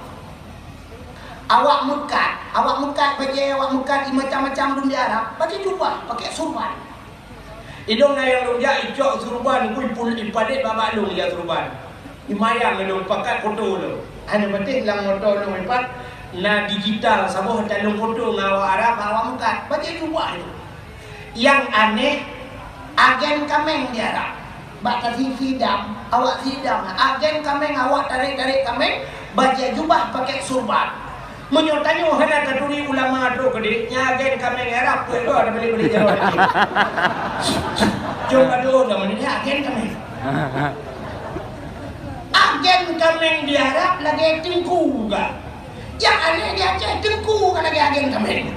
Awak meukat, awak meukat bajèe, awak meukat i macam-macam dum di Arab, bajèe jubah, pakai surban. Ilôn na nyang lôn jak icok surban, ku ipul-, ipalét bak-bak lôn ija surban. Imayang lôn pakat foto lôn. Hana patéh lam moto lôn ipat na digital, saboh ata lôn foto ngon awak Arab, awak meukat. Bajèe jubah itu. Nyang aneh, agen kaméng di Arab. Bak tasi si dam, awak si dam. Agen kaméng, awak tarek-tarek kaméng, bajèe jubah pakai surban. Meunyoe tanyoe hana taturi ulama trok keudéh, nyan agen kaméng Arab, peue goe tabalek-balek jaroe. Jom adoe dah meunan agen kaméng. Agen kaméng di Arab lagèe teungku ka. Nyang aneh di Aceh, teungku ka lagèe agen kaméng.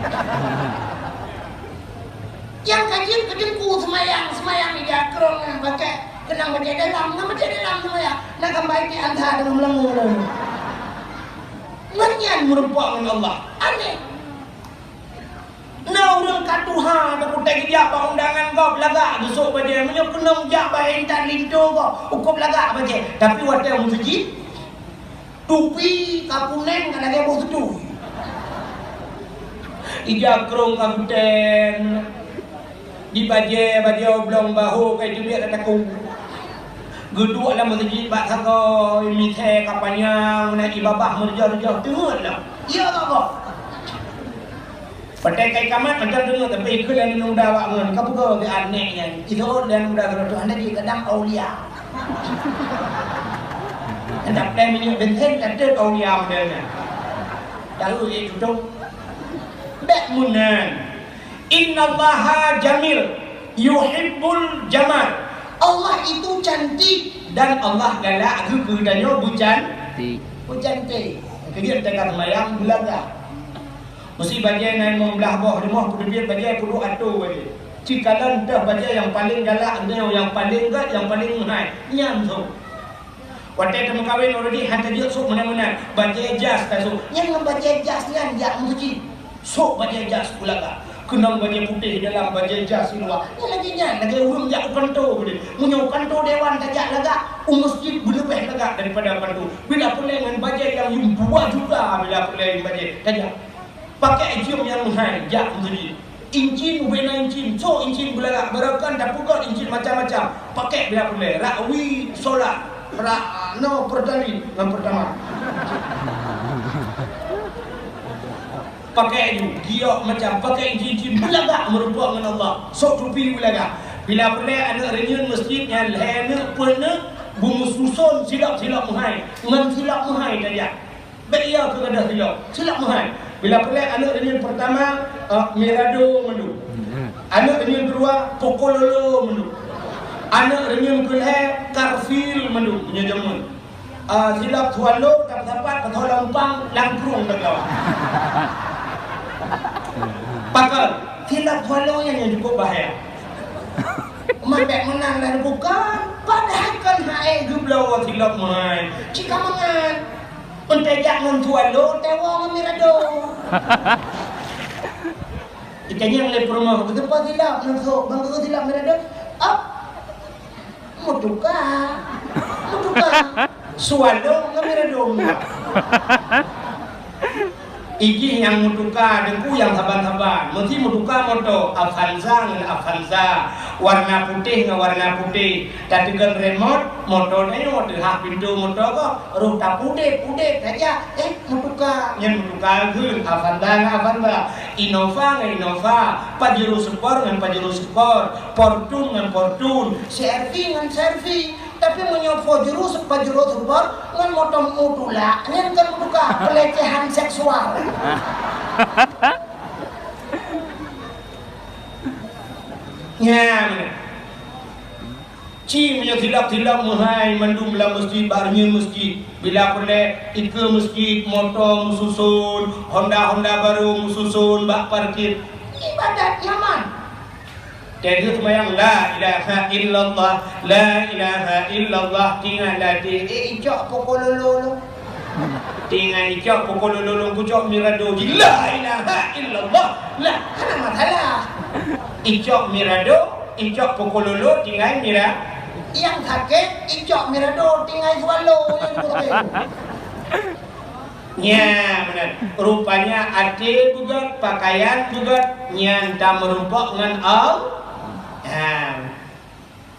Nyang ka jeuet keu teungku seumayang, seumayang ija krong nyang pakai, keunong bajèe dalam, ngon bajèe dalam seumayang. Na gambar Itik Azhar deungon meulangô-langô. Ngon nyan meurumpok ngon Allah. Aneh. Na ureueng ka tuha, takot geujak bak undangan gob, lagak geusôk bajèe. Meunyoe keunong jak bak intat linto gob, ukôb lagak bajèe. Tapi watèe meuseujid, tupi ka puneng ka lagèe boh seutui. Ija krong ka guten. Di bajèe, bajèe oblong bahô ka iteubiet lam takue. Geuduek lam meuseujid bak sagoe, misèe ka panyang, na i babah meureujoh-reujoh teungeut lom. Iya, Bapak. Patai ka ikamat macam teungeut, tapi ikheun lé aneuk muda awak ngon, ka peugah keu aneuk nyan. Iseuôt lé aneuk muda keudroe, "Hana jih, kadang aulia." Hana pleng minyeuk bensin, ka teuet aulia model nyan. Tahu, eh, tutong. Bèk meunan. Innallaha jamil, yuhibbul jamal. Allah itu cantik dan Allah galak geukeue tanyoe beucan-, Cantik. Peucanték. Keujeuet teuka seumayang beulagak. Meusi bajée na limong blaih boh rumoh, peuteubiet bajée peuduek atô bajée. Cikalon teuh bajée nyang paleng galak nyoe, nyang paleng gét, nyang paleng meuhai. Nyan sôk. Watée teumeukawen already han tajeuet sôk meunan-meunan. Bajée jas tasôk. Nyan ngon bajée jas nyan jak meuseujid. Sôk bajée jas beulagak. Keunong bajée putéh dalam, bajée jas luwa. Nyan lagée nyan, lagée ureuëng jak u kantô beudeh. Meunyoe u kantô dewan tajak lagak, u meuseujid beuleubeh lagak daripada u kantô. Bila peureulée ngon bajée nyang yum dua juta, bila peureulée ngon bajée tajak. Pakék jeuem nyang meuhai jak meuseujid. Incin, ubena incin, sôk incin beulagak, barokon tapeugét incin macam-macam. Pakék bila peureulée, rak wie solat, rak, ah, no Pertalite ngon Pertamax. Pakék ju, giok macam, pakék incin-incin, beulagak meurumpok ngon Allah. Sôk tupi beulagak. Bila peureulée aneuëk reunyeuen meuseujid nyan lhée aneuëk, peuet aneuëk, beumeususon silop-silop meuhai, ngon silop meuhai tajak. Bék iya keu gadôh silop, silop meuhai. Bila peureulée aneuëk reunyeuen peurtama, eh, Mirado mandum. Aneuëk reunyeuen keudua, Pokololo mandum. Aneuëk reunyeuen keulhée, Garfield mandum, meunyoe jameun. Ah, silop Swallow, sapat-sapat, pasoe lam umpang, lam krueng teuka. Pakon, silop Swallow nyan nyang cukup bahaya. Mabék meunan lah bukan, padahai kan hai geubloe silop meuhai. Cit ka mangat. Peuntejak ngon Swallow, tewo ngon Mirado. Itanyong lé peurumoh, "Keuteupeu silop ngon sôk, ban keu silop Mirado?" "Ap, meutuka. Meutuka. Swallow ngon Mirado meutuka." Ijih nyang meutuka, Teungku, nyang saban-saban. Meusti meutuka moto, Avanza ngon Avanza. Warna putéh ngon warna putéh. Tateugon remot, moto tanyoe teuhah pintoe moto gob. Roh tapudeb-pudeb saja. Eh, meutuka. Nyan meutuka kheun Avanza ngon Avanza. Innova ngon Innova. Pajero Sport ngon Pajero Sport. Fortuner ngon Fortuner. C R V ngon C R V. Tapi meunyoe Pajero, Pajero Sport ngon moto meu tulak, nyan kan meutuka pelecehan seksual. Nyan. Ci meunyoe silop-silop meuhai mandum lam meuseujid, bak reunyeuen meuseujid. Bila peureulée ikeue meuseujid, moto meususon, Honda-Honda barô meususon bak parkir. Ibadat nyaman. Teuh seumayang, "La ilaha illallah, la ilaha illallah." Tingai latih, eh, icok Pokololo lôn. Tingai icok Pokololo lôn, kucok Mirado jih, "La ilaha illallah." Lah, hana masalah. Icok Mirado, icok Pokololo, tingai Mira-, nyang sakét, icok Mirado, tingai Swallow, nyang sakét. Nya, meunan. Rupanya até beugét, pakaian beugét, nyan tameurumpok ngon Allah. Ha.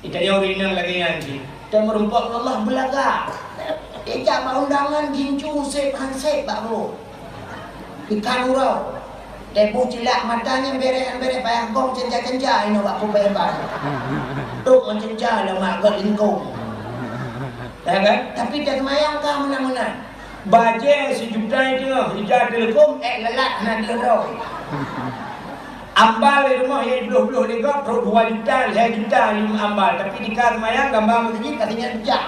Itanyoe ureueng inong lagée nyan cit. Tameurumpok ngon Allah beulagak. Ijak bak undangan gincu sép han sép bak buet. Ikan uroe. Teuboh cilak mata nyan béreh han béreh payah gong cenja-cenja inoe bak peubayeue. Trok ngon cenja lam mak gét lingkong. Ya kan? Tapi teuh seumayang ka meunan-meunan. Bajée sijuta teungoh, ija teuleukom, ék lalat hana dilondoi. Ambal di rumoh nyang bloh-bloh lé gob, trok dua juta, lhée juta lé ambal. Tapi tika seumayang, gamba meuseujid, ka sinyak bijak.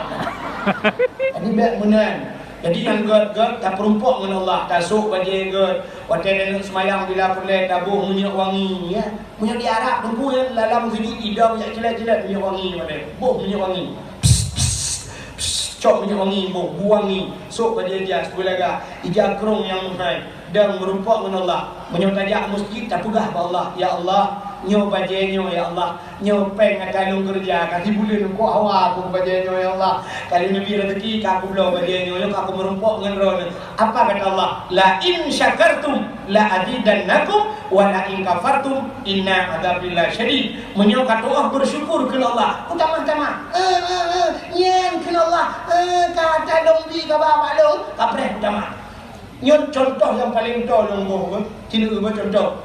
Jadi bék meunan. Jadi nyang gét-gét, tapeurumpok ngon Allah, tasôk bajée gét. Watée neuneuek seumayang bila peureulée, taboh minyeuk wangi, ya. Minyeuk di Arab, Teungku, ya, lam meuseujid, idong jak cilet-cilet minyeuk wangi watée. Boh minyeuk wangi. Pss, pss, pss, cok minyeuk wangi, boh, bu wangi. Sôk bajée jas, beulagak, ija krong nyang meuhai. Dan meurumpok ngon Allah. Meunyoe tajak meuseujid, tapeugah bak Allah, "Ya Allah, nyoe bajée nyoe, ya Allah, nyoe péng ata lôn keureuja, ka sibuleuen eungkôt hawa aku bajée nyoe, ya Allah. Ka lôn neubri raseuki, ka kubloe bajée nyoe, nyoe ka kumeurumpok ngon droeneuh." Apa kata Allah? "La in syakartum la azidannakum, wa la in kafartum inna adzabi lasyadid." Meunyoe ka tu'oh beusyukur keu Allah, kutamah-tamah. Eh, eh, eh, nyan keu Allah, eh, ka ata lôn bri kaba bak lôn, ka preh kutamah. Nyoe cuntoh nyang paleng toe lôn boh, eh, sineuk beucuntoh.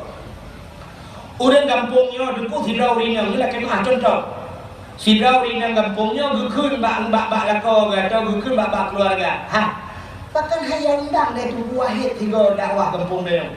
Ureueng gampông nyoe Teungku sidroe ureueng inong, nyoe lakée meu'ah cuntoh. Sidroe ureueng inong gampông nyoe geukheun bak, bak, bak lakoe geuh atawa geukheun bak, bak keuluwarga. Ha. Pakon hana undang lé Teungku Wahid sigoe dakwah gampông nyoe.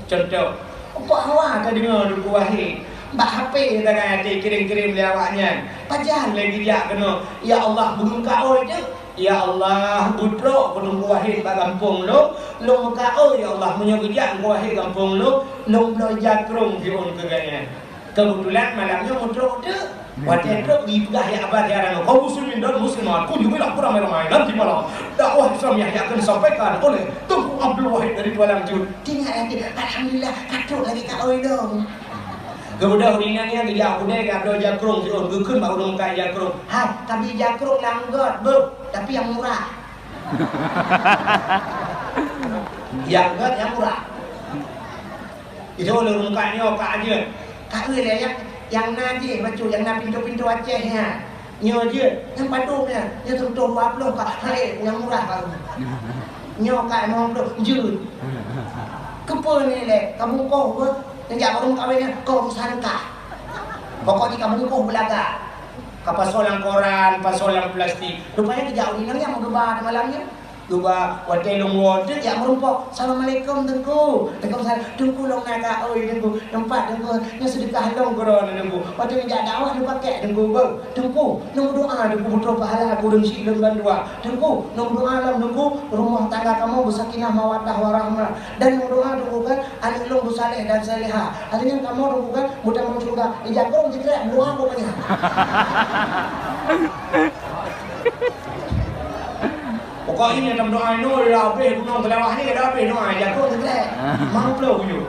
Cuntoh. Umpama ka deungoe Teungku Wahid, bak H P sagai até kirém-kirém lé awaknyan. Pajan lé geujak keunoe, "Ya Allah, beungeum ka oi teuh." Ya Allah, beutrok keu Teungku Wahid bak gampông lôn, lôn meukaôi, ya Allah, meunyoe geujak Teungku Wahid gampông lôn, lôn bloe jakrong siôn keu gobnyan. Keubeutulan malam nyoe meutrok teuk. Watèe trok jipeugah, ya Abah, ya Rano, kaum muslimin dan muslimat, kunjungilah ramai-ramai nanti malam dakwah Islam yang akan disampaikan oleh Teungku Abdul Wahid dari Tualang Jut. Tinggai lagèe, alhamdulillah, ka trok lagèe kaôi lôn. Geubeudôh ureueng inong nyan geujak u keudè, geubloe jakrong siôn, geukheun bak ureueng meukat jakrong. Hai, kabi jakrong lam göt, beuh, tapi nyang murah. Nyang göt nyang murah. Itu ureueng meukat nyoe ka jeuet. Ka jeuet lé nyang, nyang na jih bacut, nyang na pintoe-pintoe Aceh nyan. Nyoe jeuet, nyang padum nyan, nyoe sireutoh dua ploh ka, hai, nyang murah baru. Nyoe ka limong ploh, jeuet. Keupeue nilai, ka bungkôh beuh, nyang jak barô meukawen nyan, kong sangka. Pokok jih ka bungkôh beulagak. Ka pasoe lam koran, pasoe lam plastik. Rupanya geujak ureueng inong nyan meugeuba malam nyan. Geuba, watèe lôn woe teuk jak meurumpok. "Assalamualaikum, Teungku." "Waalaikumsalam." "Teungku, lôn na kaôi, Teungku. Nampak, Teungku, nyoe seudeukah lôn keu droeneuh, Teungku. Watèe neujak dakwah neupakék, Teungku, beuh. Teungku, lôn meudoa, Teungku, beutrôh pahala keu ureueng syiek lôn bandua. Teungku, lôn meudoa lom, Teungku, rumoh tangga kamoe beusakinah mawaddah warahmah. Dan lôn meudoa, Teungku, kan, aneuk lôn beusaleh dan salehah. Akhirnya kamoe, Teungku, kan, meutamong syeuruga." Ija kong jikrek, meudoa kok banyak. Pokok jih nyang tameudoa inoe, dah habéh gunong Seulawah ni, dah habéh doa, jago teugrek. Mang ploh buyuek.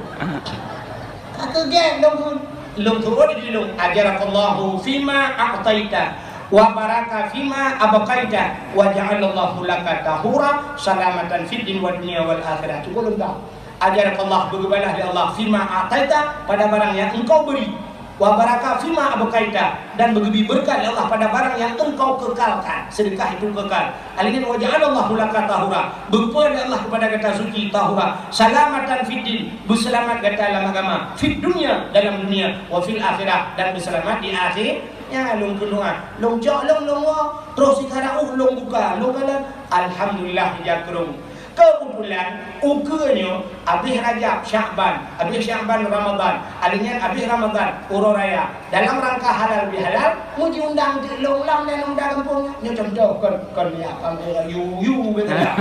Ka keugét lôn, lôn turot di lôn, "Ajarakallahu fima a'taita, wa baraka fima abqaita, wa ja'alallahu laka tahura, salamatan fid din wa dunya wal akhirah." Cukup lengkap. Ajarakallah, beugeubalaih lé Allah, fima a'taita, pada barang nyang engkau beri, wa baraka fima abqaita, dan beugeubri beureukat lé Allah pada barang nyang engkau kekalkan. Seudeukah itu kekal. Alingin wa ja'alallahu laka tahura, beugeupeu lé Allah kepada gata suci, tahura, salamatan fid din, beuseulamat gata lam agama, fid dunya, dalam dunia, wa fil akhirah, dan beuseulamat di akhé-, ya, lôn keunoe, lôn cok lôn, lôn woe, troh sikara uh lôn buka, lôn kalon, alhamdulillah, jakrong. Keubeutulan, ukeue nyoe abéh Rajab, Syakban, abéh Syakban, Ramadhan, alingin abéh Ramadhan, uroe raya. Dalam rangka halal bihalal, meujiundang teuk lôn lam dan lôn muda gampông nyoe. Nyoe contoh kon, kon ya, kon ya, yu, yu, beutôi ya.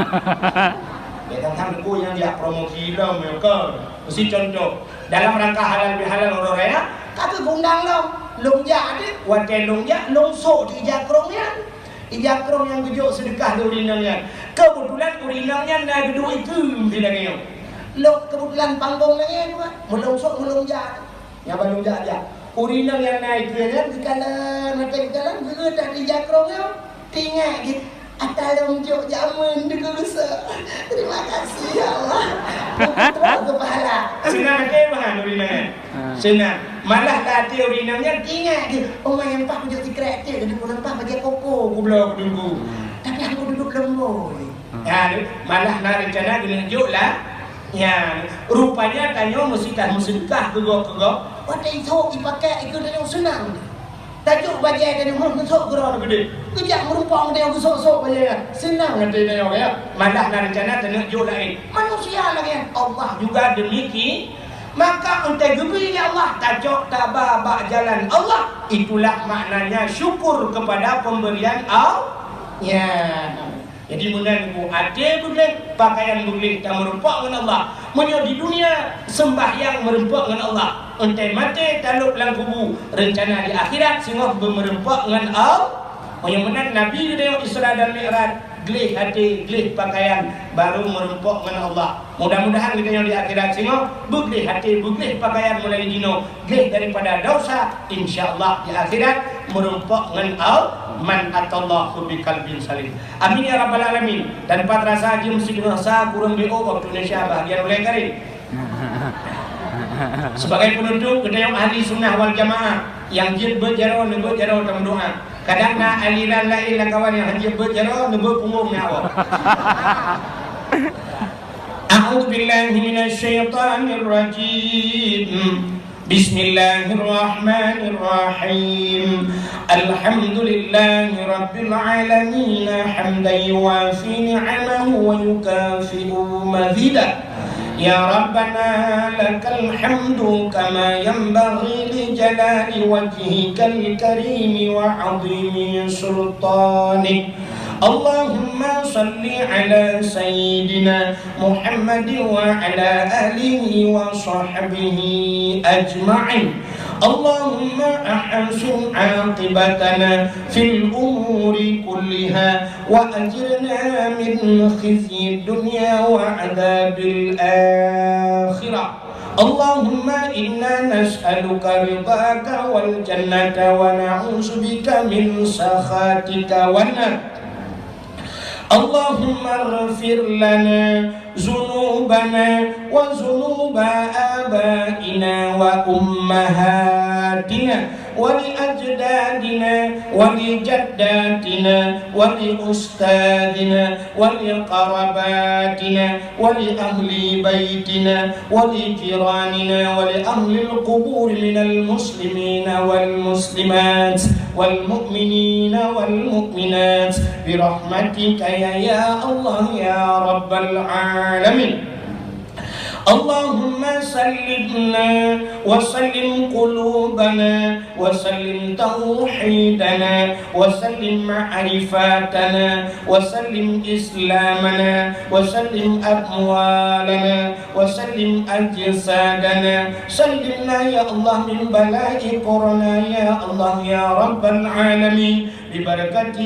Ya, kan, kan, ku nyang jak promosi lom, ya, kon. Meusi contoh. Dalam rangka halal bihalal uroe raya, ka geuundang lom. Lôn jak teuk, watèe lôn jak, lôn sôk teuk ija krông nyan. Ija krông nyang geujok seudeukah lé ureueng inong nyan. Keubeutulan ureueng inong nyan na geuduek ikeue lagèe nyoe. Lôn keubeutulan panggong lagèe nyoe, meulôn sôk meulôn jak. Nyang ban lôn jak-jak. Ureueng inong nyang na ikeue nyan geukalon, mata geukalon, geuduek ija krông nyoe. Teuingat geuh, ata lôn jok jameun Teungku Geuchik. Terima kasih ya Allah. Putroe keu pahala. Seunang até meuhan ureueng inong nyan. Ha. Seunang. Malah lam até ureueng inong nyan teuingat geuh, "Oh, ma nyang paih kujok sikrek até, kujok nyan paih bajèe koko kubloe keu Teungku." Hmm. Tapi hana kuduek lom boh. Hmm. Ha, malah na reuncana geuneuk jok lah. Nyan, rupanya tanyoe meusi ka meuseudeukah keu gob, keu gob. Watèe isôk ipakék ikeue tanyoe seunang. Tajok bajèe tanyoe meuh, meusôk keudroe geude. Geujak meurumpok tanyoe geusôk-sôk bajèe nyan. Seunang até tanyoe, ya. Malah na reuncana taneuk jok laén. Manusia lagèe nyan. Allah juga demikian. Maka, 'oh watèe geubri lé Allah, tacok taba bak jalan Allah. Itulah maknanya syukur kepada pemberian Allah. Ya. Jadi, meunan ku até beugleh, pakaian beugleh, tameurumpok ngon Allah. Meunyoe di dunia, seumbahyang meurumpok ngon Allah. 'Oh watèe maté, talôb lam kubu, reuncana di akhirat singoh beumeurumpok ngon Allah. Meunyoe meunan Nabi geutanyoe Isra dan Mi'raj, gleh até, gleh pakaian, barô meurumpok ngon Allah. Mudah-mudahan geutanyoe di akhirat singoh beugleh até, beugleh pakaian mulai jinoe, gleh daripada desya, insya Allah di akhirat meurumpok ngon Allah, man atallaha biqalbin salim. Amin ya rabbal alamin. Tanpa terasa jeuem sibeungoh sa kureueng B O waktu Indonesia bahagian ulèe karib. Sebagai penutup, geutanyoe ahli sunnah wal jamaah nyang jeuet beuet jaroe, neubeuet jaroe tameudoa. Kadang na aliran laén lam kawan nyang hana jeuet beuet jaroe, neubeuet punggong na awak. A'udzubillahi minasyaitonirrajim. Bismillahirrahmanirrahim. Alhamdulillahi rabbil alamin, hamdan yuwafi ni'amahu wa yukafi'u mazidah. Ya Rabbana, lakal hamdu kama yanbaghi li jalali wajhikal karimi wa 'azimi sultanik. اللهم صل على سيدنا محمد وعلى آله وصحبه أجمعين. اللهم أحسن عاقبتنا في الأمور كلها وأجرنا من خزي الدنيا وعذاب الآخرة. اللهم إنا نسألك رضاك والجنة ونعوذ بك من سخطك والنار. اللهم اغفر لنا ذنوبنا وذنوب آبائنا وأمهاتنا ولأجدادنا ولجداتنا ولأستاذنا ولقراباتنا ولأهل بيتنا ولجيراننا ولأهل القبور من المسلمين والمسلمات والمؤمنين والمؤمنات برحمتك يا، يا الله يا رب العالمين. اللهم سلمنا وسلم قلوبنا وسلم توحيدنا وسلم معرفتنا وسلم إسلامنا وسلم أموالنا وسلم أجسادنا. سلمنا يا الله من بلاء كورونا يا الله يا رب العالمين. ببركة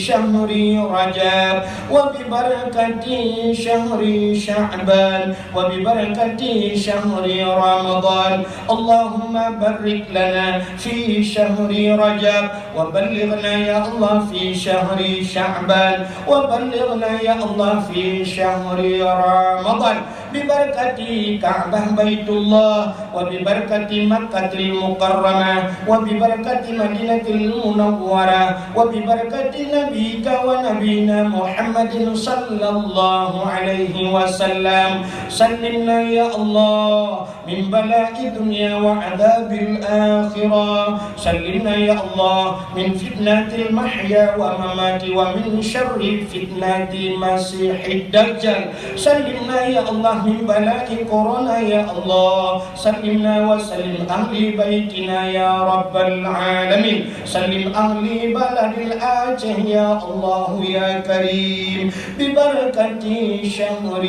شهر رجب وببركة شهر شعبان وببركة شهر رمضان. اللهم بارك لنا في شهر رجب وبلغنا يا الله في شهر شعبان وبلغنا يا الله في شهر رمضان. ببركة كعبة بيت الله وببركة مكة المكرمة وببركة مدينة المنورة وببركة نبيك ونبينا محمد صلى الله عليه وسلم. سلمنا يا الله من بلاء الدنيا وعذاب الآخرة. سلمنا يا الله من فتنة المحيا والممات ومن شر فتنة المسيح الدجال. سلمنا يا الله من بلاء كورونا يا الله. سلمنا وسلم أهل بيتنا يا رب العالمين. سلم أهل بلد الأعشى يا الله يا كريم. ببركة شهر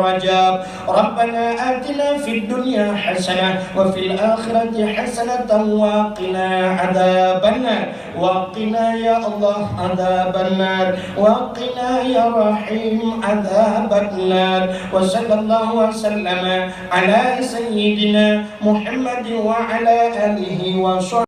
رجب. ربنا آتنا في الدنيا حسنة وفي الآخرة حسنة وقنا عذاب النار. وقنا يا الله عذاب النار. وقنا يا رحيم عذاب النار. وصلى الله وسلم على سيدنا محمد وعلى آله وصحبه